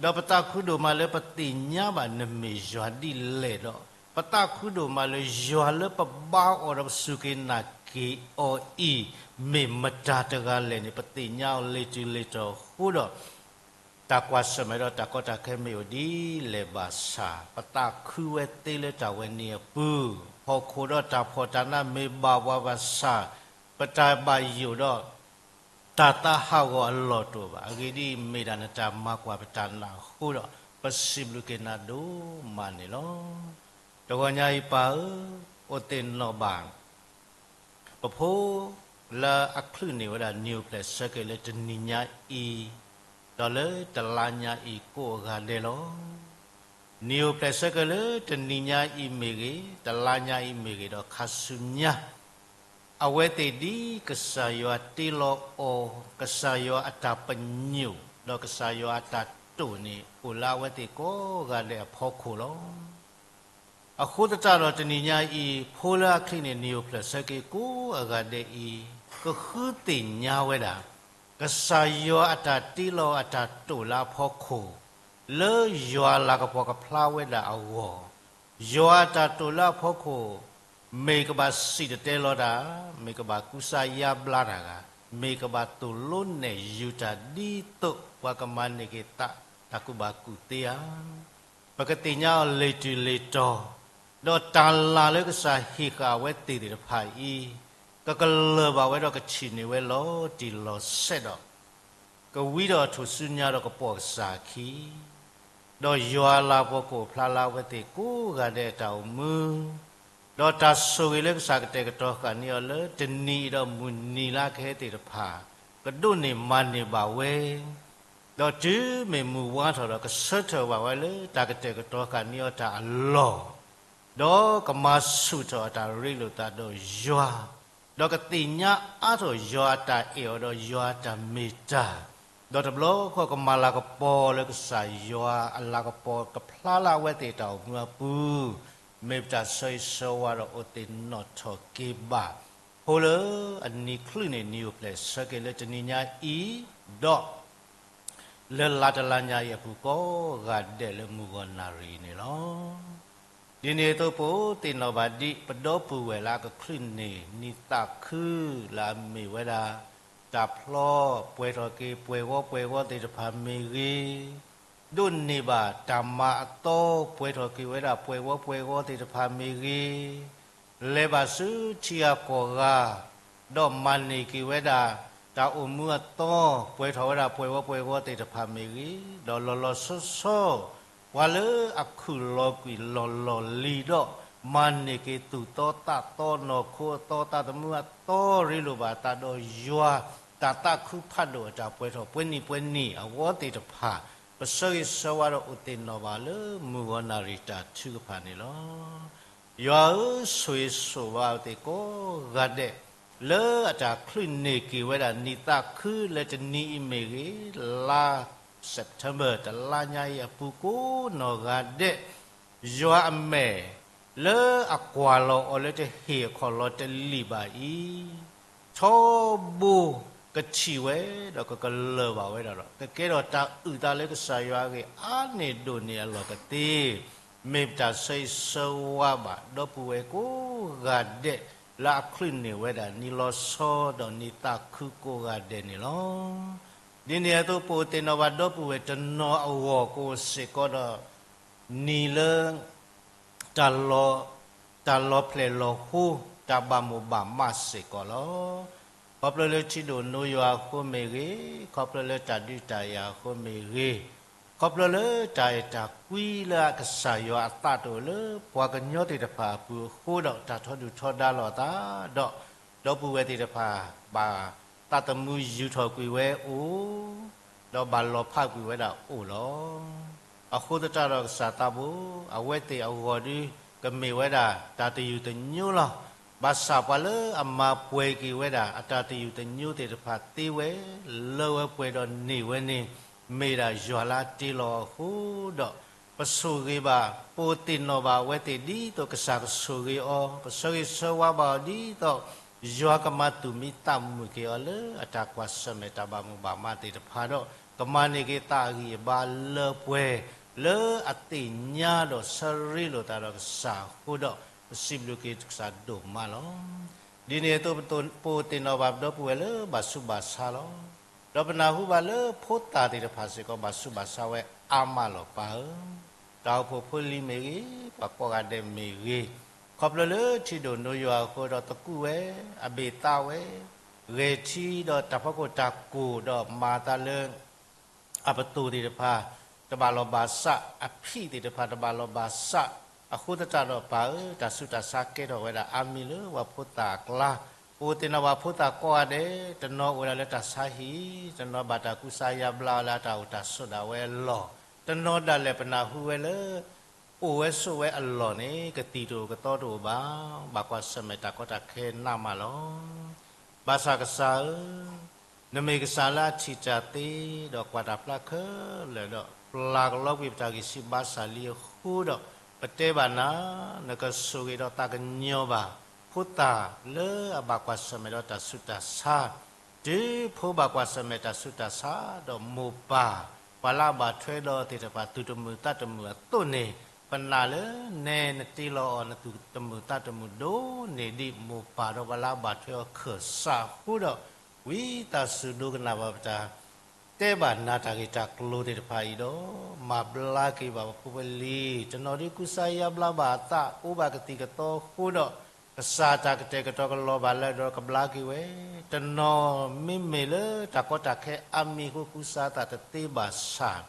ဒီးပသးခုဒိၣ်မးလၢပသ့ၣ်ညါဘၣ်နမ့ၢ်ယွၤဒ်လဲၣ်ဒီး, ပသးခုဒိၣ်မးလၢယွၤလၢပဘါအီၤဒီးပစူၢ်က့ၤနာ်က့ၤအီၤအံၤ, မ့ၢ်မတၤတဂၤလဲၣ်န့ၣ် ပသ့ၣ်ညါအီၤလၢတုၤလၢတီၤအဃိဒီး, တၢ်ကွၢ်ဆၢၣ်မဲာ်ဒီးတၢ်ကီတၢ်ခဲမ့ၢ်အိၣ်ဒ်လဲၣ်ဘၣ်ဆၣ်, ပသးခုဝဲသ့လၢတၢ်ဝဲန့ၣ်အပူၤ, ဟီၣ်ခိၣ်ဒီးတၢ်ဖှီၣ်တၢ်နးမ့ၢ်ဘၣ်ပှၤဘၣ်ဆၣ်, ပတၢ်ဘၣ်ယိၣ်ဒီး တၢ်သးဟးဂီၤအလီၢ်တအိၣ်ဘၣ်. အဂ့ၢ်ဒ်အံၤ, မ့ၢ်ဒၣ်နတၢ်မၤကွၢ်ပတၢ်နာ်အဃိဒီး, ပစံးဘျုးက့ၤနၤဒိၣ်မးန့ၣ်လီၤ. တဂီၤညါအံၤပၢ်ဧၢ, အိၣ်သ့ၣ်နီၣ်ဘၣ် ပဖိလၢအချုးန့ၢ်ဝဲဒၣ် နံၣ်အိၣ်ဖျဲၣ်ဆၢက့ၤလၢတနံၤညါအံၤ, ဒီးလၢတလါညါအံၤကိးအဂၤဒဲးလီၤ. နံၣ်အိၣ်ဖျဲၣ်ဆၢက့ၤလၢတနံၤညါအံၤမ့ၢ်ဂ့ၤ, တလါညါအံၤမ့ၢ်ဂ့ၤ, ဒီးခါဆူညါ အဝဲသ့ၣ်ဒ်ကစၢ်ယွၤတ့လီၤအီၤ, ကစၢ်ယွၤအတၢ်ပညိၣ်, ဒီးကစၢ်ယွၤအတၢ်တိာ်န့ၣ် အိၣ်လၢအဝဲသ့ၣ်ကိးဂၤဒဲးအဖီခိၣ်လီၤ. အဃိသတးဒီးတနံၤညါအံၤ, ဖိလၢအချုးန့ၢ် နံၣ်အိၣ်ဖျဲၣ်ဆၢက့ၤကိးအဂၤဒဲးအံၤ, ကဃုသ့ၣ်ညါဝဲဒၣ်, ကစၢ်ယွၤအတၢ်တ့လီၤအတၢ်တိာ်လၢအဖီခိၣ်, လၢယွၤအလၤကပီၤကဖျါဝဲဒၣ်အဂီၢ်, ယွၤအတၢ်တိာ်လၢအဖီခိၣ်, မ့ၢ်ကဘၣ်စံၣ်တဲၤတဲလီၤတၢ်, မ့ၢ်ကဘၣ်ကူစါယါဘျါတၢ်ဂၤ, မ့ၢ်ကဘၣ်သိၣ်လိနဲၣ်ယုၤတၢ်ဒ်သိးပှၤကမၤန့ၢ်က့ၤသးတၢ်ကူၣ်ဘၣ်ကူၣ်သ့ဧါ. ပကသ့ၣ်ညါအီၤလ့ၤတုၤလ့ၤတီၤ, ဒီးတၢ်လၢ်လၢကစၢ်ဟ့ၣ်ဃာ်အဝဲသ့ၣ်သ့ၣ်တဖၣ်အံၤ, ကကလၢၢ်ဘၣ်ဝဲဒီးကထံၣ်န့ၢ်ဝဲလီၤတံၢ်လီၤဆဲးဒီး ကဝံဒီးအထူၣ်စုညါဒီးကပိာ်ကစၢ်အခံ, ဒီးယွၤအလၤကပီၤကအိၣ်ဖျါလၢအဝဲသ့ၣ်ကိးဂၤဒဲးအတၢ်အိၣ်မူ, ဒီးတၢ်ဆိၣ်ဂ့ၤလၢကစၢ်ကတဲာ်ကတီၤဃာ်န့ၢ်အီၤလၢတနံၤအံၤဒီးမုၢ်နံၤလၢအကဟဲသ့ၣ်တဖၣ်, ကဒိးန့ၢ်မၤန့ၢ်ဘၣ်ဝဲ, ဒီးတုၤမ့ၢ်မုၢ်ဝါထီၣ်ဒီးကဆၢထၢၣ်ဘၣ်ဝဲလၢတၢ်ကတဲာ်ကတီၤဃာ်န့ၢ်အီၤတၢ်အလီၢ်, ဒီးကမၤဆူၣ်ထီၣ်အတၢ်ရ့လိာ်သးဒီးယွၤ, ဒီးကသ့ၣ်ညါအါထီၣ်ယွၤအတၢ်အဲၣ်အီၤဒီးယွၤအတၢ်မ့ၢ်တၢ်, ဒီးတဘျီဃီကမၤလၤကပီၤလၢကစၢ်ယွၤအလၤကပီၤကဖျါလၢအဝဲသ့ၣ်တၢ်အိၣ်မူအပူၤ, မ့ၢ်ပတၢ်ဆၢဂ့ၤဆၢဝါဒီးအိၣ်သ့ၣ်နီၣ်ထီၣ်က့ၤဘၣ်, ဖိလၢအနံၤချုးန့ၢ် နံၣ်အိၣ်ဖျဲၣ်ဆၢက့ၤလၢတနံၤညါအံၤ, ဒီး လၢလါတလါညါအံၤအပူၤကိးဂၤဒဲးလၢမုၢ်ဂီၤနၣ်ရံၣ်န့ၣ်လီၤ. ဒ်န့ၣ်အသိးပအိၣ်သ့ၣ်နီၣ်ဘၣ်ဒ်ပဒီပုၢ်ဝဲၢ်လၢအကချုးန့ၢ်နံၣ်သးခုလၢအမ့ၢ်ဝဲဒၣ် တၢ်ဖျီပှဲၤထီၣ်က့ၤပှဲၤဂီၤပှဲၤဂီၤသ့ၣ်တဖၣ်မ့ၢ်ဂ့ၤ, ဒိးန့ၢ်ဘၣ်တၢ်မၤအသီပှဲၤထီၣ်က့ၤဝဲဒၣ်ပှဲၤဂီၤပှဲၤဂီၤသ့ၣ်တဖၣ်မ့ၢ်ဂ့ၤ, လဲၤဘၣ်ဆူထံဂၤကီၢ်ဂၤ, ဒီးမၤန့ၢ်က့ၤဝဲဒၣ် တၢ်အိၣ်မူအသီ ပှဲၤထီၣ်ဝဲဒၣ်ပှဲၤဂီၤပှဲၤဂီၤသ့ၣ်တဖၣ်မ့ၢ်ဂ့ၤ, ဒီးလီၤလီၤဆီဆီ ပှၤလၢအခုၣ်လီၤကွံာ်လီၤလီၤလံၤဒီး မၤန့ၢ်က့ၤသူၣ်သီသးသီနီၢ်ခိအသီသးသမူအသီရ့လိာ်ဘၣ်အသးဒီးယွၤ တၢ်သးခုဖးဒိၣ်အတၢ်ပှဲၤထီၣ်ပှဲၤနံၤပှဲၤနံၤအဂီၢ်သ့ၣ်တဖၣ်, ပဆၢဂ့ၤဆၢဝါဒီးအိၣ်သ့ၣ်နီၣ်ဘၣ်လၢမုၢ်ဂီၤနၣ်ရံၣ်တၢ်ထုကဖၣ်န့ၣ်လီၤ. ယွၤဧၢ, ဆိၣ်ဂ့ၤဆိၣ်ဝါအဝဲသ့ၣ်ကိးဂၤဒဲး လၢအတၢ်ချုးန့ၢ်က့ၤဝဲဒၣ်နံၣ်သးခုလၢတနံၤအံၤမ့ၢ်ဂ့ၤ, လါ September တလါညါအံၤအပူၤကိးနီၢ်ဂၤဒဲး, ယွၤအမဲာ် လၢအကွၢ်လီၤအီၤလၢတဟ့ၣ်အခီၣ်လီၤတလံာ်ဘၣ်အံၤ, ထီဘိကထံၣ်ဝဲဒီးကကလၢၢ်ဘၣ်ဝဲဒၣ်ဒီး ကကဲထီၣ်တၢ်အုၣ်သးလၢကစၢ်ယွၤအဂ့ၢ်အါန့ၢ်ဒိၣ်န့ၢ်အလီၢ်ကသ့, မ့ၢ်ပတၢ်ဆၢဂ့ၤဆၢဝါဘၣ် ဒီပုၢ်ဝဲၢ်ကိးဂၤဒဲး လၢအချုးန့ၢ်ဝဲဒၣ်နံၣ်လီၤဆီဒီးနံၣ်သးခုကိးဂၤဒဲးန့ၣ်လီၤ. ဒ်န့ၣ်အသိးပအိၣ်သ့ၣ်နီၣ်ဘၣ်ဒီပုၢ်ဝဲၢ်တနီၤအဂီၢ်ကအိၣ်စ့ၢ်ကီးဒီး နံၤလၢ တၢ်လီၤ တၢ်လီၤဖျဲၣ်လီၤဟိ တၢ်ဘၣ်မိၣ်ဘၣ်မးစ့ၢ်ကီးလီၤ. ခီဖျိလၢထံဒိၣ်နိယွၤအဃိမ့ၢ်ဂ့ၤ, ခီဖျိလၢတၢ်ဒုးတၢ်ယၤအဃိမ့ၢ်ဂ့ၤ, ခီဖျိလၢတၢ်အဲၣ်တၢ်ကွံလၢအကစၢ်ယွၤအသးတအိၣ်လၢပှၤကညီသ့ၣ်တဖၣ်အပူၤအဃိဒီး တၢ်ထီဒုၣ်ထီဒါလိာ်အသးဒီး ဒီပုၢ်ဝဲၢ်သ့ၣ်တဖၣ် ဘၣ်သးသမူယူာ်ထီၣ်ကွံာ်ဝဲအိၣ်, ဒီးဘၣ်လီၤဖးကွံာ်ဝဲဒၣ်အိၣ်လီၤ. အဃိသတးဒီးကစၢ်သးဘိ, အဝဲသ့ၣ်အဂီၢ်ဒု ကမ့ၢ်ဝဲဒၣ်တၢ်သယုၢ်သညိလီၤ. ဘၣ်ဆၣ်ပှၤလၢအမၤပှဲၤက့ၤဝဲဒၣ်အတၢ်သယုၢ်သညိသ့ၣ်တဖၣ်သ့ဝဲ, လၢဝဲပှဲၤဒီးန့ၢ်ဝဲန့ၣ်, မ့ၢ်ဒၣ်ယွၤလၢအတ့လီၤအဃိဒီး, ပဆိၣ်ဂ့ၤဘၣ်, ပအိၣ်သ့ၣ်နီၣ်ဘၣ်အဝဲသ့ၣ်ဒ်သိးကစၢ်ကဆိၣ်ဂ့ၤအီၤ, ပဆၢဂ့ၤဆၢဝါဘၣ်အီၤဒ်သိး ယွၤကမၤတူၢ်မံသးမုာ်က့ၤအီၤလၢအတၢ်ကွၢ်ဆၢၣ်မဲာ်တၢ်ဘၣ်မိၣ်ဘၣ်မးသ့ၣ်တဖၣ်ဒီး ကမၤန့ၢ်က့ၤသးအဂံၢ်အဘါလၢပှဲၤ လၢအသ့ၣ်ညါဒီးဆၢရ့လိာ်သးဒီးကစၢ်အဃိဒီး ပစံးဘျုးက့ၤကစၢ်ဒိၣ်မးလီၤ. ဒ်န့ၣ်အသိး ပအိၣ်သ့ၣ်နီၣ်ဘၣ်ပဒီပုၢ်ဝဲၢ်လၢဘၣ်ဆူးဘၣ်ဆါလီၤ. ဒီးပနၢ်ဟူဘၣ်လၢဖိသၣ်သ့ၣ်တဖၣ်စ့ၢ်ကီး ဘၣ်ဆူးဘၣ်ဆါဝဲအါမးလီၤပၢ်ဧၢ, တၢ်အိၣ်ဖှိၣ်ဖိလံၤမ့ၢ်ဂ့ၤ, ပှၤကိးဂၤဒဲးမ့ၢ်ဂ့ၤ, ခီဖျိလၢထံဒိၣ်နိယွၤအဃိဒီးသကူးဝဲ, အဘ့ၣ်သးဝဲ, ဂဲၤထံဒီးတၢ်ဖီခိၣ်တၢ်ကိၢ်ဒီးမၤအသးလၢ အပတိၢ်သ့ၣ်တဖၣ် တဘၣ်လီၤဘၣ်စး, အဖံးသ့ၣ်တဖၣ်တဘၣ်လီၤဘၣ်စး, အဃိသတးဒီးပၢ်ဧၢ, တၢ်ဆူးတၢ်ဆါကဲထီၣ်ဝဲဒၣ်အါမံၤလၢပှၤဖိသၣ်အကျါ, ပအိၣ်သ့ၣ်နီၣ်ဘၣ်ဖိသၣ်ကိးဂၤဒဲး, တနီၤအိၣ်ဝဲဒၣ်လၢတၢ်ဆါဟံၣ်, တနီၤဘၣ်တၢ်ကူစါယါဘျါအီၤလၢအတၢ်အိၣ်တၢ်ဆိးဒၣ်ဝဲအလီၢ်, တနီၤဒၣ်လဲာ်ပနၢ်ဟူဝဲလၢ အိၣ်ဝဲဆိးဝဲအလီၢ်န့ၣ် ကသံၣ်တအိၣ်ကသီတအိၣ်ဘၣ်, ဘၣ်ကွၢ်ဆၢၣ်မဲာ်တၢ်ကီတၢ်ခဲနးမးလီၤ. ဘၣ်ဆၣ်ကစၢ်ဧၢ, နမ့ၢ်ကစၢ်လၢအထံၣ်တၢ်သ့, ဒီးကွၢ်တၢ်ဖျါခဲလၢာ်ဒီး ပျၢ်ကလီကွံာ်ပတၢ်ဂံၢ်ဆူၣ်ဘါစၢ်လံအဃိဒီး ပတဲဘၣ်နၤ, နကဆိၣ်ဂ့ၤဒီးသးကညီၤဘၣ် ဖိသၣ်လၢအဘၣ်ကွၢ်ဆၢၣ်မဲာ်ဒီးတၢ်ဆူးတၢ်ဆါ, တုၤဖိဘၣ်ကွၢ်ဆၢၣ်မဲာ်တၢ်ဆူးတၢ်ဆါ, ဒီးမိၢ်ပၢ် ပှၤလၢအဘၣ်ထွဲဒီးသ့ၣ်တဖၣ်သူၣ်တမုာ်သးတမုာ်အသိးန့ၣ်, ပနာ်လၢနဲနတ့လီၤအီၤနသူၣ်တမုာ်သးတမုာ်ဒိၣ်န့ၢ်ဒံး မိၢ်ပၢ်ဒီးပှၤလၢအဘၣ်ထွဲအီၤခၢၣ်စးအဃိဒီး, ဝံသးစူၤဒိကနၣ်ဘၣ်ပတၢ် တဲဘၣ်နၤတၢ်ဂ့ၢ်တၢ်ကျိၤသ့ၣ်တဖၣ်အံၤဒီး, မၤဘျါက့ၤဘၣ်ပဖိပလံၤ, တနီၤဒုးကူစါယါဘျါဘၣ်အသး အိၣ်ဘၣ်ကသံၣ်ကသီအဃိဒီး, ကစၢ်တၢ်ကတဲာ်ကတီၤကလီၤဘၣ်လၢဒီးကဘျါက့ၤဝဲ, တနီၤမ့မ့ၢ်လၢတၢ်ကီတၢ်ခဲအါမံၤအဃိ ကူစါသးတသ့ဘၣ်ဆၣ်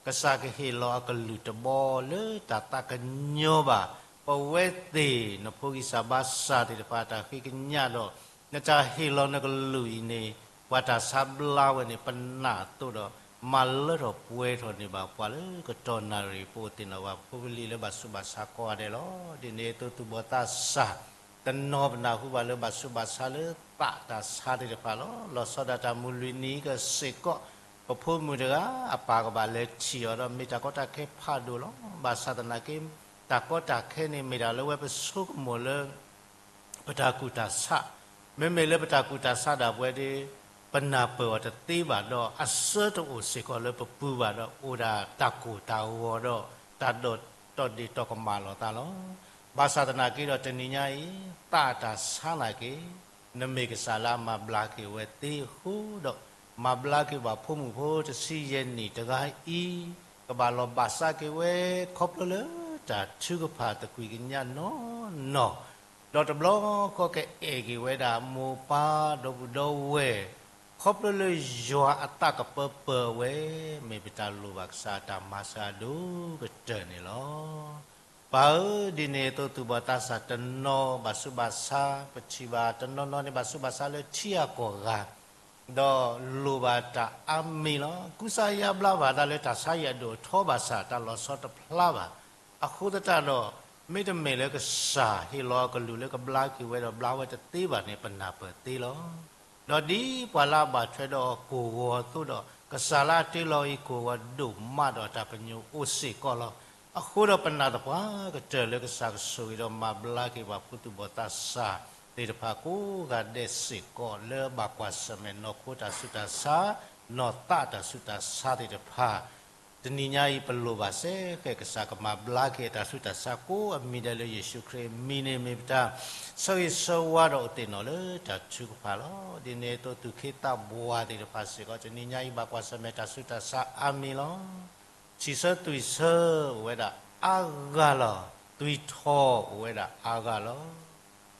ကစၢ်ကဟ့ၣ်လီၤအကလုၢ်တဘီလၢတၢ်သးကညီၤဘၣ် ပဝဲသ့ၣ် နဖိဂံၢ်စၢ်ဘါစၢ်သ့ၣ်တဖၣ်အတၢ်ဃ့ကညးဒီး, နတၢ်ဟ့ၣ်လီၤနကလုၢ်အံၤန့ၣ်, ပှၤတၢ်ဆါဘျါဝဲန့ၣ် ပနာ်အသိးဒီး မၤလၢထီၣ်ပှဲၤထီၣ်န့ၢ်ဘၣ်ပှၤလၢကတီၢ်နၣ်ရံၣ် ပအိၣ်သ့ၣ်နီၣ်ဘၣ်ပဖိပလံၤလၢဘၣ်ဆူးဘၣ်ဆါကိးဂၤဒဲးလီၤ. ဒ်န့ၣ်အသိးသူၣ်ဘီၣ်သးစၢ် တနီၤပနၢ်ဟူဘၣ်လၢဘၣ်ဆူးဘၣ်ဆါလၢသးတၢ်ဆါသ့ၣ်တဖၣ်လီၤ. လီၤဆီဒၣ်တၢ်မုၢ်လွံၢ်နံၤကစ့ၢ်ကီး, ပဖိမုၣ်တဂၤအပၢ်ကဘၣ်လဲၤထံၣ်အီၤဒီး မ့ၢ်တၢ်ကီတၢ်ခဲဖးဒိၣ်လီၤ. ဘၣ်ဆၣ်သနာ်က့ တၢ်ကီတၢ်ခဲန့ၣ် မ့ၢ်တၢ်လၢဝဲပဆိကမိၣ်လၢ ပတၢ်ကူၣ်တၢ်ဆး, မ့မ့ၢ်လၢပတၢ်ကူၣ်တၢ်ဆးဒၣ်ပဝဲဒီး ပနၢ်ပၢၢ်အီၤတသ့ဘၣ်ဒီး အဆၢတအိၣ်စ့ၢ်ကီးလၢပပူၤဘၣ်ဒီး အိၣ်ဒၣ်တၢ်ကိၢ်တၢ်ဂီၤဒီး တၢ်ဒီၣ်တီၢ်ဒ့ၣ်တီၢ်ကမၣ်လိာ်သးလီၤ. ဘၣ်ဆၣ်သနာ်က့ဒီးတနံၤညါအံၤ သးတၢ်ဆါနာ်က့ နမ့ၢ်ကစၢ်လၢအမၤဘျါက့ၤဝဲသ့အဃိဒီး မၤဘျါက့ၤဘၣ်ဖိမုၣ်ဖိတဆံယဲၢ်နံၣ်တဂၤအံၤ ကဘၣ်လီၤဘၣ်စးက့ၤဝဲ ခီဖျိလၢတၢ်ထုကဖၣ်သကွံၢ်ကညးနီၢ်နီၢ် ဒီးတဘျီဃီကအဲၣ်က့ၤဝဲဒၣ်မိၢ်ပၢ်ဒီပုၢ်ဒီဝဲၢ် ခီဖျိလၢယွၤအသးကပၢပၢၢ်ဝဲ မ့ၢ်ပတၢ်လိၣ်ဘၣ်ကစၢ်အတၢ်မၤစၢၤအဒိၣ်ကတၢၢ်န့ၣ်လီၤ. ပၢ်ဧၢ, ဒ်န့ၣ်အသိးသူၣ်ဘီၣ်သးစၢ်တနီၤဘၣ်ဆူးဘၣ်ဆါ ပထံၣ်ဘၣ်တနီၤနီၤန့ၣ် ဘၣ်ဆူးဘၣ်ဆါလၢထံအကီၢ်ဂၤ ဒီးလိၣ်ဘၣ်တၢ်အါမံၤလီၤ. ကူစါယါဘျါဘၣ်သးလၢတၢ်ဆါဟံၣ်အဒိၣ်အထီဘၣ်ဆၣ် တၢ်လီၤဆီတဖျါဘၣ်. အဃိသတးဒီး မ့တမ့ၢ်လၢကစၢ်ဟ့ၣ်လီၤအကလုၢ်လၢကဘျါက့ၤဝဲဒီးဘျါဝဲတသ့ဘၣ်န့ၣ် ပနၢ်ပၢၢ်သ့လီၤ. ဒီးဒ်ပှၤလၢအဘၣ်ထွဲဒီးအီၤကိၢ်ဂီၤအသိးဒီး ကစၢ်လၢအတ့လီၤအီၤအံၤကိၢ်ဂီၤဒိၣ်မးဒီးအတၢ်ပညိၣ်အိၣ်စ့ၢ်ကီးလီၤ. အဃိဒီးပနာ်သပှၢ်ကတၢၢ်လၢကစၢ်ကဆိၣ်ဂ့ၤဒီးမၤဘျါက့ၤပှၤဖိသူၣ်ဘီၣ်သးစၢ်သ့ၣ်တဖၣ်ကိးဂၤဒဲးစ့ၢ်ကီး လၢဘၣ်ကွၢ်ဆၢၣ်မဲာ်နီၢ်ခိတၢ်ဆူးတၢ်ဆါ နီၢ်သးတၢ်ဆူးတၢ်ဆါသ့ၣ်တဖၣ် တနံၤညါအံၤပလိၣ်ဘၣ်စ့ၢ်ကီးကစၢ်ကမၤဘျါက့ၤအတၢ်ဆူးတၢ်ဆါကိးအမံၤဒဲးလၢယ့ၣ်ၡူးခရံာ်အမံၤန့ၣ် မ့ၢ်ပတၢ်ဆၢဂ့ၤဆၢဝါဒီးအိၣ်သ့ၣ်နီၣ်လၢတၢ်ထုကဖၣ်လီၤ. ဒ်န့ၣ်အသိးသူၣ်က့သးပှၢ်သ့ၣ်တဖၣ်စ့ၢ်ကီး တနံၤညါအံၤဘၣ်ကွၢ်ဆၢၣ်မဲာ်တၢ်ဆူးတၢ်ဆါအါမံၤလီၤ. ဆံးဆၢသွံၣ်ဆၢအိၣ်ဝဲဒၣ်အါဂၤလီၤ. သွံၣ်ထီၣ်အိၣ်ဝဲဒၣ်အါဂၤလီၤ.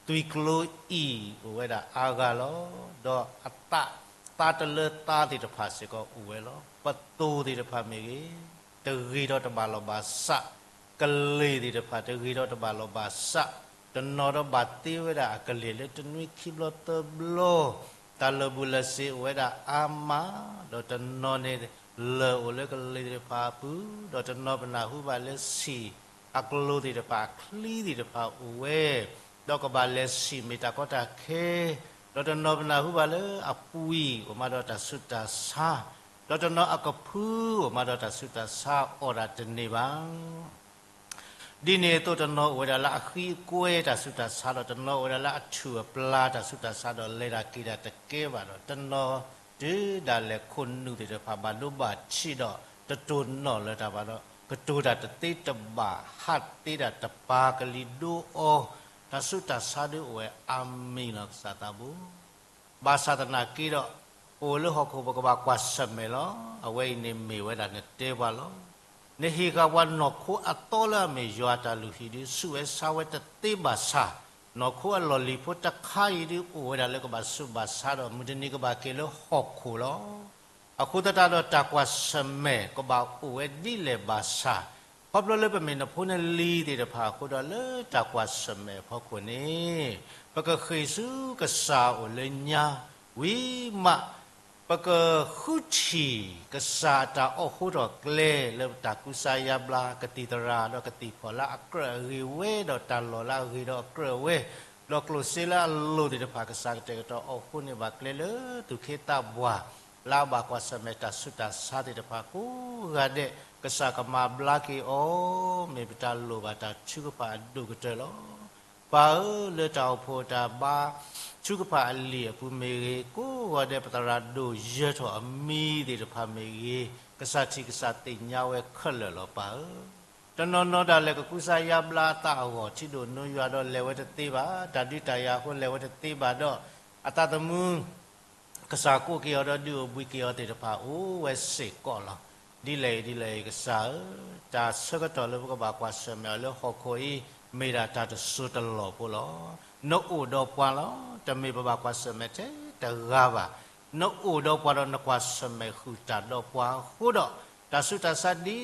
သွံၣ်ကျိၤအံၣ်အိၣ်ဝဲဒၣ်အါဂၤလီၤ. ဒီးအသး, သးတလၢသးသ့ၣ်တဖၣ်စ့ၢ်ကီးအိၣ်ဝဲလီၤ. ပသိၣ်သ့ၣ်တဖၣ်မ့ၢ်ဂ့ၤ, တဂ့ၤဒီးတဘၣ်လီၤဘၣ်စး, ကလ့ၢ်သ့ၣ်တဖၣ်တဂ့ၤဒီးတဘၣ်လီၤဘၣ်စး, တနီၤဒီးဘၣ်သ့ဝဲဒၣ်အကလ့ၢ်လၢတနွံခံဘျီသၢဘျီ, တၢ်လၢာ်ဘူၣ်လၢာ်စ့ၤအိၣ်ဝဲဒၣ်အါမး, ဒီးတနီၤန့ၣ် လၢာ်အိၣ်လၢကလ့ၢ်သ့ၣ်တဖၣ်အပူၤ, ဒီးတနီၤပနၢ်ဟူဘၣ်လၢဆံၣ်အကျိၤသ့ၣ်တဖၣ်အချံသ့ၣ်တဖၣ်အိၣ်ဝဲ, ဒီးကဘၣ်လဲၤဆံၣ်မ့ၢ်တၢ်ကီတၢ်ခဲ, ဒီးတနီၤပနၢ်ဟူဘၣ်လၢအပှံာ်အိၣ်မးဒီးတၢ်ဆူးတၢ်ဆါ, ဒီးတနီၤအကဖုအိၣ်မးဒီးတၢ်ဆူးတၢ်ဆါအီၣ်ဒၣ်တန့ၢ်ဘၣ်. ဒ်န့ၣ်အသိးတနီၤအိၣ်ဝဲဒၣ်လၢအဃံအကွဲတၢ်ဆူးတၢ်ဆါဒီး တနီၤအိၣ်ဝဲဒၣ်လၢအထူၣ်အပျၢ်တၢ်ဆူးတၢ်ဆါဒီး လဲၤတၢ်က့ၤတၢ်တကဲဘၣ်ဒီး တနီၤတုၤဒၣ်လဲာ်ခိၣ်နူာ်သ့ၣ်တဖၣ်ဘၣ်ဒိဘၣ်ထံးဒီး တတိၢ်နီၣ်လၢၤတၢ်ဘၣ်ဒီး ကတိၤတၢ်တသ့တဘၣ် ဟးသ့တၢ်တပၤ ကလံၤဒိအီၤ တၢ်ဆူးတၢ်ဆါဒုးအိၣ်ဝဲအါမံၤလီၤ ကစၢ်သးဘိ ဘၣ်ဆၣ်သနာ်က့ဒီး အိၣ်လၢဟီၣ်ခိၣ်ပကဘၣ်ကွၢ်ဆၢၣ်မဲာ်လီၤ. အဝဲအံၤန့ၣ်မ့ၢ်ဝဲဒၣ်နတဲပှၤလီၤ. နဟ့ၣ်ဃာ်ပှၤနီၢ်ခိအသီလၢအမ့ၢ်ယွၤအတၢ်လုၢ်ဟံၣ်ဒုး ဆူးဝဲဆါဝဲတသ့ဘၣ်ဆၣ်, နီၢ်ခိအလီၢ်လံၤဖိတခါအံၤဒုးအိၣ်ဝဲဒၣ်လၢကဘၣ်ဆူးဘၣ်ဆါဒီး မုၢ်တနံၤကဘၣ်က့ၤလၢဟီၣ်ခိၣ်လီၤ. အဃိသတးဒီးတၢ်ကွၢ်ဆၢၣ်မဲာ်ကဘၣ်အိၣ်ဝဲဒ်လဲၣ်ဘၣ်ဆၣ်, ခီဖျိလၢပမ့ၢ်နဖိနလံၤသ့ၣ်တဖၣ်အဃိဒီး လၢတၢ်ကွၢ်ဆၢၣ်မဲာ်အဖီခိၣ်န့ၣ် ပကဃ့ၢ်ဆူကစၢ်အအိၣ်လၢညါ ဝံၤမး ပကဃုထံၣ်ကစၢ်အတၢ်အိးထီၣ်ကျဲလၢတၢ်ကူစါယါဘျါ ကသံၣ်သရၣ်ဒီးကသံၣ်ဖီၣ်လၢအကြၢးအဂ့ၤဝဲ ဒီးတၢ်လီၢ်လၢအဂ့ၤဒီးအကြၢးဝဲ, ဒီးကျိၣ်စ့လၢအလိၤသ့ၣ်တဖၣ် ကစၢ်ကတဲာ်ကတီၤအိးထီၣ်န့ၢ်ဘၣ်ကျဲလၢသူၣ်က့သးပှၢ် လၢအဘၣ်ကွၢ်ဆၢၣ်မဲာ်တၢ်ဆူးတၢ်ဆါသ့ၣ်တဖၣ်ကိးဂၤဒဲး ကစၢ်ကမၤဘျါက့ၤအီၤ မ့ၢ်ပတၢ်လိၣ်ဘၣ်တၢ်ထုကဖၣ်အဒိၣ်ကတၢၢ်လီၤ. ပၢ်ဧၢ, လၢတၢ်အိၣ်ဖှိၣ်တၢ်ဘါ ထုကဖၣ်အလံာ်အပူၤမ့ၢ်ဂ့ၤ, ကိးဂၤဒဲးပသရၣ်ဒိၣ်ယၢၤထီၣ်အမံၤသ့ၣ်တဖၣ်မ့ၢ်ဂ့ၤ, ကစၢ်ထံၣ်ကစၢ်သ့ၣ်ညါဝဲခဲလၢာ်လီၤ ပၢ်ဧၢ. တနီၤနီၤဒၣ်လဲာ်ကကူစါယါဘျါအသးအဂီၢ် ထံဒိၣ်နိယွၤဒီးလဲၤဝဲတသ့ဘၣ်, တၢ်ဒုးတၢ်ယၤအဃိလဲၤဝဲတသ့ဘၣ်ဒီး အသးသမူ ကစၢ်ကိးက့ၤအီၤဒီးဒုးအိၣ်ဘှံးက့ၤအီၤသ့ၣ်တဖၣ် အိၣ်ဝဲစ့ၢ်ကီးလီၤ. ဒ်လဲၣ်အံၤဒ်လဲၣ်အံၤ ကစၢ်ဧၢ, တၢ်ဆၢကတီၢ်လၢပကဘၣ်ကွၢ်ဆၢၣ်မဲာ်အီၤလၢဟီၣ်ခိၣ်အံၤ မ့ၢ်ဒၣ်တၢ်တစိၢ်တလီၢ်ဖိလီၤ. နအိၣ်ဒီးပှၤလီၤ. တမ့ၢ်ပဘၣ်ကွၢ်ဆၢၣ်မဲာ်ထဲတဂၤဘၣ်. နအိၣ်ဒီးပှၤဒီးနကွၢ်ဆၢၣ်မဲာ်ဃုာ်တၢ်ဒီးပှၤအဃိဒီး တၢ်ဆူးတၢ်ဆါဒ်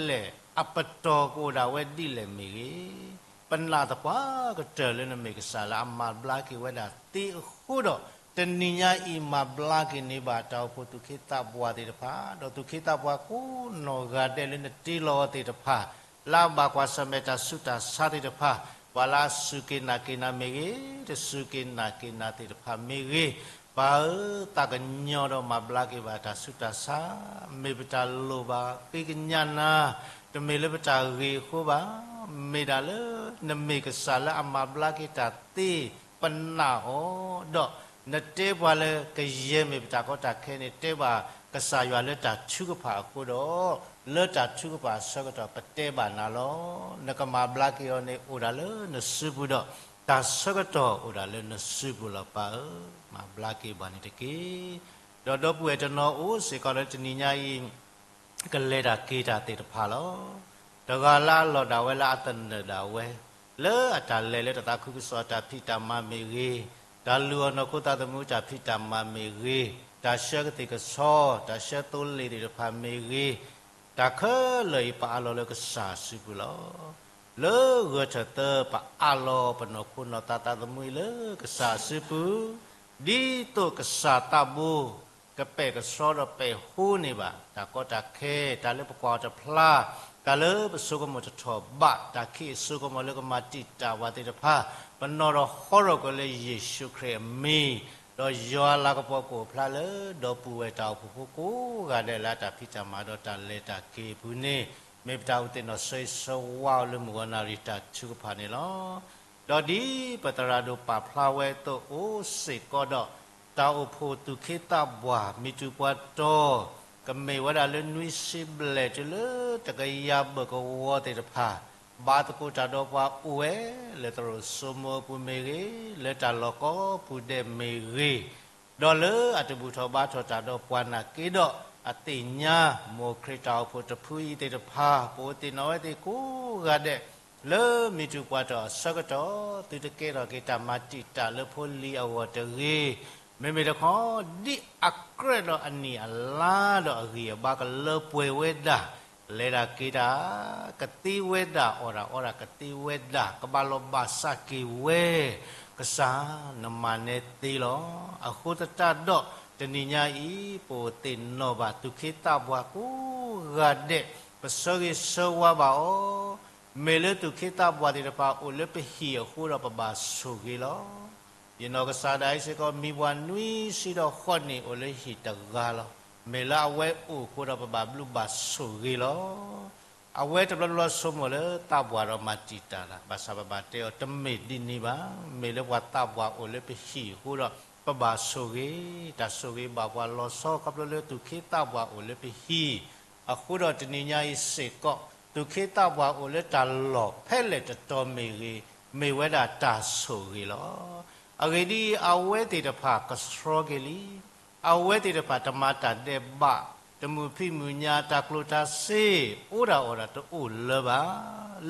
လဲၣ် အပတီၢ်ကအိၣ်ဒၣ်ဝဲဒ်လဲၣ်မ့ၢ်ဂ့ၤ ပနာ်သပှၢ်ကတၢၢ်လၢနမ့ၢ်ကစၢ်လၢအမၤဘျါက့ၤဝဲဒၣ်သ့အဃိဒီး တနံၤညါအံၤမၤဘျါက့ၤန့ၢ်ဘၣ် တၢ်အိၣ်ဖှိၣ်သူၣ်က့သးပှၢ်သ့ၣ်တဖၣ် ဒီးသူၣ်က့သးပှၢ်ကိးနီၢ်ဂၤဒဲးလၢနတ့လီၤအီၤသ့ၣ်တဖၣ် လၢအဘၣ်ကွၢ်ဆၢၣ်မဲာ်တၢ်ဆူးတၢ်ဆါသ့ၣ်တဖၣ် ပှၤလၢအစူၢ်က့ၤနာ်က့ၤနၤမ့ၢ်ဂ့ၤ, တစူၢ်က့ၤနာ်က့ၤနၤသ့ၣ်တဖၣ်မ့ၢ်ဂ့ၤ, ပၢ်ဧၢ, သးကညီၤဒီးမၤဘျါက့ၤဘၣ်တၢ်ဆူးတၢ်ဆါ, မ့ၢ်ပတၢ်လိၣ်ဘၣ်ဃ့ကညးနၤ, တမ့ၢ်လၢပတၢ်ဂ့ၤအဃိဘၣ်, မ့ၢ်ဒၣ်လၢနမ့ၢ်ကစၢ်လၢအမၤဘျါက့ၤတၢ်သ့ ပနာ်အီၤ, ဒီးနတဲပှၤလၢကယဲၢ်မ့ၢ်ပတၢ်ကီတၢ်ခဲန့ၣ် တဲဘၣ်ကစၢ်ယွၤလၢတၢ်ထုကဖၣ်အဃိဒီး, လၢတၢ်ထုကဖၣ်အဆၢကတီၢ်ပတဲဘၣ်နၤလီၤ. နကမၤဘျါက့ၤအီၤန့ၣ်အိၣ်ဒၣ်လၢနစုပူၤဒီး, တၢ်ဆၢကတီၢ်အိၣ်ဒၣ်လၢနစုပူၤလီၤ ပၢ်ဧၢ, မၤဘျါက့ၤဘၣ်န့ၣ်တက့ၢ်. ဒီးဒီပုၢ်ဝဲၢ်တနီၤအိၣ်စ့ၢ်ကီးလၢတနံၤညါအံၤ ကလဲၤတၢ်က့ၤတၢ်သ့ၣ်တဖၣ်လီၤ. တဂၤလၢအလီၢ်ဒၣ်ဝဲလၢအသနၢၣ်ဒၣ်ဝဲ, လၢအတၢ်လဲၤလၢတၢ်သးခုကစီၣ်တၢ်ဖံးတၢ်မၤမ့ၢ်ဂ့ၤ, တၢ်လုၢ်အီၣ်နီၢ်ခိသးသမူတၢ်ဖံးတၢ်မၤမ့ၢ်ဂ့ၤ, တၢ်ဆှၢကသံၣ်ကဆီ, တၢ်ဆှၢသိလ့ၣ်သ့ၣ်တဖၣ်မ့ၢ်ဂ့ၤ, တၢ်ခဲလၢာ်အံၤပအးလီၤလၢကစၢ်အစုပူၤလီၤ. လၢဂၢၢ်ထၢၣ်သၢ ပအးလီၤပနီၢ်ခိနီၢ်သးသးသမူအံၤလၢကစၢ်အစုပူၤ, ဒ်သိးကစၢ်သးဘိ ကပဲာ်ကဆှီဒီးပဲာ်ဟိန့ၢ်ဘၣ် တၢ်ကီတၢ်ခဲ, တၢ်လၢပကွၢ်အီၤတဖျါ, တၢ်လၢပဆိကမိၣ်တထီၣ်ဘး, တၢ်ခံးအစိကမီၤလၢကမၤတံာ်တာ်ပှၤသ့ၣ်တဖၣ်, ပနီၣ်ထီၣ်ဟီထီၣ်ကွံာ်လၢယ့ၣ်ၡူးခရံာ်အမံၤ, ဒီးယွၤလၤကပီၤကအိၣ်ဖျါလၢဒီပုၢ်ဝဲၢ်တၢ်အိၣ်ဖှိၣ်ဖိကိးဂၤဒဲးလၢအတၢ်ဖံးတၢ်မၤဒီးတၢ်လဲၤတၢ်က့ၤအပူၤန့ၣ်, မ့ၢ်ပတၢ်အုၣ်သ့ၣ်နီၣ်ဆၢဂ့ၤဆၢဝါအီၤလၢမုၢ်ဂီၤနၣ်ရံၣ်တၢ်ထုကဖၣ်န့ၣ်လီၤ. ဒီးဒ်ပသရၣ်ဒိၣ်ပာ်ဖျါဝဲအသိးအိၣ်စ့ၢ်ကီးဒီး, တၢ်အိၣ်ဖှိၣ်သူၣ်က့သးပှၢ် မံၤတူၢ်ပှၤတီၤ, ကမ့ၢ်ဝဲဒၣ်လၢနွံဆံဘျဲၣ်တုၤလၢတကယၤဘၢၣ်ကဝီၤသ့ၣ်တဖၣ်, ဘါသကိးတၢ်ဒီးပှၤအိၣ်ဝဲ, လၢသရိာ်စိမိၤအပူၤမ့ၢ်ဂ့ၤ, လၢတၢ်လီၢ်ကိးပူၤဒဲးမ့ၢ်ဂ့ၤ, ဒီးလၢအတဘူၣ်ထီၣ်ဘါထီၣ်တၢ်ဒီးပှၤနာ်က့ဒီး, အသ့ၣ်ညါ မိၢ်ခရံာ်တၢ်အိၣ်ဖှိၣ်တဖုအံၤသ့ၣ်တဖၣ် ပအိၣ်သ့ၣ်နီၣ်ဝဲသ့ၣ်ကိးဂၤဒဲး လၢမံၤတူၢ်ပှၤတီၤအဆၢကတီၢ် သုတကဲထီၣ်က့ၤတၢ်မၤတံာ်တာ်လၢဖိလံၤအဂီၢ်တဂ့ၤ, မ့မ့ၢ်တခီ ဒ်အကြၢးဒီးအနံၣ်အလါဒီးအဂံၢ်အဘါကလၢပှဲၤဝဲဒၣ်, လဲၤတၢ်က့ၤတၢ်, ကသ့ဝဲဒၣ်, အီၣ်တၢ်အီတၢ်ကသ့ဝဲဒၣ်, ကဘၣ်လီၤဘၣ်စးက့ၤဝဲ, ကစၢ်နမၤနဲသ့လီၤ. အဃိသတးဒီး တနံၤညါအံၤ ပအိၣ်သ့ၣ်နီၣ်ဘၣ်သူၣ်က့သးပှၢ်ကိးဂၤဒဲး, ပဆၢဂ့ၤဆၢဝါဘၣ်အီၤ, မ့ၢ်လၢသူၣ်က့သးပှၢ်သ့ၣ်တဖၣ်အိၣ်လၢပဟံၣ်အဃိဒီးပဘၣ်ဆိၣ်ဂ့ၤလီၤ. ယနီၢ်ကစၢ်ဒၣ်အံၤစ့ၢ်ကီး မံၤပှၢ်နွံဆံဒီးဃိးနံၣ်အိၣ်လၢဟံၣ်တဂၤလီၤ. မ့ၢ်လၢအဝဲအိၣ်အဃိဒီးပဘၣ်ဘျုးဘၣ်ဆိၣ်ဂ့ၤလီၤ. အဝဲတဘျီတဘျီဆိကမိၣ်လၢသးပှၢ်ဒီးမၤတံာ်တာ်လၢၤ, ဘၣ်ဆၣ်ပဘၣ်တဲအီၤ တမ့ၢ်ဒ်န့ၣ်ဘၣ်. မ့ၢ်လၢပှၤသးပှၢ်အိၣ်လၢပဟံၣ်အဃိဒီး ပဘၣ်ဆိၣ်ဂ့ၤ, တၢ်ဆိၣ်ဂ့ၤဘၣ်ပှၤလီၤဆီ ခီဖျိလၢသူၣ်က့သးပှၢ်အိၣ်လၢပဟံၣ်, အဃိဒီးတနံၤညါအံၤစ့ၢ်ကီး သူၣ်က့သးပှၢ်အိၣ်လၢတၢ်လီၢ်ဖဲလဲၣ်တတီၤမ့ၢ်ဂ့ၤ, မ့ၢ်ဝဲဒၣ်တၢ်ဆိၣ်ဂ့ၤလီၤ. အဂ့ၢ်ဒ်အံၤ, အဝဲသ့ၣ်တဖၣ်ကဆှီက့ၤလံ. အဝဲသ့ၣ်တဖၣ်တမၤတၢ်ဒဲးဘး, တမုာ်ဖံးမုာ်ညၣ်, တၢ်ကျိၣ်တၢ်စ့, အိၣ်ဒၣ်အီၣ်ဒၣ်တအိၣ်လၢၤဘၣ်.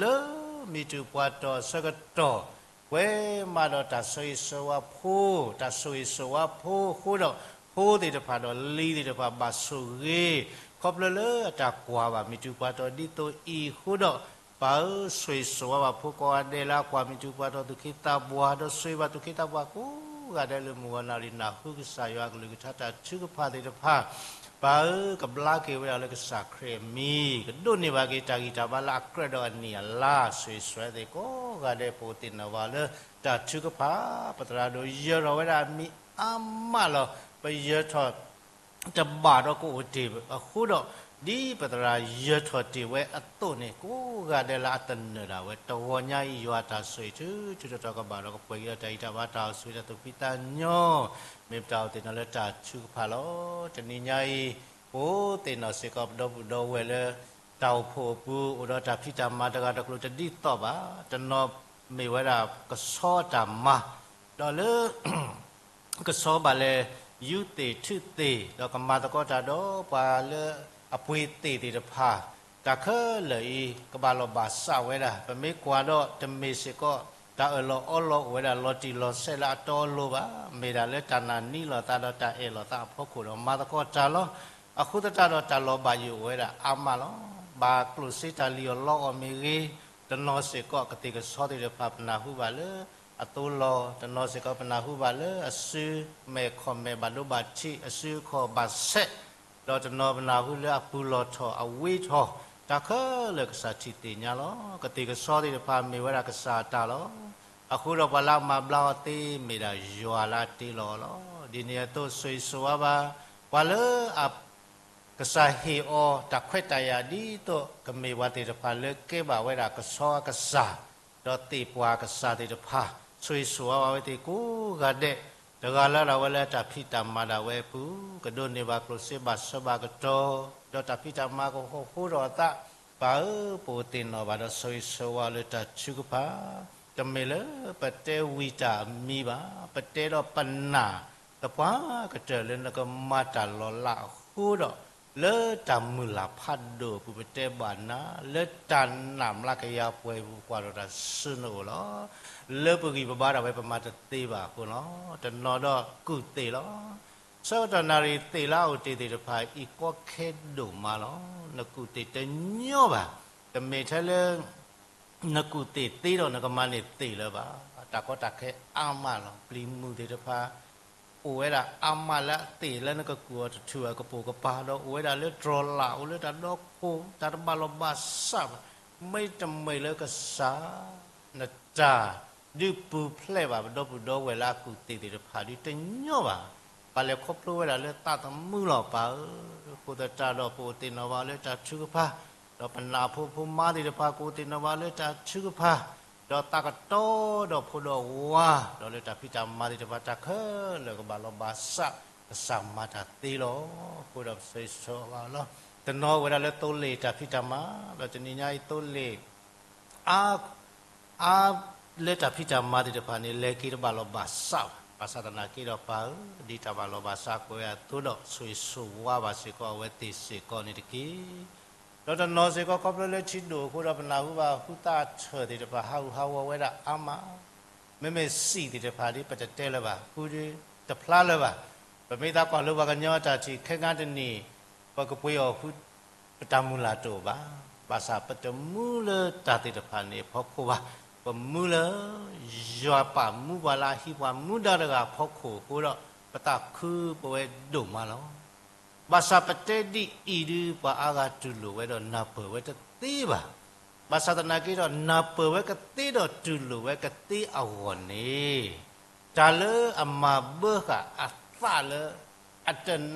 လၢမံၤတူာ်ပှၤတီၤအဆၢကတီၢ်, ပှဲၤမးဒီးတၢ်ဆိၣ်ဂ့ၤဆိၣ်ဝါဖိ, တၢ်ဆိၣ်ဂ့ၤဆိၣ်ဝါဖိအဃိဒီး, ဖိသ့ၣ်တဖၣ်ဒီးလံၤသ့ၣ်တဖၣ်ဘၣ်ဆိၣ်ဂ့ၤ, ခီဖျိလၢအတၢ်ကွၢ်ဘၣ်မံၤတူာ်ပှၤတီၤဒ်သိးအံၤအဃိဒီး, ပၢ်ဧၢ, ဆိၣ်ဂ့ၤဆိၣ်ဝါဘၣ်ဖိကိးဂၤဒဲးလၢအကွၢ်မံၤတူာ်ပှၤတီၤ သူၣ်က့သးပှၢ်, ဒီးဆိၣ်ဂ့ၤဘၣ်သူၣ်က့သးပှၢ်ကိးဂၤဒဲးလၢမုၢ်ဂီၤနၣ်ရံၣ်နၢ်ဟူကစၢ်ယွၤအကလုၢ်ကထါတၢ်ထုကဖၣ်သ့ၣ်တဖၣ်, ပၢ်ဧၢ, ကဘျါက့ၤဝဲဒၣ်လၢကစၢ်ခရံာ်အမံၤ, ကဒိးန့ၢ်ဘၣ်က့ၤတၢ်ဂံၢ်တၢ်ဘါလၢအကြၢးဒီးအနံၣ်အလါ, ဆိၣ်ဂ့ၤဆိၣ်ဝါသ့ၣ်ကိးဂၤဒဲး ပအိၣ်သ့ၣ်နီၣ်ဘၣ်လၢတၢ်ထုကဖၣ်, ပသရၣ်ဒိၣ်ယၢၤထီၣ်ဝဲဒၣ်အမံၤအါမးလီၤ. ပယၢၤထီၣ် တဘၣ်ဒီးကအိၣ်တ့ၢ်အဃိဒီး, ဒ်ပသရၣ်ယၢၤထီၣ်တ့ၢ်ဝဲအသိးန့ၣ်, ကိးဂၤဒဲးလၢအသနၢၣ်ဒၣ်ဝဲ, တဂီၤညါအံၤယွၤတၢ်ဆိၣ်ဂ့ၤ ထုထုတီၤတီၤကဘၣ်ဒီးကပှဲၤက့ၤဒီးတၢ်ဂံၢ်တၢ်ဘါတၢ်အိၣ်ဆူၣ်ဝဲဒၣ်သူၣ်ဖှံသးညီ, မ့ၢ်ပတၢ်အိၣ်သ့ၣ်နီၣ်လၢတၢ်ထုကဖၣ်လီၤ. တနံၤညါအံၤ, ပအိၣ်သ့ၣ်နီၣ်စ့ၢ်ကီးပဒီပုၢ်ဒီဝဲၢ်လၢ တၢ်အိၣ်ဖှိၣ်အပူၤ အိၣ်ဒီးတၢ်ဖံးတၢ်မၤတဂၤတကျိၤတဒ်သိးဘၣ်, တနီၤမ့ၢ်ဝဲဒၣ်ကဆီတၢ်မၤ, ဒီးလၢ ကဆီဘၣ်လဲၤ ယူးသ့ၣ်ထုးသ့ၣ် ဒီးကမၤသကိးတၢ်ဒီးပှၤလၢအပှ့ၤသ့ၣ်သ့ၣ်တဖၣ်, တၢ်ခဲလၢာ်အံၤ ကဘၣ်လီၤဘၣ်စးဝဲဒၣ်, ပမ့ၢ်ကွၢ်ဒီးတမ့ၢ်စ့ၢ်ကီး တၢ်အၢၣ်လီၤအီလီၤအိၣ်ဝဲဒၣ်လီၤတံၢ်လီၤဆဲးလၢအတီအလိၤဘၣ်, မ့ၢ်ဒၣ်လၢတၢ်နာ်န့ၢ်လိာ်သးဒီးတၢ်အဲၣ်လိာ်သးအဖီခိၣ်ဒီးမၤသကိးတၢ်လီၤ. အဃိသတးဒီးတၢ်လီၤဘၣ်ယိၣ်အိၣ်ဝဲဒၣ်အါမးလီၤ. ဘၣ်ကျိၣ်စ့တၢ်လံၣ်အီၣ်လီအီၣ်မ့ၢ်ဂ့ၤ, တနီၤစ့ၢ်ကီးကသ့ၣ်ကဆီသ့ၣ်တဖၣ်ပနၢ်ဟူဘၣ်လၢအသိလီၤ, တနီၤစ့ၢ်ကီးပနၢ်ဟူဘၣ်လၢအစုမဲာ်ခီၣ်မဲာ်ဘၣ်ဒိဘၣ်ထံး အစုအခီၣ်ဘၣ်ဆဲး, ဒီးတနီၤပနၢ်ဟူလၢအပူၤလီၢ်ထီၣ်အဝ့ထီၣ်, တၢ်ခဲလၢာ်ကစၢ်ထံၣ်သ့ၣ်ညါလီၤ. ကသ့ၣ်ကဆီသ့ၣ်တဖၣ်မ့ၢ်ဝဲဒၣ်ကစၢ်အတၢ်လီၤ. အဃိဒီးပှၤလၢအမၤဘျါအီၤသ့မ့ၢ်ဒၣ်ယွၤလၢအတ့လီၤအီၤလီၤ. ဒ်န့ၣ်အသိးဆိၣ်ဂ့ၤဆိၣ်ဝါဘၣ် ပှၤလၢအ ကစၢ်ဟ့ၣ်အီၤတၢ်ခွဲးတၢ်ယာ်ဒ်သိးကမ့ၢ်ပှၤသ့ၣ်တဖၣ်လၢကဲဘၣ်ဝဲဒၣ်ကဆီအကစၢ်, ဒီးသ့ၣ်ပှၢ်ကစၢ်သ့ၣ်တဖၣ်, ဆိၣ်ဂ့ၤဆိၣ်ဝါဘၣ်ဝဲသ့ၣ်ကိးဂၤဒဲး, တဂၤလၢ်လၢ်ဝဲလၢတၢ်ဖံးတၢ်မၤဒၣ်ဝဲအပူၤ, ကဒိးန့ၢ်ဘၣ်ကျိၣ်စ့ဘၣ်ဆၢဘၣ်ကတီၢ်, ဒီးတၢ်ဖံးတၢ်မၤကဟီၣ်ဃိထီၣ်အသး, ပၢ်ဧၢ, ပအိၣ်သ့ၣ်နီၣ်ဘၣ်ဒီးဆိၣ်ဂ့ၤဆိၣ်ဝါလၢတၢ်ထုကဖၣ်, တမ့ၢ်လၢပတဲဝံၤတၢ်အမံၤဘၣ်, ပတဲဒီးပနာ် သပှၢ်ကတၢၢ်လၢနကမၤတၢ်လီၤလးအဃိဒီး, လၢတၢ်မုၢ်လၢ်ဖးဒိၣ်အပူၤ ပတဲဘၣ်နၤ, လၢတၢ်နာ်မျးကယၤပှဲၤအပူၤ ပကွၢ်ထီၣ်တၢ်ဆူနအိၣ်လီၤ. လၢပဂံၢ်ပဘါဒၣ်ဝဲပမၤတသ့ဘၣ်အဃိလီၤ. တနီၤဒီးကူၣ်သ့ၣ်လီၤ. ဆၢကတီၢ်နၣ်ရံၣ်သ့ၣ်လၢအအိၣ်တ့ၢ်သ့ၣ်တဖၣ် အံၤကီခဲဒိၣ်မးလီၤ. နကူၣ်သ့ၣ်တညီဘၣ်. တမ့ၢ်ထဲလၢ နကူၣ်သ့ၣ်သ့ဒီးနကမၤန့ၢ်သ့ၣ်လၢၤဘၣ်. တၢ်ကီတၢ်ခဲအါမးလီၤ. ပျံၤမုၢ်သ့ၣ်တဖၣ် အိၣ်ဝဲဒၣ်အါမးလၢအသ့ၣ်လၢနကကူၣ်အီၤတထူၣ်အကပိာ်ကပၤဒီး အိၣ်ဝဲဒၣ်လၢတြီၤလၢ် အိၣ်လၢတၢ်ဒီခိၣ် တၢ်တဘၣ်လီၤဘၣ်စးဘၣ်. မ့တမ့ၢ်လၢကစၢ် နတၢ်ဒုးပူၤဖျဲးဘၣ် ပဒီပုၢ်ဒီဝဲၢ်လၢအကူၣ်သ့ၣ်သ့ၣ်တဖၣ်ဒုးတညီဘၣ်. ဘၣ်လဲၤခီဖျိဝဲဒၣ်လၢသးသမူလီၤပၢ်ဧၢ. အဃိသတးဒီးပအိၣ်သ့ၣ်နီၣ်ဘၣ်လၢတၢ်ထုကဖၣ် ဒီးပနၢ်ဖိဖိမါသ့ၣ်တဖၣ် ကအိၣ်သ့ၣ်နီၣ်ဘၣ်လၢတၢ်ထုကဖၣ်, ဒီးသးကတီဒီးဖိဒီးဝါ, ဒီးလၢတၢ်ဖံးတၢ်မၤသ့ၣ်တဖၣ် တၢ်ခဲလၢာ်ကဘၣ်လီၤဘၣ်စး, ကစၢ်မၤတၢ်သ့လီၤ. အဃိဒီးပဆိၣ်ဂ့ၤဆိၣ်ဝါလီၤ. တနီၤအိၣ်ဝဲဒၣ်လၢသိလ့ၣ်တၢ်ဖံးတၢ်မၤ, ဒီးတနံၤညါအံၤသိလ့ၣ် အါ အါလၢတၢ်ဖံးတၢ်မၤသ့ၣ်တဖၣ်န့ၣ် လဲၤက့ၤတဘၣ်လီၤဘၣ်စးဘၣ်. ဘၣ်ဆၣ်သနာ်က့ဒီးပၢ်ဧၢ, ဒ်တၢ်ဘၣ်လီၤဘၣ်စးကွံာ်အသိးဒီး ဆိၣ်ဂ့ၤဆိၣ်ဝါဘၣ်စ့ၢ်ကီးအဝဲသ့ၣ်စ့ၢ်ကီးန့ၣ်တက့ၢ်. ဒီးတနီၤစ့ၢ်ကီးခီဖျိလၢထံဒိၣ်အဃိဒီး ပနၢ်ဟူဘၣ်ဟူသၣ်အထၢၣ်သ့ၣ်တဖၣ် ဟးဂူာ်ဟးဂီၤဝဲဒၣ်အါမး, မ့မ့ၢ်စံၣ်သ့ၣ်တဖၣ်ဒ်ပတတဲလၢၤဘၣ်, ဟူဒ်တဖျါလၢၤဘၣ်. ပမ့ၢ်သးကွၢ်လၢပှၤကညီအတၢ်ထံၣ် ခဲကါတနံၤ ပကပှ့ၤအီၤဟူ ပတၢ်မုၢ်လၢ်တအိၣ်ဘၣ်. ဘၣ်ဆၣ်ပတမူလၢတၢ်သ့ၣ်တဖၣ်န့ၣ်အဖီခိၣ်ဘၣ်. ပမူလၢ ယွၤပာ်မူပှၤလၢအဟံးပှၤမူဒါတဂၤအဖီခိၣ်အဃိဒီး ပသးခုပဝဲဒိၣ်မးလီၤ. ဘၣ်ဆၣ်ပတဲဒ်အံၤဒုး ပှၤအါဂၤတူၢ်လိာ်ဝဲဒီးနၢ်ပၢၢ်ဝဲတသ့ဘၣ်. ဘၣ်ဆၣ်သနာ်က့ဒီး နၢ်ပၢၢ်ဝဲကသ့ဒီးတူၢ်လိာ်ဝဲကသ့အဂီၢ်န့ၣ် တၢ်လၢအမၤဘၢဃာ်အသးလၢ အတ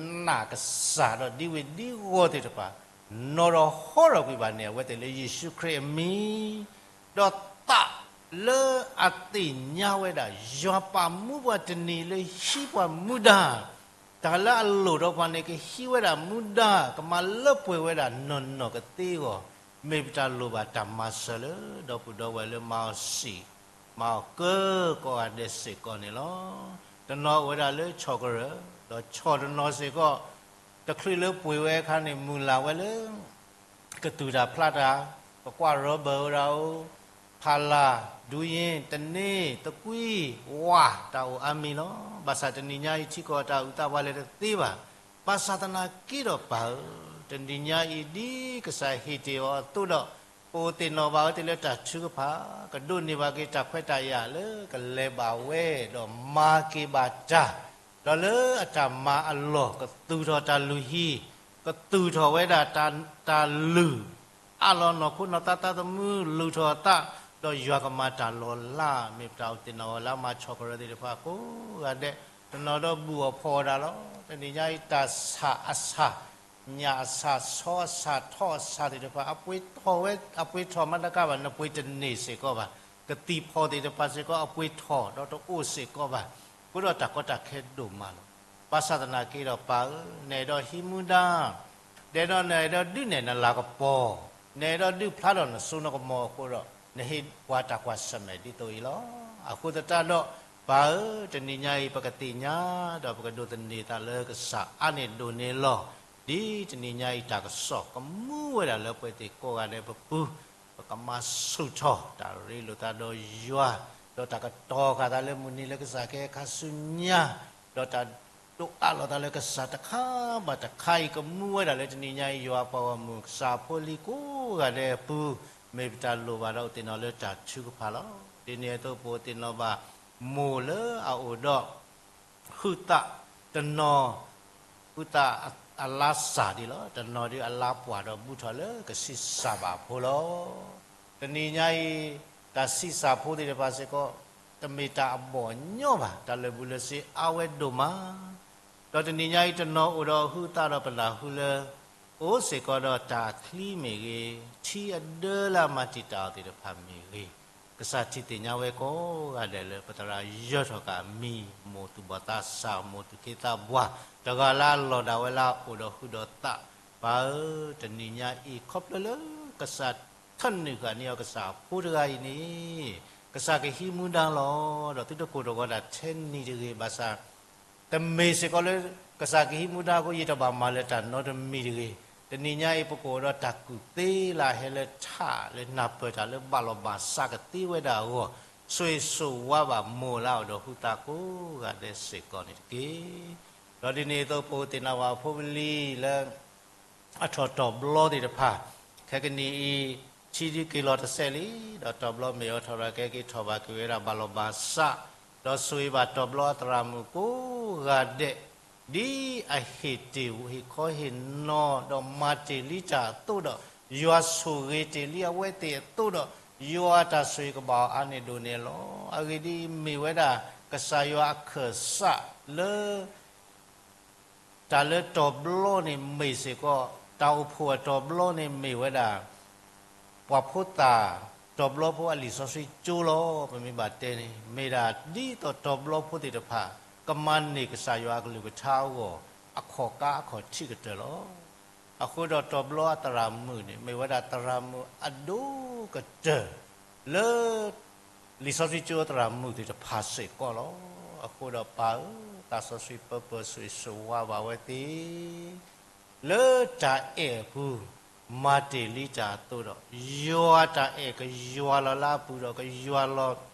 နာ်ကစၢ်ဒီးဒ်ဝ့ၢ်ဒ်ဂီၤသ့ၣ်တဖၣ် နီၣ်ဒီးဟီထီၣ်ကွံာ်ဘၣ်န့ၣ် အဝဲသ့ၣ်လၢယ့ၣ်ၡူးခရံာ်အမံၤ, ဒီးသးလၢအသ့ၣ်ညါဝဲဒၣ် ယွၤပာ်မူပှၤတနံၤလၢဟံးပှၤမူဒါ, တၢ်လၢအလိၣ်ဒီးပှၤန့ၣ် ကဟံးဝဲဒၣ်မူဒါ ကမၤလၢပှဲၤဝဲဒၣ်နီၢ်နီၢ်ကသ့အဂီၢ်, မ့ၢ်ပတၢ်လိၣ်ဘၣ်တၢ်မၤစၢၤလၢ ဒီပုၢ်ဒီဝဲၢ်လၢမၤအီၤစံး မၤအီၤကၢကိးဂၤဒဲးစ့ၢ်ကီးန့ၣ်လီၤ. တနီၤအိၣ်ဝဲဒၣ်လၢဆီၣ်ကရၢၢ်, ဒီးဆီၣ်တနီၤစ့ၢ်ကီး တချုးလၢပှ့ၤဝဲအခါန့ၣ် မုၢ်လၢ်ဝဲလၢ ကသူၣ်တၢ်ဖျးတၢ်, ကကွၢ်ရီဘၢၣ်ဝဲဒၣ်အိၣ်, ဖးလၢ်, ဒူယ့ၣ်, တန့ၢ်, သကွံၢ်, ဝး, တၢ်အိၣ်အါမံၤလီၤ. ဘၣ်ဆၣ်တနံၤညါအံၤ ထံကီၢ်တၢ်အုၣ်သးပှၤလဲၤတသ့ဘၣ်. ဘၣ်ဆၣ်သနာ်က့ဒီးပၢ်ဧၢ, တနံၤညါအံၤဒ်ကစၢ်ဟ့ၣ်တ့ၢ်အီၤအသိးဒီး ပအိၣ်သ့ၣ်နီၣ်ဘၣ်ဝဲသ့ၣ်လၢတၢ်ထုကဖၣ်, ကဒိးန့ၢ်ဘၣ်က့ၤတၢ်ခွဲးတၢ်ယာ်လၢကလဲၤဘၣ်ဝဲ ဒီးမၤက့ၤဘၣ်တၢ် ဒီးလၢအတၢ်မၤအလီၢ် ကသူၣ်ထီၣ်တၢ်လုၢ်ဟံၣ်, ကသူၣ်ထီၣ်ဝဲဒၣ်တၢ်လုၢ်, အးလီၤနီၢ်ခိနီၢ်သးသးသမူ လုၢ်ထီၣ်အသး, ဒီးယွၤကမၤတၢ်လီၤလး မ့ၢ်ပတၢ်အိၣ်သ့ၣ်နီၣ်ဝဲလၢမၤဆီၣ်ကရၢၢ်သ့ၣ်တဖၣ်ကိးဂၤဒဲး, တနီၤဒီးဘူၣ်အီၣ်ဖီၣ်အီၣ်ဒၣ်လီၤ. တနံၤညါအံၤတၢ်ဆၣ်အဆၣ်, ညၣ်အဆၣ်, ဆီအဆၣ်, ထီအဆၣ်သ့ၣ်တဖၣ် အပှ့ၤထီၣ်ဝဲ, အပှ့ၤထီၣ်မၤတကးဘၣ် နပှ့ၤတန့ၢ်စ့ၢ်ကီးဘၣ်. ကသံၣ်ဖီၣ်သ့ၣ်တဖၣ်စ့ၢ်ကီး အပှ့ၤထီၣ်ဒီးတအိၣ်စ့ၢ်ကီးဘၣ်. အဃိဒီးတၢ်ကီတၢ်ခဲဒိၣ်မးလီၤ. ဘၣ်ဆၣ်သနာ်က့ဒီးပၢ်ဧၢ, နအဲၣ်ဒိးဟံးမူဒါ, ဒီးနအဲၣ်ဒိးဒုးနဲၣ်နလၤကပီၤ, နအဲၣ်ဒိးဒုးဖျါထီၣ်နစိနကမီၤအဃိဒီး နဟ့ၣ်ပှၤတၢ်ကွၢ်ဆၢၣ်မဲာ်ဒ်သိးအံၤလီၤ. အဃိသတးဒီး ပၢ်ဧၢ, တနံၤညါအံၤ ပကသ့ၣ်ညါ ဒီးပကဒိးသန့ၤသးလၢကစၢ်အါန့ၢ်ဒိၣ်န့ၢ်လီၤ. ဒ်တနံၤညါအံၤတၢ်ကစီၣ်ကမူဝဲဒၣ်လၢပှၤသ့ၣ်ကိးဂၤဒဲးပပူၤ, ပကမၤဆူၣ်ထီၣ်တၢ်ရ့လိာ်သးဒီးယွၤ, ဒီးတၢ်ကတီၤဃာ်သးလၢမုၢ်နံၤလၢကစၢ်ကဟဲခါဆူညါ, ဒီးတၢ်ဒိးအးလီၤသးလၢကစၢ်တခါဘၣ်တခါအံၤ ကမူဝဲဒၣ်လၢတနံၤညါအံၤ ယွၤအပှၤဂီၢ်မုၢ်ကစၢ်ဖိလံၤကိးဂၤဒဲးအပူၤ, မ့ၢ်ပတၢ်လိၣ်ဘၣ်ဒီးအိၣ်သ့ၣ်နီၣ်လၢတၢ်ထုကဖၣ်လီၤ. ဒ်န့ၣ်အသိးပအိၣ်သ့ၣ်နီၣ်ဘၣ် မိၢ်လၢအအိၣ်ဒီး ဟုသၣ်တနီၤ, ဟုသၣ်အလါစၢ်ဒံးလီၤ. တနီၤဒုးအလါပှၢ်ဒီးဘူးထီၣ်လၢကဆံးစၢ်ဘၣ်အဖိလီၤ. တနံၤညါအံၤ တၢ်ဆံးစၢ်ဖိသ့ၣ်တဖၣ်စ့ၢ်ကီး တမ့ၢ်တၢ်အဘီၣ်ညီဘၣ်, တၢ်လၢာ်ဘူၣ်လၢာ်စ့အါဝဲဒိၣ်မး ဒီးတနံၤညါအံၤတနီၤအိၣ်ဒီးဟုသၣ်ဒီးပနၢ်ဟူလၢ အိၣ်စ့ၢ်ကီးဒီးတၢ်ချံမ့ၢ်ဂ့ၤ, ထံအဒၢလၢအမၤတံာ်တာ်အီၤသ့ၣ်တဖၣ်မ့ၢ်ဂ့ၤ, ကစၢ်ထံၣ်သ့ၣ်ညါဝဲကိးဂၤဒဲးလၢပသရၣ်ယၢၤထီၣ်က့ၤအမံၤ, မိၢ်သူၣ်ဘီၣ်သးစၢ်, မိၢ်သူၣ်က့သးပှၢ်, တဂၤလၢအလီၢ်ဒၣ်ဝဲလၢအအိၣ်ဒီးဟုဒီးသၣ်, ပၢ်ဧၢ, တနံၤညါအံၤ ခီဖျိလၢကစၢ်ထၢနုာ်ဃာ်န့ၢ်အီၤကစၢ်အဖိတဂၤအံၤန့ၣ် ကစၢ်ကဟံးမူဒါလီၤ. ဒီးသုတကိၢ်တဂီၤဒၣ်ထဲနံၤတဂ့ၤ, ဘၣ်ဆၣ် တမ့ၢ်စ့ၢ်ကီးလၢ ကစၢ်ကဟံးမူဒါအဃိ ယတဘၣ်မၤလၢၤတၢ်နီတမံၤတဂ့ၤ. တနံၤညါအံၤ ပကအိၣ်ဒီးတၢ်ကူၣ်သ့လၢအဟဲလၢထးလၢနၢ်ပၢၢ်တၢ်လၢဘၣ်လီၤဘၣ်စးကသ့ဝဲဒၣ်အဂီၢ်, ဆိၣ်ဂ့ၤဆိၣ်ဝါဘၣ်မိၢ်လၢအအိၣ်ဒီးဟုသၣ်ကိးဂၤဒဲးစ့ၢ်ကီးန့ၣ်တက့ၢ်. ဒီးဒ်န့ၣ်အသိး ပအိၣ်သ့ၣ်နီၣ်ဘၣ်ဖိပလံၤလၢ အထီၣ်တီၢ်ဘျီသ့ၣ်တဖၣ်, ခဲကနံၣ်အံၤ ထံဒုးက့ၤလီၤတစဲးလံ, ဒီးတီၢ်ဘျီမ့ၢ်အီၤထီၣ်ရၤကဲက့ၤထီၣ်ဘၣ်က့ၤဝဲဒၣ်ဘၣ်လီၤဘၣ်စး, ဒီးဆိၣ်ဂ့ၤဘၣ်တီၢ်ဘျီအသရၣ်မုၣ်ကိးဂၤဒဲး, ဒ်အဟ့ၣ်တ့ၢ်ဟ့ၣ်ခီဟ့ၣ်နီၤ ဒီးမၤတ့ၢ်လံတၢ်အသိးဒီး, ယွၤဆိၣ်ဂ့ၤတ့ၢ်လံအဝဲသ့ၣ်အသိးဒီး, ယွၤအတၢ်ဆိၣ်ဂ့ၤကဘၣ်အီၤအါန့ၢ်ဒိၣ်န့ၢ်လီၤ. အဂ့ၢ်ဒ်အံၤ, မ့ၢ်ဝဲဒၣ်ကစၢ်ယွၤအခၢၣ်စးလၢ တၢ်လၢတီၢ်ဘျီန့ၣ်မ့ၢ်စ့ၢ်ကီး, တၢ်အိၣ်ဖှိၣ်အတီၢ်ဘျီန့ၣ်မ့ၢ်ဝဲဒၣ် ပှၤဖိသၣ်, တီၢ်ဘျီဖိအလံာ်စီဆှံကၠိလီၤ. ပမ့ၢ်ဘၣ်တဲန့ၣ် မ့ၢ်ဒၣ်ဒ်သိးတီၢ်ဘျီဖိသ့ၣ်တဖၣ် ကမၤန့ၢ်ကစၢ်ယွၤအကလုၢ်ကထါအဂီၢ် အခီၣ်ကါအခီၣ်ထံးကတၢၢ်လီၤ. အဃိဒီးတီၢ်ဘျီအသရၣ်မုၣ်န့ၣ် မ့ၢ်ဝဲဒၣ်သရၣ်မုၣ်အဒိၣ်ကတၢၢ် လၢ လံာ်စီဆှံကၠိသရၣ်မုၣ်သ့ၣ်တဖၣ်စ့ၢ်ကီးလီၤ. အဃိဒီးပၢ်ဧၢ, သးစီဆှံပၢပၢၢ်ဆိၣ်ဂ့ၤဆိၣ်ဝါဘၣ်ဝဲသ့ၣ် လၢတၢ်အဲၣ်အပူၤ မၤတ့ၢ်လံတၢ်အသိးဒီး, ယွၤတၢ်အဲၣ်ကယွၤလီၤလၢအပူၤဒီး ကယွၤလီၤ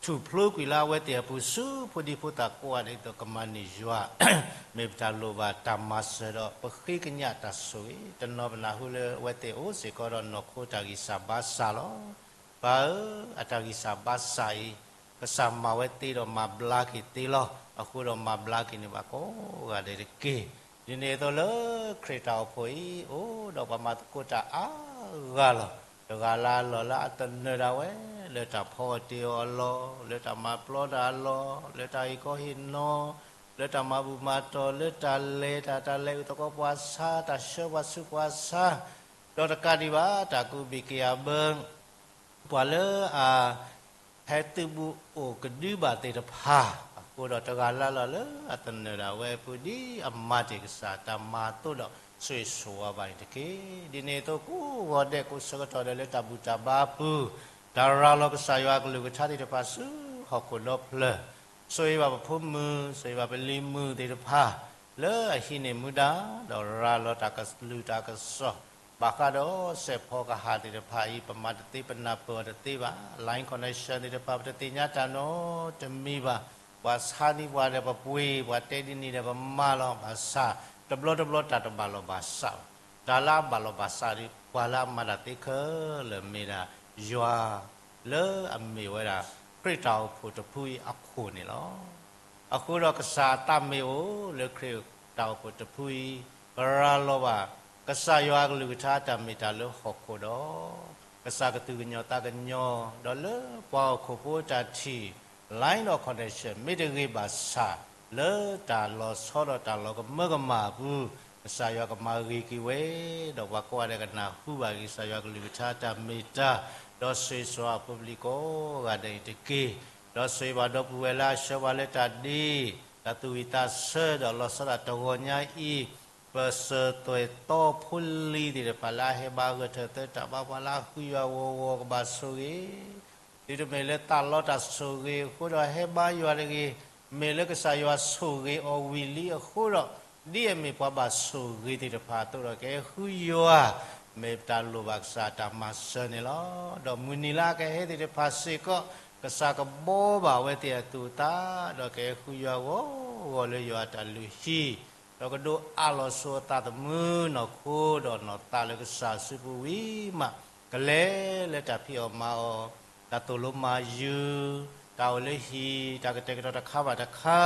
ထူၣ်ဖျိကွံာ်လၢအဝဲသ့ၣ်အပူၤဆူဖိဒံဖိသၣ်ကိးဂၤဒဲးအသိး ကမၤန့ၢ်ယွၤ မ့ၢ်ပတၢ်လိၣ်ဘၣ်တၢ်မၤစၢၤဒီး ပဃ့ကညးတၢ်ဆိၣ်ဂ့ၤ, တနီၤပနၢ်ဟူလၢအဝဲသ့ၣ်အိၣ်စ့ၢ်ကီးဒီးနီၢ်ခိတၢ်ဂံၢ်စၢ်ဘါစၢ်လီၤ. ပၢ်ဧၢ, အတၢ်ဂံၢ်စၢ်ဘါစၢ်အံၤ ကစၢ်မၤဝဲသ့ဒီးမၤဘျါက့ၤသ့လီၤ. အဃိဒီးမၤဘျါက့ၤန့ၢ်ဘၣ်ကိးဂၤဒဲးတက့ၢ်. ဒ်န့ၣ်အသိးလၢခရံာ်တၢ်အိၣ်ဖှိၣ်အံၤ အိၣ်ဒီးပှၤမၤသကိးတၢ်အါဂၤလီၤ. တဂၤလၢအလီၢ်လၢအသနၢၣ်ဒၣ်ဝဲ လၢတၢ်ဖီအီၣ်တ့ၢ်အီၣ်အလီၢ်, လၢတၢ်မၤပျီတၢ်အလီၢ်, လၢတၢ်ဟ့ၣ်ခီဟ့ၣ်နီၤ, လၢတၢ်မၤဘူၣ်မၤတီၢ် လၢတၢ်လဲၤတၢ် တၢ်လဲၤအုၣ်သကိးပှၤဆါ တၢ်ဆှၢပှၤဆူးပှၤဆါ, ဒီးတကးဒံးဘၣ် တၢ်ကူးဘ့ၣ်က့ၤအဘၢ ပှၤလၢအ ဟဲသုးဘူးအိၣ်ကဒုဘၣ်သ့ၣ်တဖၣ်, အဃိဒီးတဂၤလၢ်လၢ်လၢအသနၢၣ်ဒၣ်ဝဲအပူၤ ဒ်အမၤတ့ၢ်ကစၢ်တၢ်မၤအသိးဒီး ဆိၣ်ဂ့ၤဆိၣ်ဝါဘၣ်န့ၣ်တက့ၢ်. ဒ်န့ၣ်အသိး ကိးဂီၤဒဲးကိးဆၢကတီၢ်ဒဲးလၢတၢ်ဘူၣ်တၢ်ဘါအပူၤ, တၢ်ရၤလီၤကစၢ်ယွၤအကလုၢ်ကထါသ့ၣ်တဖၣ်ဆူဟီၣ်ခိၣ်ဒီဖျၢၣ်, ဆိၣ်ဂ့ၤဘၣ်ပဖိမုၣ်, ဆိၣ်ဂ့ၤဘၣ်ပလံၤမုၣ်သ့ၣ်တဖၣ် လၢအဟံးန့ၢ်မူဒါ ဒီးရၤလီၤတၢ်ကလုၢ်တၢ်ကစီၣ် ဘၣ်ဃးဒီးစဲးဖီကဟၣ်သ့ၣ်တဖၣ်အံၤ ပမၤတသ့ပနၢ်ပၢၢ်အီၤတသ့ဘၣ်. Line connection သ့ၣ်တဖၣ် ပတသ့ၣ်ညါတၢ်နီတမံၤဘၣ်. ပှၤဆါန့ၢ်ပှၤဒီးပပှ့ၤ, ပှၤတဲဒ်န့ၣ်ဒီးပမၤလီၤ. ဘၣ်ဆၣ် တဘျီတဘျီတၢ်တဘၣ်လီၤဘၣ်စးဘၣ်. တၢ်လၢအဘၣ်လီၤဘၣ်စးဒီး ပှၤလၢအမၤတၢ်သ့ခဲလၢာ်မ့ၢ်ဒၣ်ယွၤ လၢအမ့ၢ်ဝဲဒၣ် ခရံာ်တၢ်အိၣ်ဖှိၣ်တဖုအံၤအခိၣ်န့ၣ်လီၤ. အဃိဒီးကစၢ်အသးမ့ၢ်အိၣ်လၢခရံာ်တၢ်အိၣ်ဖှိၣ်တဖုအံၤ, ကရၤလီၤဘၣ် ကစၢ်ယွၤအကလုၢ်ကထါတၢ်မ့ၢ်တၢ်လၢဟီၣ်ခိၣ်ဒီး ကစၢ်ကသူၣ်ကညီၤသးကညီၤ, ဒီးလၢပှၤဟီၣ်ခိၣ်ဖိတၢ်ထံၣ် line of connection မ့ၢ်တဂ့ၤဘၣ်ဆၣ် လၢတၢ်လီၤဆီဒီးတၢ်လီၤကမၢကမၣ်အပူၤ ကစၢ်ယွၤကမၤဂ့ၤက့ၤဝဲ, ဒီးပှၤကိးဂၤဒဲးကနၢ်ဟူဘၣ်က့ၤ ကစၢ်ယွၤကလုၢ်ကထါတၢ်မ့ၢ်တၢ်, ဒီးဆိၣ်ဂ့ၤဆိၣ်ဝါအဖိပလံၤကိးဂၤဒဲးအံၤတက့ၢ်. ဒီးဆိၣ်ဂ့ၤဘၣ်ဒီပုၢ်ဝဲၢ်လၢအဆှၢပှၤလၢတၢ်ဒ့, တၢ်သူၣ်ဝံၣ်သးဆၢ ဒီးလီၤဆီဒၣ်တဂီၤညါအံၤ, ပစၢၤသွဲၣ်သီဖိလံၤသ့ၣ်တဖၣ်လၢအဟဲဘါဂၢၢ်ထၢၣ်သၢတၢ်ဘါ ပှၤလၢအဃုယွၤဂီၤဂီၤကဘၣ်ဆိၣ်ဂ့ၤ ဒ်တမ့ၢ်လၢသးလီတၢ်ဆိၣ်ဂ့ၤအဃိဒီးဟဲဘါယွၤတဂ့ၤ, မ့ၢ်လၢကစၢ်ယွၤဆိၣ်ဂ့ၤအီၤဝံၤလံအဃိဒီး, ဒ်အမ့ၢ်ပှၤဘၣ်ဆိၣ်ဂ့ၤသ့ၣ်တဖၣ်အသိးဒီး ကဟဲဃုယွၤ, မ့ၢ်ပတၢ်လိၣ်ဘၣ်ကစၢ်တၢ်မၤစၢၤန့ၣ်လီၤ. ဒီးမုၢ်နံၤလၢအကဟဲသ့ၣ်တဖၣ်စ့ၢ်ကီး, ကစၢ်ကဘှီဘၣ်ဝဲသ့ၣ်အသူၣ်အသး, ဒီးကဟဲဃုယွၤဂီၤဂီၤလၢယွၤအတၢ်လုၢ်ဟံၣ် ဒီးကဒိးအးလီၤဆိအသးသမူနီၢ်ခိဒီးနီၢ်သးလၢကစၢ်အစုပူၤဝံၤမး, ကလဲၤလၢတၢ်ဖံးအီၣ်မၤအီၣ်, တၢ်သိၣ်လိမၤယုၤ, တၢ်အိၣ်လၢဟံၣ်, တၢ်ကတဲာ်ကတီၤတခါဘၣ်တခါ,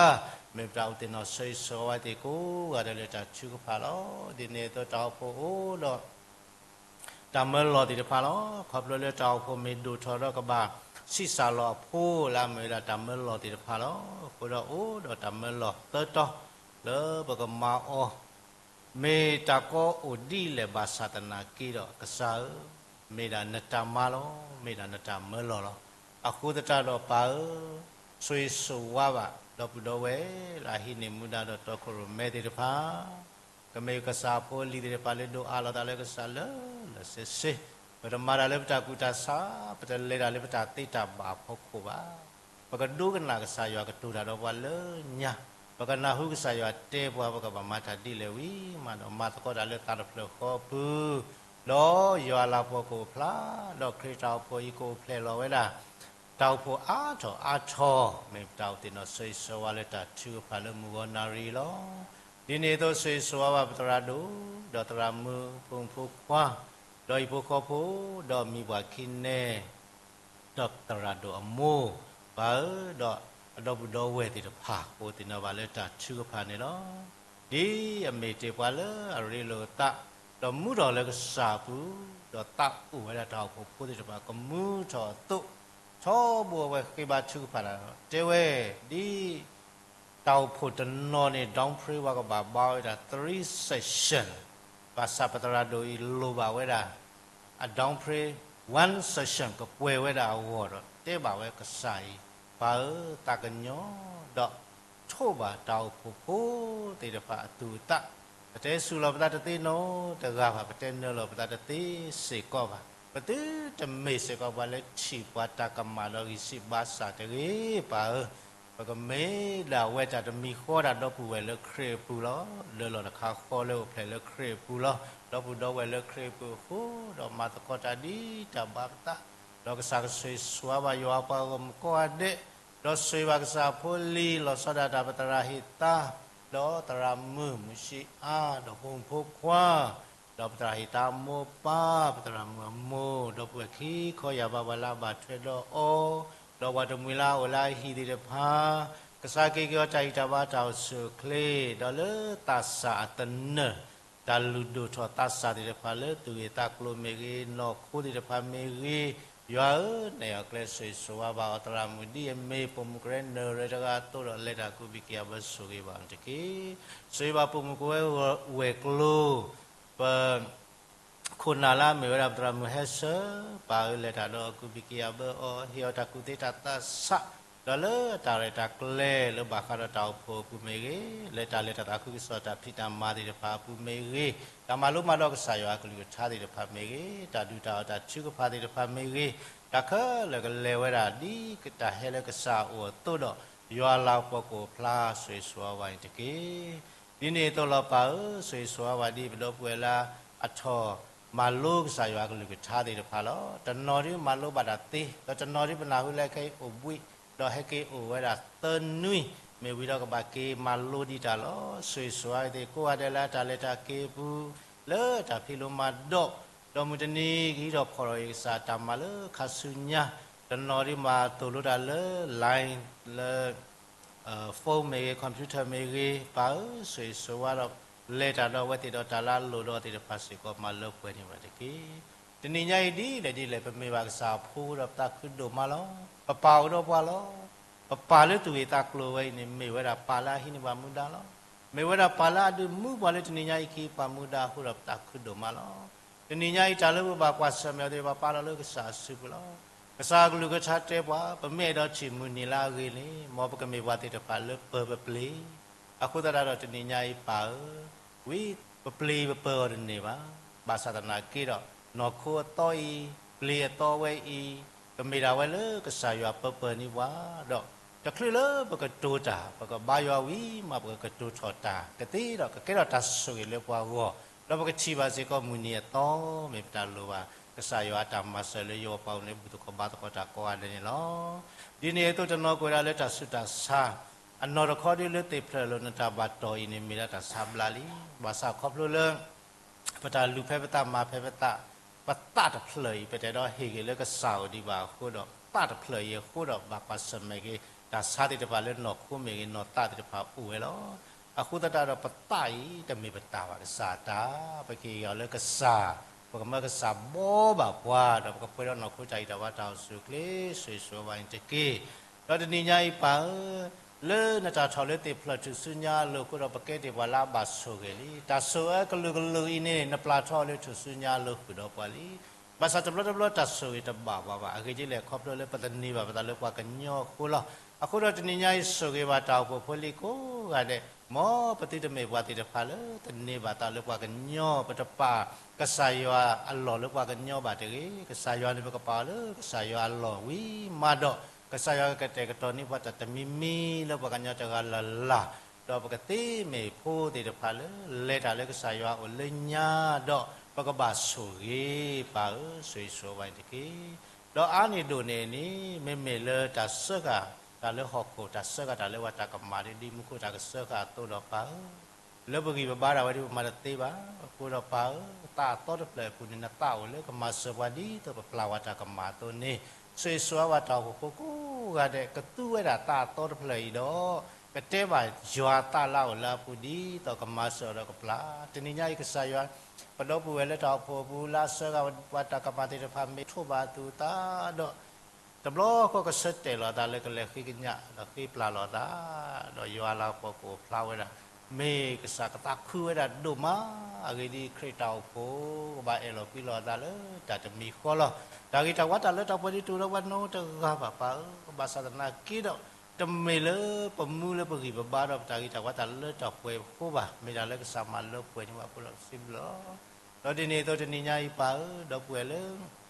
မ့ၢ်ပတၢ်အိၣ်သ့ၣ်နီၣ်ဆိၣ်ဂ့ၤဆိၣ်ဝါဝဲသ့ၣ်ကိးဂၤဒဲးလၢတၢ်ထုကဖၣ်လီၤ. ဒ်န့ၣ်အသိးတၢ်အိၣ်ဖှိၣ်အိၣ်ဒီး တၢ်မၢလီၢ်သ့ၣ်တဖၣ်လီၤ. ခီဖျိလၢတၢ်အိၣ်ဖှိၣ်မ့ၢ်ဒိၣ်ထီၣ်ဒီးကဘၣ်ဆံးစၢ်လီၤအဖိလၢအမ့ၢ်ဝဲဒၣ်တၢ်မၢလီၢ်သ့ၣ်တဖၣ်လီၤ. အဃိဒီးအိၣ်ဒီးတၢ်မၢလီၢ်သၢတီၤလၢပကမၤအီၤ, မ့ၢ်တၢ်ကီအိၣ်ဒ်လဲၣ်ဘၣ်ဆၣ်သနာ်က့ဒီး ကစၢ်ဧၢ, မ့ၢ်ဒၣ်နတၢ်မၤလီၤ, မ့ၢ်ဒၣ်နတၢ်မၢလီၢ်လီၤ. အဃိသတးဒီးပၢ်ဧၢ, ဆိၣ်ဂ့ၤဆိၣ်ဝါဘၣ် ဒီပုၢ်ဒီဝဲၢ်လၢအဟံးန့ၢ်မူဒါဒီးတီခိၣ်ရိၣ်မဲသ့ၣ်တဖၣ် ကမ့ၢ်ကစၢ်ဖိလံၤသ့ၣ်တဖၣ်လၢဒိးအးလီၤသးလၢကစၢ်လၢာ်လၢာ်ဆ့ဆ့, ပတမၤတၢ်လၢပတၢ်ကူၣ်တၢ်ဆး, ပတလဲၤတၢ်လၢပတၢ်သ့တၢ်ဘၣ်အဖီခိၣ်ဘၣ်. ပကဒိကနၣ်ကစၢ်ယွၤကတိၤတၢ်ဒီးပှၤလၢညါ, ပကနၢ်ဟူကစၢ်ယွၤတဲပှၤ ပကဘၣ်မၤတၢ်ဒ်လဲၣ်ဝံၤမးဒီး မၤသကိးတၢ်လၢသးတဖျၢၣ်ဃီအပူၤ, ဒီးယွၤအလၤကပီၤကအိၣ်ဖျါ, ဒီးခရံာ်တၢ်အိၣ်ဖှိၣ်အံၤကအိၣ်ဖျဲၣ်လီၤဝဲဒၣ် တၢ်အိၣ်ဖှိၣ်အါထီၣ်အါထီၣ်, မ့ၢ်ပတၢ်အိၣ်သ့ၣ်နီၣ်ဆိၣ်ဂ့ၤဆိၣ်ဝါလၢတၢ်ထုကဖၣ်လၢမုၢ်ဂီၤနၣ်ရံၣ်လီၤ. ဒ်န့ၣ်အသိးဆိၣ်ဂ့ၤဆိၣ်ဝါဘၣ်ပသရၣ်ဒိၣ်, ဒီးသရၣ်မုၣ်, ဖိမုၣ်ဖိခွါ, ဒီးဟံၣ်ဖိဃီဖိ, ဒီးမံၤပှၢ်ခံနဲ, ဒီးသရၣ်ဒိၣ်အမိၢ်, ပၢ်ဧၢ, ဒီးအဒီပုၢ်ဒီဝဲၢ်သ့ၣ်တဖၣ် ကအိၣ်သ့ၣ်နီၣ်ဘၣ်လၢတၢ်ထုကဖၣ်န့ၣ်လီၤ. ဒ်အမ့ၢ်တ့ၢ်ပှၤလၢအရ့လိာ်အသး, ဒီးမူထီၣ်လၢကစၢ်အပူၤ, ဒီးသးအိၣ်ဝဲဒၣ်တၢ်အိၣ်ဖှိၣ်ဖိသ့ၣ်တဖၣ် ကမူထီၣ်အသိး, ထီဘိအဝဲဃ့ဘါထုကဖၣ်တၢ်ဒီး တဲဝဲ, ဒ် တၢ်အိၣ်ဖှိၣ်တနီၤန့ၣ် downpray ပှၤကဘၣ်ဘါဝဲဒၣ် three session, ဘၣ်ဆၣ်ပသရၣ်ဒိၣ်အံၤလိၣ်ဘၣ်ဝဲဒၣ် အ downpray one session ကပှဲၤဝဲဒၣ်အဂီၢ်ဒီး တဲဘၣ်ဝဲကစၢ်အံၤ, ပၢ်ဧၢ, သးကညီၤ, ဒီးထိးဘၣ်တၢ်အိၣ်ဖှိၣ်ဖိသ့ၣ်တဖၣ်အသူၣ်အသး, ပတဲစူၤလီၤပသးတသ့နီတဂၤဘၣ်, ပတဲနၢၤလီၤပသးတသ့စ့ၢ်ကီးဘၣ်, ပသုတမ့ၢ်စ့ၢ်ကီးပှၤလၢထံၣ်ပှၤတၢ်ကမၣ်ဒီးဂံၢ်စၢ်ဘါစၢ်တဂ့ၤ, ပၢ်ဧၢ, ပကမ့ၢ်ဒၣ်ဝဲတၢ်တမံၤဃီဒၣ်ဒီပုၢ်ဝဲၢ်လၢခရံာ်အပူၤလီၤ. လၢလီၢ်တခါဃီလၢအိၣ်ဖျဲၣ်လၢခရံာ်အပူၤလီၤ. ဒီပုၢ်ဒီဝဲၢ်လၢခရံာ်အပူၤအဃိ, ဒီးမၤသကိးတၢ်ဒ်တၢ်ဘၣ်ပသး, ဒီးကစၢ်ကဆိၣ်ဂ့ၤဆိၣ်ဝါဘၣ်ယွၤအပှၤဂီၢ်မုၢ်ကိးဂၤဒဲး, ဒီးဆိၣ်ဂ့ၤဘၣ်ကစၢ်ဖိလံၤ လီၤဆီဒၣ်တၢ်ပသရၣ်ဟ့ၣ်သါ, ဒီးသရၣ်မုၣ်မုၢ်ဆံးအါ, ဒီးဖိမုၣ်ဖိခွါ, ဒီးပသရၣ်ဟ့ၣ်သါအမိၢ်အပၢ်, ပသရၣ်မုၣ်အမိၢ်, ဒီပုၢ်ဝဲၢ်ခံခီယၢ်ဘးပှၤလၢအဘၣ်ထွဲဒီးအီၤ, ဒီးပှၤတမှံၤလၢအအိၣ်လၢအဟံၣ်သ့ၣ်တဖၣ်, ကစၢ်က့ၤက့ၤအီၤတၢ်ဂံၢ်တၢ်ဘါတၢ်အိၣ်ဆူၣ်အိၣ်ချ့, ဒီးလၢသးစၢ်အသနၢၣ်, တၢ်လုၢ်ဒိၣ်ထီၣ်သးစၢ်သ့ၣ်တဖၣ်လၢသူၣ်ဂ့ၤသးကျိၤမ့ၢ်ဂ့ၤ, နီၢ်ခိသ့ၣ်တဖၣ်မ့ၢ်ဂ့ၤ, ယွၤဧၢ, နဲၣ်အီၤကျဲဆိၣ်ဂ့ၤဆိၣ်ဝါဘၣ်အီၤသရၣ်မုၣ် ဒ်အမ့ၢ်ပိာ်မုၣ်ကရၢနၢၤရဲတဂၤအသိးဒီး လဲၤတၢ်ကူၣ်ဘံၣ်က့ၤအဘၢ ဆိၣ်ဂ့ၤဘၣ်အီၤတက့ၢ်. ဆိၣ်ဂ့ၤဘၣ်ပိာ်မုၣ်ကဝဲၤကျိၤ ပ ခိၣ်နၢ်လၢအမ့ၢ်ဝဲဒၣ်ပသရၣ်မုၣ်ဟဲဆၢ, ပၢ်ဧၢ, လဲၤတၢ်ဒီးကူၣ်ဘံၣ်က့ၤအဘၢအီၤ, ဟ့ၣ်အီၤတၢ်ကူၣ်သ့တၢ်သးဆး, ဒီးလၢတၢ်ရဲၣ်တၢ်ကျဲၤလၢဘၣ်ဃးဒီးတၢ်အိၣ်ဖှိၣ်အပူၤမ့ၢ်ဂ့ၤ, လၢတၢ်လဲၤတၢ်သးခုကစီၣ်တၢ်ဖံးတၢ်မၤသ့ၣ်တဖၣ်အပူၤမ့ၢ်ဂ့ၤ, တၢ်မၤလိမၤဒိးကစၢ်ယွၤအကလုၢ်ကထါသ့ၣ်တဖၣ်မ့ၢ်ဂ့ၤ, တၢ်ဒုးတၢ်အီၣ်တၢ်ထုကဖၣ်သ့ၣ်တဖၣ်မ့ၢ်ဂ့ၤ, တၢ်ခဲလၢာ်ကလဲၤဝဲဒၣ်ဒ်တၢ်ဟဲလၢကစၢ်အအိၣ်အသိးဒီး ယွၤလၤကပီၤကအိၣ်ဖျါဆိၣ်ဂ့ၤဆိၣ်ဝါဝဲန့ၣ်တက့ၢ်. ဒ်န့ၣ်အသိးလီၤပၢ်ဧၢ, ဆိၣ်ဂ့ၤဆိၣ်ဝါဝဲဒ်ပဒီပုၢ်ဝဲၢ်လၢအထီၣ်မၤလိကစၢ်ယွၤအကလုၢ်ကထါသ့ၣ်တဖၣ်လီၤ. တနီၤဒ်မၤလိဘၣ်တၢ်သ့, ဒီးတနီၤဒ်ပနၢ်ဟူလၢခဲအံၤအိၣ်ဘှံး, ဒီးဟဲက့ၤအိၣ်ဝဲဒၣ်သၢနွံ, မ့ၢ်ဝံၤဒီးကဘၣ်က့ၤမၤလိဒံးတၢ်လီၤ. ဆိၣ်ဂ့ၤဆိၣ်ဝါက့ၤသ့ၣ်ကိးဂၤဒဲးလၢအတၢ်လဲၤတၢ်က့ၤအပူၤ, လၢတၢ်ဖံးလိမၤဒိး, ဒီးမုၢ်တနံၤကဟံးထီၣ်ဖီၣ်ထီၣ်က့ၤကစၢ် တၢ်မၤလၢခါဆူညါ, တနီၤဒ်မၤသိၣ်လိတၢ်လၢ line လၢ phone မ့ၢ်ဂ့ၤ, computer မ့ၢ်ဂ့ၤ, ပၢ်ဧၢ, ဆိၣ်ဂ့ၤဆိၣ်ဝါဒီး လဲၤတၢ်ဒီးအဝဲသ့ၣ်ဒီးတၢ်လၢအလိၣ်ဒီးသ့ၣ်တဖၣ်စ့ၢ်ကီး မၤလၢပှဲၤန့ၢ်ဝဲတက့ၢ်. တနံၤညါအံၤဒ်လဲၣ်ဒ်လဲၣ် ပမ့ၢ်ဘၣ်ကစၢ်အဖိဒီးပသးခုဒိၣ်မးလီၤ. ပပၢ်အိၣ်ဒီးပှၤလီၤ. ပပၢ်လၢသူၣ်ဂ့ၤသးကျိၤဝဲအံၤန့ၣ် မ့ၢ်ဝဲဒၣ်ပၢ်လၢအဟံးန့ၢ်ပှၤမူဒါလီၤ. မ့ၢ်ဝဲဒၣ်ပၢ်လၢအဒုးမူပှၤလၢတနံၤညါအံၤက့ၤပှၤမူဒါအဃိဒီး ပသးခုဒိၣ်မးလီၤ. တနံၤညါအံၤတၢ်လၢပဘၣ်ကွၢ်ဆၢၣ်မဲာ်အီၤသ့ၣ်တဖၣ် ပာ်လီၤလၢကစၢ်အစုပူၤလီၤ. ကစၢ်အကလုၢ်ကထါတဲပှၤ ပမ့ၢ်အဲၣ်ဒိးထံၣ်မုၢ်နံၤလၢအဂ့ၤန့ၣ် မ်ပကမ့ၢ်ပှၤသ့ၣ်တဖၣ်လၢပၢၤပပျ့ၤ, အဃိသတးဒီးတနံၤညါအံၤပၢ်ဧၢ, ဝံပပျ့ၤပပၢၤအီၤတန့ၢ်ဘၣ်. ဘၣ်ဆၣ်သနာ်က့ဒီး နီၢ်ခိအသီအံၤ, ပျ့ၤအသီဝဲအံၤ, ကမ့ၢ်ဒၣ်ဝဲလၢကစၢ်ယွၤပၢၤပၢၤန့ၢ်ပှၤ, ဒီးတချုးလၢပကတိၤတၢ် ပကဘါယွၤဝံၤမး ပကကတိၤထီၣ်တၢ်ကသ့ဒီး ကကဲထီၣ်တၢ်ဆိၣ်ဂ့ၤလၢပှၤဂီၢ်, ဒီးပကထံၣ်ဘၣ်စ့ၢ်ကီးမုၢ်နံၤအသီ မ့ၢ်ပတၢ်လိၣ်ဘၣ် ကစၢ်ယွၤအတၢ်မၤစၢၤလၢယဂီၢ်ပှၤအိၣ်လၢဘူၣ်သကိးဘါသကိးတၢ်ကိးဂၤဒဲးန့ၣ်လီၤ. ဒ်န့ၣ်အသိးတနီၤကွဲးဒၣ်လၢတၢ်ဆူးတၢ်ဆါ, အနီၢ်တခီဒ်လၢသ့ၣ်ဖျၢၣ်လီၤနတၢ်ဘၣ်တီၢ်အံၤန့ၣ် မ့ၢ်ဒၣ်တၢ်ဆါဘျါလံ. ဘၣ်ဆၣ်ခီဖျိလၢ ပတၢ်လူၤဖဲပသးမၤဖဲပသး, ပသးတဖျၢၣ်အံၤ ပတအဲၣ်ဒိးဟ့ၣ်ဂ့ၤလၢကစၢ်အအိၣ်ဒံးဘၣ်အဃိဒီး သးတဖျၢၣ်အံၤအဃိဒီး ဘၣ်ကွၢ်ဆၢၣ်မဲာ်က့ၤ တၢ်ဆါသ့ၣ်တဖၣ်လၢနီၢ်ခိမ့ၢ်ဂ့ၤ နီၢ်သးသ့ၣ်တဖၣ်အိၣ်ဝဲလီၤ. အဃိသတးဒီးပသးအံၤ တမ့ၢ်ပတၢ်ဘၣ် ကစၢ်အတၢ်, ပကဟ့ၣ်ဂ့ၤအီၤလၢကစၢ်, ပကမၢကစၢ်ဘီဘၣ်ပှၤ ဒီးပကပှဲၤဒီးနီၢ်ခိတၢ်ဂံၢ်တၢ်ဘါတၢ်အိၣ်ဆူၣ်အိၣ်ချ့ ဆိၣ်ဂ့ၤဆိၣ်ဝါအံၤတက့ၢ်. ဒီးတနံၤညါအံၤပၢ်ဧၢ, လၢနတၢ်ထီၣ်လၢသ့ၣ်ဖျၢၣ်ထူၣ်စုညါအလိၤအဃိဒီး ပကဲတ့ၢ်ပှၤလၢအဘၣ်ဆိၣ်ဂ့ၤလံ. တၢ်ဆိၣ်အၢကလုာ်ကလုာ်အံၤန့ၣ် နပျၢ်ထီၣ်အီၤလၢထူၣ်စုညါအလိၤဃုာ်ဒီးပှၤလံ. ဘၣ်ဆၣ်တဘျီတဘျီတၢ်ဆိၣ်ဂ့ၤတဘၣ်ပှၤဘၣ်, အဂ့ၢ်ဒ်လဲၣ်ခီဖျိလၢပသန့ၤဘၣ်ပသးလၢပှၤကညီအဃိလီၤ. အဃိဒီးတနံၤညါအံၤ ဆိၣ်ဂ့ၤဘၣ်တၢ်အိၣ်ဖှိၣ်ဖိလံၤကိးဂၤဒဲး, မ်ပသုတမ့ၢ်ပှၤသ့ၣ်တဖၣ်လၢသန့ၤဘၣ်သးလၢပှၤကညီ, ပတပာ်ကစၢ်ယွၤအလီၢ်လၢပှၤကညီဘၣ်တဂ့ၤ. ကစၢ်ယွၤန့ၣ် ပကပာ်အီၤလၢကစၢ်ယွၤအလီၢ်ဝံၤမးဒီး ကစၢ်ယွၤကကတဲာ်ကတီၤန့ၢ်ပှၤတၢ်တမံၤမံၤလၢပှၤကညီတဂၤလၢ်လၢ်, ဒီးပကသ့မ့ၢ်ဖိသ့ၣ်တဖၣ်လၢ လဲၤတၢ်လၢကစၢ်ယွၤအအိၣ်လၢညါဒီး ပကဘၣ်ဆိၣ်ဂ့ၤပၢ်ဧၢ, ဆိၣ်ဂ့ၤဆိၣ်ဝါအံၤတက့ၢ်. ဒီးအါန့ၢ်ဒိၣ်န့ၢ်န့ၣ် မ့မ့ၢ်လၢတၢ်စၢဃာ်တၢ်လၢဟီၣ်ခိၣ်, တၢ်စၢဃာ်တၢ်လၢပှၤတၢ်ကမၣ်ဒ်မူခိၣ်တၢ်ကစၢဃာ်အသိးဒီးပၢ်ဧၢ, လၢပဂံၢ်ပဘါဒၣ်ဝဲဒ်ပမၤတသ့ဘၣ်အဃိဒီးပၢ်ဧၢ, သးအသီတဖျၢၣ်အပူၤန့ၣ် နသးအိၣ်လၢကမၤစၢၤပှၤဒ်သိးပပျၢ်ဝဲတၢ်ကမၣ်အသိးန့ၣ်, ဆိၣ်ဂ့ၤဆိၣ်ဝါဝဲတၢ်အိၣ်ဖှိၣ်ဖိကိးဂၤဒဲး ကသူဝဲဒၣ်သးအသီတဖျၢၣ်အံၤဒီး ကတဲဘၣ်ယွၤအသးလၢအအိၣ်လၢအပူၤဒ်သိးကမၤစၢၤအီၤဒီးကပျၢ်. တနံၤညါအံၤကစၢ်ယွၤ ပဒီပုၢ်ဝဲၢ်လၢတၢ်အိၣ်ဖှိၣ်အပူၤ လၢအစၢဃာ်ပှၤတၢ်ကမၣ်သ့ၣ်တဖၣ် မ့ၢ်ထိးဘၣ်အသူၣ်အသးဒီး တဘျီဃီကဆၢတဲာ်လီၤအသးလၢကလဲၤဃ့ကညးဒီးဃ့ပျၢ်လီၤအသး, ဒီးယွၤလၤကပီၤကအိၣ်ဖျါဝဲဒၣ်, မ့ၢ်ကစၢ်ကသးခုဝဲဒၣ်ဒိၣ်မး, အဂ့ၢ်ဒ်အံၤခရံာ်တၢ်အိၣ်ဖှိၣ် ကဘၣ်အဲၣ်လီၤကွံလီၤအသးလၢတၢ်တမံၤဃီလီၤ. တၢ်ဂ့ၤတၢ်ဝါတၢ်လၢတၢ်ပှဲၤဒ်တအိၣ်ဒီးပှၤနီတဂၤဘၣ်ပၢ်ဧၢ, ဘၣ်ဆၣ်သနာ်က့ဒီး တမ့ၢ်လၢပမူလၢပဂံၢ်ပဘါဒီးပတၢ်ဂ့ၤတၢ်ဝါတၢ်လၢတၢ်ပှဲၤအဃိဘၣ်, မ့ၢ်တၢ်လၢကစၢ်မၤလၢပှဲၤန့ၢ်ပှၤအဃိဒီးပစံးဘျုးလီၤ. ဒီးဒ်န့ၣ်အသိးတနံၤညါအံၤပၢ်ဧၢ, ဒီပုၢ်ဝဲၢ်လၢ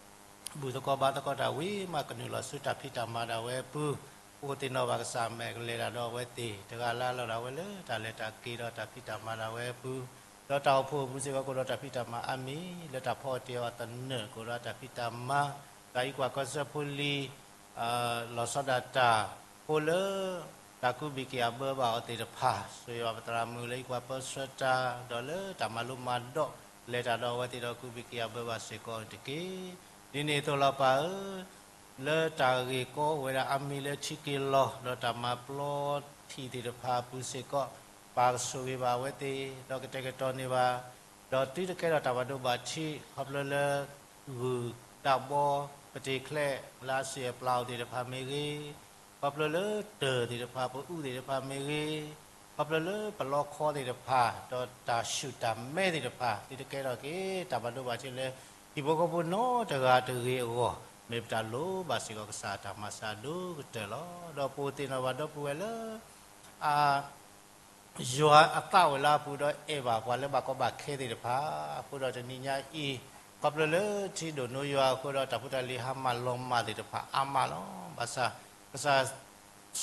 ဘူၣ်သကိးဘါသကိးတၢ်ဝံၤမး ကနုာ်လီၤဆူတၢ်ဖံးတၢ်မၤဒၣ်ဝဲအပူၤ, အိၣ်သ့ၣ်နီၣ်ဘၣ်ကစၢ်အမဲာ်ကလဲၤတၢ်ဒီးအဝဲသ့ၣ် တဂၤလၢအလီၢ်ဒၣ်ဝဲလၢတၢ်လဲၤတၢ်က့ၤဒီးတၢ်ဖံးတၢ်မၤဒၣ်ဝဲအပူၤ, ဒီးတၢ်အိၣ်ဖှိၣ်အပူၤစ့ၢ်ကီး ကအိၣ်ဒီးတၢ်ဖံးတၢ်မၤအါမံၤ, လၢတၢ်ဖီအီၣ်တ့ၢ်အီၣ်သနၢၣ် ကအိၣ်ဒီးတၢ်ဖံးတၢ်မၤ, တၢ်အံးကွၢ်ကီၢ်စၢဖှိၣ်လံၤ လီၤဆီဒၣ်တၢ်ဖိလၢ တၢ်ကူးဘံၣ်က့ၤအဘၢဘၣ်အီၤသ့ၣ်တဖၣ်, ဆိၣ်ဂ့ၤဘၣ်ပသရၣ်မုၣ်လၢအံးကွၢ်ပၢဆှၢတၢ်, ဒီးလၢတၢ်မၤလိမၤဒိး လဲၤတၢ်ဒီးအဝဲသ့ၣ်ဒီးကူးဘံၣ်က့ၤအဘၢဘၣ်စ့ၢ်ကီးတက့ၢ်. ဒ်န့ၣ်အသိးလီၤပၢ်ဧၢ, လၢတၢ်ဂ့ၢ်ကီအိၣ်ဝဲဒၣ်အါမံၤလၢထံက့ၤလီၤ, ဒီးတၢ်မၤပျီထံၣ်သ့ၣ်တဖၣ်အပူၤစ့ၢ်ကီး, ပၢ်ကဆိၣ်ဂ့ၤဘၣ်အဝဲသ့ၣ်, ဒီးကတဲာ်ကတီၤန့ၢ်ဘၣ် ဒီးသုတကဲထီၣ်တၢ်ဘၣ်ဒိဘၣ်ထံး ခီဖျိလၢ ဂုၢ်တၢ်ဘီ ပတ့ၢ်ချဲးလၢအစံၣ်အပျၢ်အိၣ်သ့ၣ်တဖၣ်မ့ၢ်ဂ့ၤ, ခီဖျိလၢတၢၢ်သ့ၣ်တဖၣ် ပအူသ့ၣ်တဖၣ်မ့ၢ်ဂ့ၤ, ခီဖျိလၢပလီခီသ့ၣ်တဖၣ် ဒီးတၢ်ဆူၣ်တၢ်မဲသ့ၣ်တဖၣ် သုတကဲထီၣ်က့ၤ တၢ်ဘၣ်ဒိဘၣ်ထံးလၢ ဟံၣ်ဖိဃီဖိနီတဂၤတဂ့ၤအဂီၢ်, မ့ၢ်ပတၢ်လိၣ်ဘၣ်စ့ၢ်ကီးကစၢ်အတၢ်မၤစၢ်ဒိၣ်ကတၢၢ်လီၤ. ဒီးပအိၣ်သ့ၣ်နီၣ်ဘၣ်ဒီပုၢ်ဝဲၢ်လၢ အ ယွၤအသးအိၣ်လၢအပူၤဒီးအဲၣ်ဘၣ်ပှၤလၢဘၣ်ကီဘၣ်ခဲသ့ၣ်တဖၣ်, အဃိဒီးတနံၤညါအံၤ ခီဖျိလၢထံဒိၣ်နိယွၤအဃိဒီး တၢ်ဖိတၢ်လံၤဟါမၢ်လီၤမၢ်သ့ၣ်တဖၣ်အါမးလီၤ. ဘၣ်ဆၣ် ကစၢ်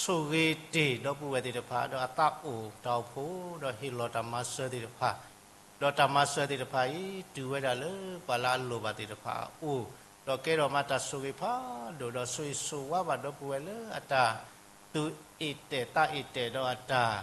ဆိၣ်ဂ့ၤတ့ၢ်ဒီပုၢ်ဝဲၢ်သ့ၣ်တဖၣ် ဒီးအသးအိၣ်တၢ်အိၣ်ဖှိၣ် ဒီးဟ့ၣ်လီၤတၢ်မၤစၢၤသ့ၣ်တဖၣ် ဒီးတၢ်မၤစၢၤသ့ၣ်တဖၣ်အံၤ တုၤဝဲဒၣ်လၢပှၤလၢအလိၣ်ဘၣ်သ့ၣ်တဖၣ်အအိၣ်, ဒီးကဲထီၣ်မးတၢ်ဆိၣ်ဂ့ၤဖးဒိၣ် ဒီးဆိၣ်ဂ့ၤဆိၣ်ဝါဘၣ်ဒီပုၢ်ဝဲၢ်လၢအတၢ်သူၣ်အ့ၣ်တဲာ်သးအ့ၣ်တဲာ်ဒီးအတၢ်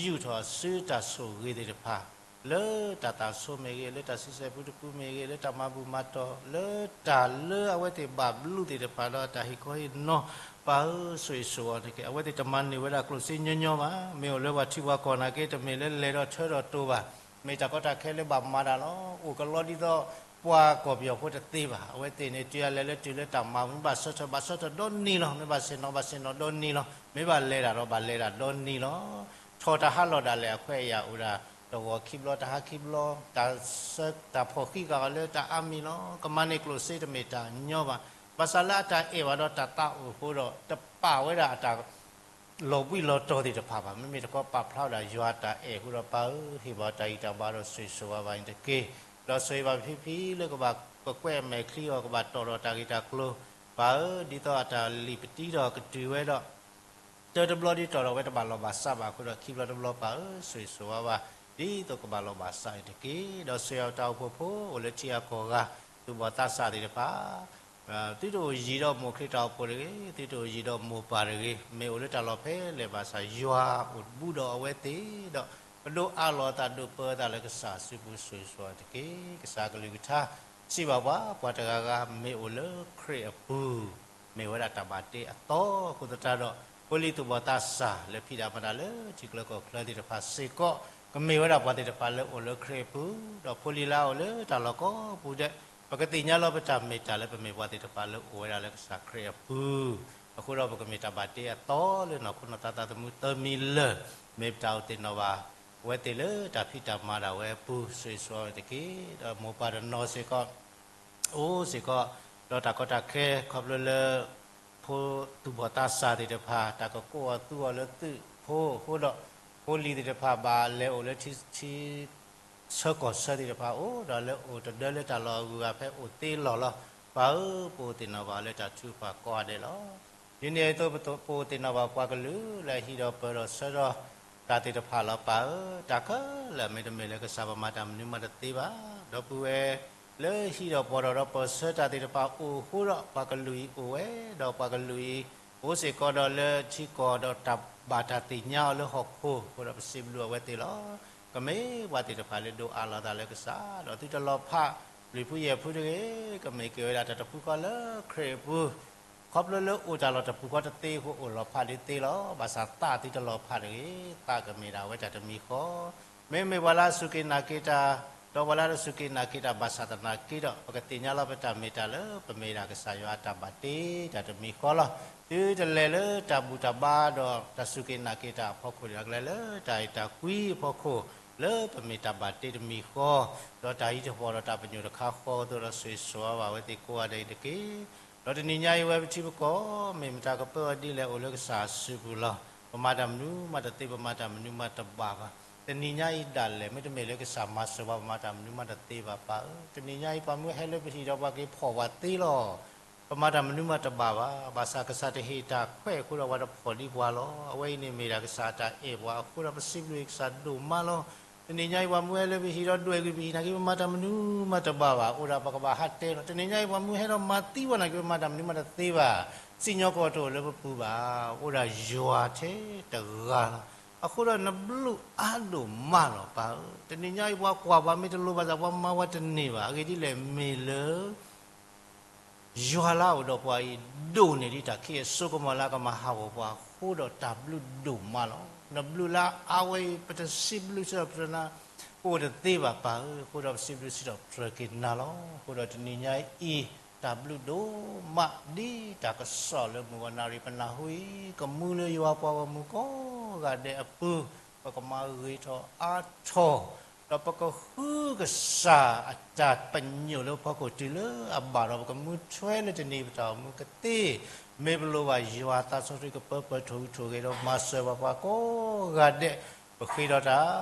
ယူာ်ထီၣ်အစုတၢ်ဆိၣ်ဂ့ၤသ့ၣ်တဖၣ် လၢတၢ်သးဆိမ့ၢ်ဂ့ၤ, လၢတၢ်ဆံဆဲၣ်ပူတပူမ့ၢ်ဂ့ၤ, လၢတၢ်မၤဘူၣ်မၤတီၢ်, လၢတၢ်လၢအဝဲသ့ၣ်ဘၣ်ဘျုးသ့ၣ်တဖၣ်ဒီးတၢ်ဟ့ၣ်ခီဟ့ၣ်နီၤ, ပၢ်ဧၢ, ဆိၣ်ဂ့ၤဆိၣ်ဝါတက့ၢ်. အဝဲသ့ၣ်တမၤန့ၢ်ဝဲဒၣ်ကျိၣ်စ့ညီညီဘၣ်, မ့ၢ်အိၣ်လၢပှၤထံပှၤကီၢ်နာ်က့ တမ့ၢ်လၢလဲၤဒီးထၢဒီးတိၤဘၣ်, မ့ၢ်တၢ်ကီတၢ်ခဲလၢဘၣ်မၤတၢ်လီၤ. အိၣ်ကလီဒ်သိးပှၤကီၢ်ပယီၤဖိတသ့ဘၣ်. အဝဲသ့ၣ်န့ၣ် တုၤအလဲၤလၢတုၤလၢတၢ်မၤ မ့ၢ်ဘၣ်ဆၢထၢၣ်ဘၣ်ဆၢထၢၣ်ဒီနံၤလီၤ, မ့ၢ်ဘၣ်ဆ့ၣ်နီၤဘၣ်ဆ့ၣ်နီၤဒီနံၤလီၤ, မ့ၢ်ဘၣ်လဲၤတၢ်ဒီးဘၣ်လဲၤတၢ်ဒီနံၤလီၤ. ထီၣ်တၢ်ဟးလီၤဒၣ်လဲာ်အခွဲးအယာ်အိၣ်ဒၣ် တဂီၤခံဘျီတဟါခံဘျီ, တၢ်ဆၢ တၢ်ဖီၣ်ဃံးဃာ်အီၤလၢတၢ်အါမံၤလီၤ. ကမၤန့ၢ်ကျိၣ်စ့တမ့ၢ်တၢ်ညီဘၣ်. ဘၣ်ဆၣ်လၢအတၢ်အဲၣ်ဘၣ်ဒီးတၢ်သးအိၣ်အဃိဒီး တပာ်ဝဲဒၣ်အတၢ် လီၤဘှံးလီၤတီၤသ့ၣ်တဖၣ်ဘၣ်. မ့မ့ၢ်တခီပာ်ဖျါဝဲဒၣ်ယွၤအတၢ်အဲၣ်အဃိဒီး ပၢ်ဧၢ, ဟ့ၣ်ဘၣ်တၢ်ဂံၢ်တၢ်ဘါဒီးဆိၣ်ဂ့ၤဆိၣ်ဝါဘၣ်အံၤတက့ၢ်. ဒီးဆိၣ်ဂ့ၤဘၣ်ဖံဖံလၢကဘၣ်ကကွဲးအမဲာ်ချံအီၤ, ကဘၣ်တီၣ်ထီၣ်တၢ်ဂ့ၢ်တၢ်ကျိၤ, ပၢ်ဧၢ, ဒ်သိးအတၢ်လံာ်ပတံထီၣ်ကတုၤဝဲဒီး တၢတဘျီဒ်တီၣ်ထီၣ်ဝဲတဘၣ်လီၢ်ဘၣ်စးဘၣ်အဃိဒီး ခံဘျီတဘျီ ပၢ်ဧၢ, ဆိၣ်ဂ့ၤဆိၣ်ဝါဘၣ် ဒ်သိးကဘၣ်လီၢ်ဘၣ်စးအံၤတက့ၢ်. ဒီးဆိၣ်ဂ့ၤအတၢ်အိၣ်ဖှိၣ်ဖိ အိၣ်လၢထံဂၤကီၢ်ဂၤ သူၣ်ဘီၣ်သးစၢ်သ့ၣ်တဖၣ် သုတအိၣ်ယံၤဒီးမိၢ်ခရံာ်တၢ်အိၣ်ဖှိၣ်တဂ့ၤ, သုတအိၣ်ယံၤဒီးမိၢ်ပၢ်တဂ့ၤ, မ့ၢ်အိၣ်လၢတၢ်လီၢ်ဖဲလဲၣ်ဘၣ်ဆၣ် ယွၤအိၣ်ဘူးဒီးအဝဲသ့ၣ်ဒီး ပဒိးအးလီၤအသးဒိးပၢအသးလၢကစၢ်အစုပူၤ ဆိၣ်ဂ့ၤဆိၣ်ဝါတက့ၢ်. ကစၢ်ကလုၢ်ကထါ စံးဘၣ်ပှၤ ပှၤတဂၤဂၤမ့ၢ်အိၣ်လၢခရံာ်အပူၤ မ့ၢ်ဝဲဒၣ်တၢ်ဘၣ်တ့အသီအဃိသတးဒီး ဖိလံၤသူၣ်ဘီၣ်သးစၢ်လၢဖံးတၢ်မၤတၢ်လၢထံချၢကီၢ်ချၢသ့ၣ်တဖၣ်စ့ၢ်ကီး ကမ့ၢ်ဝဲဒၣ်ပှၤသ့ၣ်တဖၣ်လၢအိၣ်လၢခရံာ်အပူၤ, ဒီးဖိလံၤလၢအအိၣ်လၢတၢ်လီၢ်ကိးပူၤဒဲး ပကသ့ၣ်ညါလီၤပတၢ်မ့ၢ်တၢ်လၢပမ့ၢ်ပှၤသ့ၣ်တဖၣ်လၢအိၣ်ဝဲဒၣ်လၢကစၢ်ခရံာ်အပူၤ, အဃိဒီးပကမ့ၢ်တၢ်ဘၣ်တ့အသီလၢနီၢ်ခိနီၢ်သးသးသမူသၢမံၤလၢာ်, မ့ၢ်ပတၢ်အိၣ်သ့ၣ်နီၣ်ဘၣ် အဝဲသ့ၣ်လၢတၢ်ဖံးတၢ်မၤဒၣ်ဝဲအပူၤ ဆိၣ်ဂ့ၤဆိၣ်ဝါဝဲတက့ၢ်. ဒီးမိၢ်ပၢ်တနီၤစ့ၢ်ကီး အိၣ်စ့ၢ်ကီး ဒီးတၢ်ကီတၢ်ခဲ ခီဖျိလၢ ဖိသူၣ်ဘီၣ်သးစၢ်သ့ၣ်တဖၣ် တၢ်ကကိးအီၤသူအီၤလၢသုးဖိအဃိဒီး ဖိလံၤသ့ၣ်တဖၣ်ဘၣ်လဲၤအိၣ်လၢထံ ထံဆၢကီၢ်ဆၢသ့ၣ်တဖၣ်အိၣ်ဒီး လၢအိၣ်တဒၢလၢတၢ်လီၢ်အဂုၤအဂၤဖဲအိၣ်သ့လီၢ်လီၤ. ပၢ်ဧၢ, ပအိၣ်သ့ၣ်နီၣ်ဘၣ်လၢတၢ်ထုကဖၣ်ကိးဂၤဒဲးလီၤ. ဒ်န့ၣ်အသိး ပအိၣ်သ့ၣ်နီၣ်ဘၣ်ပှၤကလုာ်လၢအဟံးဒီးပၢၤဒီးဆၢဒီးတၢ်သ့ၣ်တဖၣ်လီၤ. ပၢ်ဧၢ, တၢ်ခဲလၢာ်မ့တမ့ၢ်လၢကစၢ်ပမၤတၢ်မနုၤမးတသ့ဘၣ်. ဒီပုၢ်ဝဲၢ် လၢဟံးဒီးပၢၤဒီးပၢၤဆၢတၢ်သ့ၣ်တဖၣ်အိၣ်အဃိဒီး ပှၤကလုာ်အံၤအိၣ်ဝဲ, ဒီးပှၤကလုာ်အံၤ အိၣ်စ့ၢ်ကီးဒီးလၢထံကီၢ်ဒီးတၢ်ဘၣ်တၢ်သ့ၣ်ညါအီၤလၢဟီၣ်ခိၣ်အဃိဒီး ပစံးဘျုးအဝဲသ့ၣ်လီၤ. ကမ့ၢ်ပှၤသ့ၣ်တဖၣ်လၢဒိးအးလီၤသးလၢကစၢ် ဒီးသုတလီၤဖး ပျုၤဖုယဲၢ်ဖုတဂ့ၤ, ကမ့ၢ်က့ၤဝဲဒၣ်တၢ်တပူၤဃီလၢခရံာ်အပူၤ ခီဖျိလၢအိၣ်တၢ်လီၢ်တပူၤဃီတသ့အဃိ အိၣ်လီၤဖးဒ်သ့လီၤ. ဘၣ်ဆၣ်သးသုတလီၤဖးတဂ့ၤ, သးကမ့ၢ်ဒၣ်ဝဲတၢ်တမံၤဃီ, မ့မ့ၢ်ပှၤလၢအစူၢ်က့ၤနာ်က့ၤတၢ်, ဒီးပှၤလၢအတစူၢ်က့ၤနာ်က့ၤတၢ်ဘၣ်ဆၣ်သနာ်က့ဒီး ပကသ့ၣ်ညါလီၤပတၢ်မ့ၢ်တၢ်လၢ ပမ့ၢ်ဒၣ်ကစၢ်ယွၤအတၢ်ဘၣ်တ့တၢ်တမံၤဃီလီၤ. သုတလဲၤလၢတၢ်ဘူၣ်တၢ်ဘါဒီးတၢ်စူၢ်က့ၤနာ်က့ၤတၢ်အဖီခိၣ်ဒၣ်လဲာ် လၢတၢ်အဲၣ်တၢ်ကွံအဖီခိၣ် လၢပမ့ၢ်တၢ်ဘၣ်တ့တမံၤဃီ, ဒီးတၢ်ဟံးတၢ်ဖီၣ်ဒီးတၢ်ပညိၣ်တခါဃီအသိးဒီး ဆိၣ်ဂ့ၤဆိၣ်ဝါဘၣ်ဝဲသ့ၣ်ကိးဂၤဒဲးအံၤတက့ၢ်. ဒီးတနံၤညါအံၤဝဲပထံပကီၢ် မ့ၢ်မတၤကပၢအီၤဒ်လဲၣ် အိၣ်လၢကစၢ်အစုပူၤလီၤ. ပမၤတၢ်မနုၤမးတသ့ ပမၤတၢ်မနုၤမးတဘၣ်ဘၣ်. တနံၤညါအံၤဒၣ်လဲာ် မ့တမ့ၢ်လၢကစၢ်မၤစၢၤပှၤ ပမၤတၢ်မနုၤမးတသ့ဘၣ် ပၢ်ဧၢ. တနံၤညါအံၤ ပှၤမ့ၢ်ဟဲလၢပဟံၣ်ဒီးပှၤက့ၤဖီၣ်ပှၤသ့လီၤ. ပမၤတၢ်မနုၤမးတဘၣ်ဘၣ်. ဘၣ်ဆၣ်ကစၢ်တဟ့ၣ်တၢ်ခွဲးအဃိဒီး ပှၤတဖီၣ်ဒံးပှၤလီၤ. အဝဲအံၤန့ၣ်မ့ၢ်ဒၣ်ကစၢ်အတၢ်အဲၣ်ပှၤအဃိဒီး ပစံးဘျုးကစၢ်ဒိၣ်မးလီၤ. တနံၤညါအံၤ ပှၤမ့ၢ်ဟဲလၢပဟံၣ်ဒီးဒွဲၣ်ကွံာ်ပဟံၣ်နာ်က့ ပမၤတၢ်မနုၤမးတဘၣ်ဘၣ်. အိၣ်ဒၣ်ပကဘၣ်ဟးတဲလီၤ. တနံၤညါအံၤ ပှၤမ့ၢ်ဟဲဒီးမၤသံပှၤနာ်က့ ပမၤတၢ်မနုၤမးတသ့ဘၣ်. စံၣ်ညီၣ်ကွီၢ်တအိၣ်လၢပပူၤဘၣ်. အိၣ်ဒၣ်ယွၤထဲတဂၤလီၤ. အဃိဒီးနဘျုးအါဒိၣ်မးလီၤ ပၢ်ဧၢ. တနံၤညါအံၤ ပှၤကွၢ်ပှၤမ့ၢ်တလိၤဘၣ်ဆၣ် ပှၤမၤပှၤတန့ၢ်ဘၣ်. အဂ့ၢ်ဒ်လဲၣ် မ့ၢ်လၢ ယွၤလၢအအိၣ်ဒီးပှၤအံၤ ဒိၣ်န့ၢ်ဒံးတၢ်ခံးအစိကမီၤလၢအကမၤဟးဂီၤပှၤအဃိဒီး တၢ်ဘျုးဒိၣ်မးလီၤ. နဘျုးလၢအါဝဲအံၤ ပတစံးဘျုးစံးထီၣ်ပတြၢၤနၤ ပအိၣ်တသ့ဘၣ် ပၢ်ဧၢ. အဃိဒီးပစံးဘျုးစံးထီၣ်ပတြၢၤက့ၤနၤလီၤ. အဃိဒီးတနံၤညါအံၤ တၢ်ဘျုးဒိၣ်မးဒ်တၢ်ကစီၣ်လၢမုၢ်ဂီၤနၣ်ရံၣ်ပနၢ်ဟူအံၤ ကမူလၢယွၤပှၤဂီၢ်မုၢ်ကိးဂၤဒဲးအပူၤ, ပကမၤဂ့ၤထီၣ်အါထီၣ် ဒီးပကဃုကစၢ်အတၢ်ပညိၣ်လၢဖီခိၣ်တုၤလၢအဘၣ်ဒီး ပကမူထွဲလၢတနံၤပတၢ်အိၣ်မူကသ့, မ့ၢ်ပလိၣ်ဘၣ်ယွၤသးစီဆှံကပၢပၢၤထိၣ်ဂုၤထိၣ်ဂဲၤဒီးမၤစၢၤဘၣ်ပှၤကိးဂၤဒဲး, ပဃ့ဒီးတၢ်,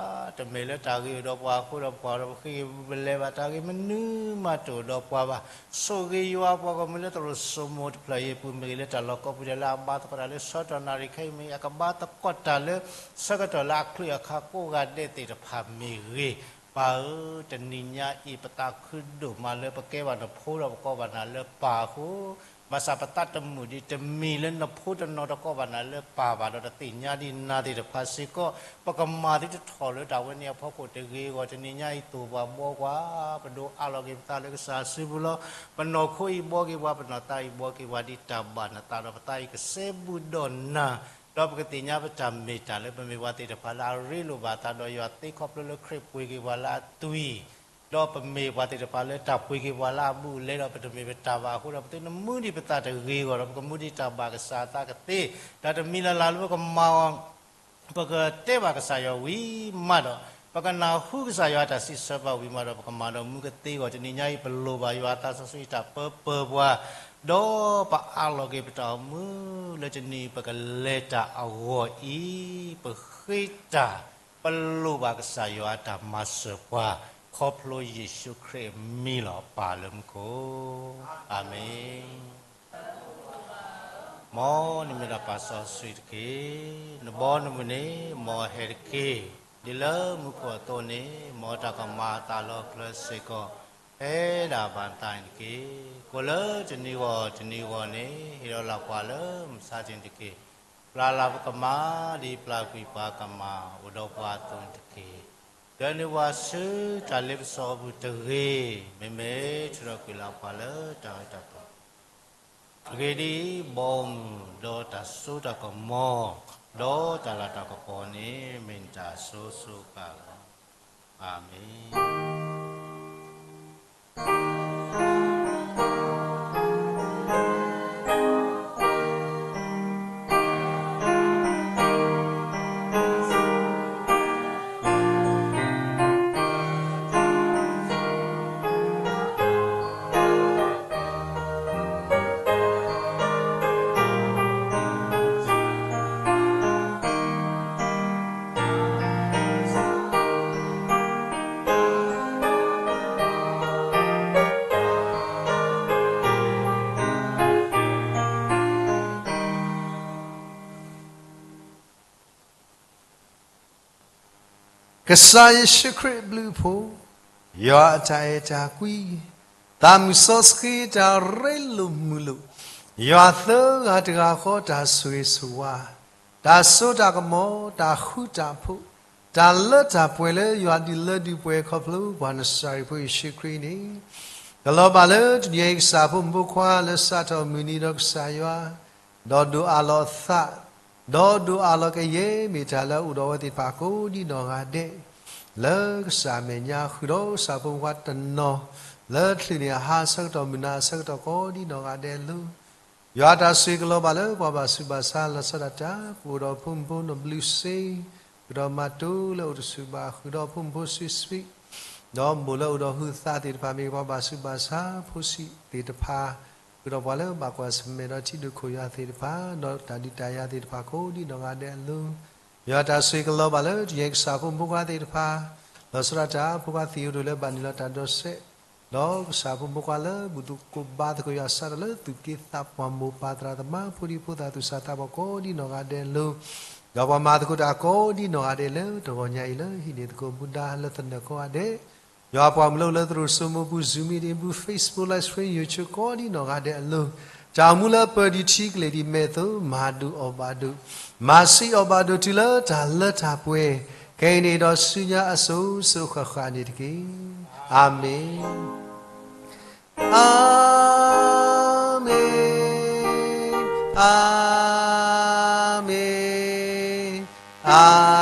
တမ့ၢ်လၢတၢ်ဂ့ၤအိၣ်ဒီးပှၤအဃိဒီးပှၤဒီးပဃ့ဂ့ၤပလဲၤဘၣ်, တၢ်ဂ့ၤမနုၤမးတအိၣ်ဒီးပှၤဘၣ်. ဆိၣ်ဂ့ၤယွၤပှၤဂီၢ်မုၢ်လၢသရိာ်စိမိၤတဖျၢၣ်အံၤအပူၤမ့ၢ်ဂ့ၤ, လၢတၢ်လီၢ်ကိးပူၤဒဲးလၢအဘါသကိးတၢ်လၢဆၢကတီၢ်နၣ်ရံၣ်ခဲအံၤမ့ၢ်ဂ့ၤ, အကဘါသကိးတၢ်လၢဆၢကတီၢ်လၢအချုးအခါကိးဂၤဒဲးသ့ၣ်တဖၣ်မ့ၢ်ဂ့ၤ, ပၢ်ဧၢ, တနံၤညါအံၤပသးခုဒိၣ်မးလၢပကဲဘၣ်နဖိဒီးပကိးဘၣ်နၤလၢပၢ်အဃိ, ဘၣ်ဆၣ်ပသးတမုာ်ဒံးတမံၤလၢနဖိတနီၤတကိးဘၣ်နၤလၢပၢ်ဘၣ်ဒီး တသ့ၣ်ညါဒံးနၤသ့ၣ်တဖၣ်စ့ၢ်ကီး, ပကမၤသုတထီၣ်လၢတၢ်ဝဲန့ၣ်အဖီခိၣ်တဂ့ၤအဂီၢ် တနံၤညါအံၤသိၣ်ပှၤဘှီပှၤ, ပဒိးအးလီၤက့ၤပသးလၢကစၢ်စုပူၤလီၤ. ပနီၢ်ခိအံၤဘှီက့ၤပှၤ, ပနီၢ်သးအံၤဘှီက့ၤပှၤ ဒ်တၢ်ဘၣ်နသးဒီး ပသးအံၤကစဲဘူးဒီးနၤ, ဒီးပကသ့ၣ်ညါပတၢ်မ့ၢ်တၢ်လၢပမ့ၢ်ပှၤသ့ၣ်တဖၣ်လၢအရ့လိာ်ဘၣ်အသးဒီးယွၤသ့ ခီဖျိလၢခရံာ်ပှ့ၤက့ၤပှၤလၢအသွံၣ် ဒီးပမ့ၢ်ပှၤသ့ၣ်တဖၣ်လၢတၢ်ပှ့ၤက့ၤပှၤလၢအဘူးအလဲဒီး ပတမ့ၢ်ပတၢ်ဘၣ်အဃိဒီး ပသုတမူဒံးပသးတဂ့ၤအဂီၢ်ဒီး ပကမူဒံးတၢ်ဘၣ်ကစၢ်အသးကသ့, တၢ်တမံၤလၢ်လၢ်လၢပကမၤအီၤ ပကတဲဘၣ်ကစၢ်ယွၤဝံၤမးဒီး ပကနၢ်ဟူကစၢ်ယွၤအတၢ်စံးဆၢပှၤဝံၤမးဒီး ပကမၤဒီးမူကသ့အဂီၢ် တနံၤညါအံၤ ပလိၣ်ဘၣ်ယွၤအသးစီဆှံတၢ်ပၢပၢၤပှၤ, ဒီးပအးလီၤက့ၤပတၢ်အိၣ်မူလၢတနံၤအံၤ ပကလဲၤတၢ်အဂီၢ်အံၤ ပဃ့တၢ်, ပလိၣ်ဘၣ်ကစၢ်ယွၤအတၢ်မၤစၢၤပှၤ ခီဖျိယ့ၣ်ၡူးခရံာ်အမံၤလီၤ. ပၢ်လၢမူခိၣ်, အၤမ့ၣ်. မ်နမ့ၢ်ဒၣ်ပၢ်စီဆှံတက့ၢ်. နဘီနမုၢ်န့ၣ် မ်အဟဲတက့ၢ်. ဒ်လၢမူခိၣ်အသိးန့ၣ် မ်တၢ်ကမၣ်အသးလီၤဖျါစ့ၢ်ကီး ဖဲဒၣ်ဘၣ်နသးန့ၣ်တက့ၢ်. ကိးလၢတနံၤဂီၢ်တနံၤဂီၢ်န့ၣ် ဟ့ၣ်လီၤလၢပှၤလၢမုၢ်ဆါတနံၤတက့ၢ်. ပျၢ်လၢပကမၣ် ဒ်ပျၢ်ကွံာ်ပှၤကမၣ်အိၣ်ဒီးပှၤအသိးန့ၣ်တက့ၢ်. ဒၢနုာ်ပှၤဆူတၢ်လ့ပစီအပူၤတဂ့ၤ, မ့မ့ၢ်ထုးထီၣ်ကွံာ်လၢပှၤလၢတၢ်အၢတၢ်သီ အဂ့ၢ်ဒ်အံၤ, ဘီမုၢ်ဒီးတၢ်စိတၢ်ကမီၤ ဒီးတၢ်လၤတၢ်ကပီၤန့ၣ် မ့ၢ်နတၢ်အစိၤစိၤအဃၣ်လီၤ. အၤမ့ၣ်. ကစၢ်ယ့ၣ်ၡူးခရံာ်အဘျုးအဖှိၣ်, ယွၤအတၢ်အဲၣ်တၢ်ကွံ, သးမုၢ်စီဆှံတၢ်ရ့လိာ်မုာ်လိာ်, ယွၤသၢဂၤတဂၤဃီတၢ်ဆိၣ်ဂ့ၤဆိၣ်ဝါ, တၢ်စိတၢ်ကမီၤ, တၢ်ဃူတၢ်ဖိး, တၢ်လၢတၢ်ပှဲၤလၢယွၤဒုးလၢဒုးပှဲၤခီဖျိပှၤနစၤရ့းဖိယ့ၣ်ၡူးခရံာ်န့ၣ်, ကလီၤဘၣ်လၢတနံၤအံၤကစၢ်ဖိမုၣ်ဖိခွါလၢစးထီၣ်မုၢ်နံၤဒီးကစၢ်ယွၤ ဒီးဒိးအးလီၤအသး, ဒီးဒိးအးလီၤကယဲၢ်မ့ၢ်တၢ်လၢအအိၣ်ဒီးအဝဲသ့ၣ်တဖၣ်ကိးဒ်နီၢ်ဂၤဒဲး, လၢကစၢ်အမဲာ်ညါဃုာ်ဒီးကစၢ်ဖိမုၣ်ဖိခွါတနီၤ, လၢချုးန့ၣ်အဟါအဆၢကတီၢ်မုၢ်နၤအဆၢကတီၢ်ကိးဒ်နီၢ်ဂၤဒဲးအလိၤ, ယွၤတၢ်ဆိၣ်ဂ့ၤကလီၤဘၣ်လၢပှၤဘၣ်ဆူးဘၣ်ဆါ လီၤဆီဒၣ်တၢ် ပအိၣ်ဒီးဖိမုၣ်ဖိနီၢ်ဘျုးစ့ ဃုာ်ဒီးမၤတိလၢအိၣ်တဆူၣ်ဘၣ် ဃုာ်ဒီးဖိမုၣ်ဖိဆံးဆံး ဒီးမိၢ်လၢအိၣ်ဒီးဟုးသးသ့ၣ်တဖၣ် မ့ၢ်ပှၤဘၣ်ဆူးဘၣ်ဆါဖိဆံးသ့ၣ်တဖၣ်, ဃုာ်ဒီးပှၤလၢဘၣ်ကွၢ်ဆၢၣ်မဲာ်ဒီးထံဒိၣ်ခိၣ်ယွၤသ့ၣ်တဖၣ် ဒီးတၢ်ဒုးတၢ်ယၤသ့ၣ်တဖၣ်ကိးဒ်နီၢ်ဂၤဒဲးအလိၤ, ယွၤတၢ်ဆိၣ်ဂ့ၤကလီၤဘၣ်လၢတနံၤအံၤကစၢ်ဖိမုၣ်ဖိခွါသ့ၣ်တဖၣ်, လီၤဆီဒၣ်တၢ် ဖိခွါသံၣ်ဧိၤဒိၣ်လၢဘၣ်နုာ်လီၤတၢ်ဒီးစဲး ဒီးကစၢ်ဖိမုၣ်ဖိခွါလၢဘူၣ်သကိးဘါသကိးယွၤစးထီၣ်လၢသူၣ်က့သးပှၢ်မိၢ်ပၢ်သရၣ်သမါ ဖိဒံဖိသၣ်သူၣ်စၢ်သးဘီၣ် ကိးဒ်နီၢ်ဂၤဒဲးအလိၤ, ဒီးပှၤမၤသကိးတၢ်ကိးဒ်နီၢ်ဂၤဒဲးလၢတဂီၤညါအံၤလၢဟံးန့ၢ်သကိးမူဒါလၢသနၢၣ်ကိးဂၤဒဲး, ယွၤပှၤမုၣ်လၢအိၣ်လၢသရိာ်စိမိၤပူၤ Zoom meeting ပူၤ Facebook live stream YouTube ကိးဒ်နီၢ်ဂၤဒဲးအလိၤ, တၢ်အိၣ်မူလၢပၢၤဒံးထံကလဲၤဒံးမဲာ်သိး မၤဒိၣ်အီၣ်ဘၣ်ဒိၣ်, မၤဆံးအီၣ်ဘၣ်ဒိၣ်တုၤလၢတၢ်လၢတၢ်ပှဲၤ, ခဲအံၤန့ၣ်ဒီးဆူညါအစိၤစိၤဃၣ်ဃၣ်န့ၣ်တက့ၢ်. အၤမ့ၣ်, အၤမ့ၣ်, အၤမ့ၣ်, အၤ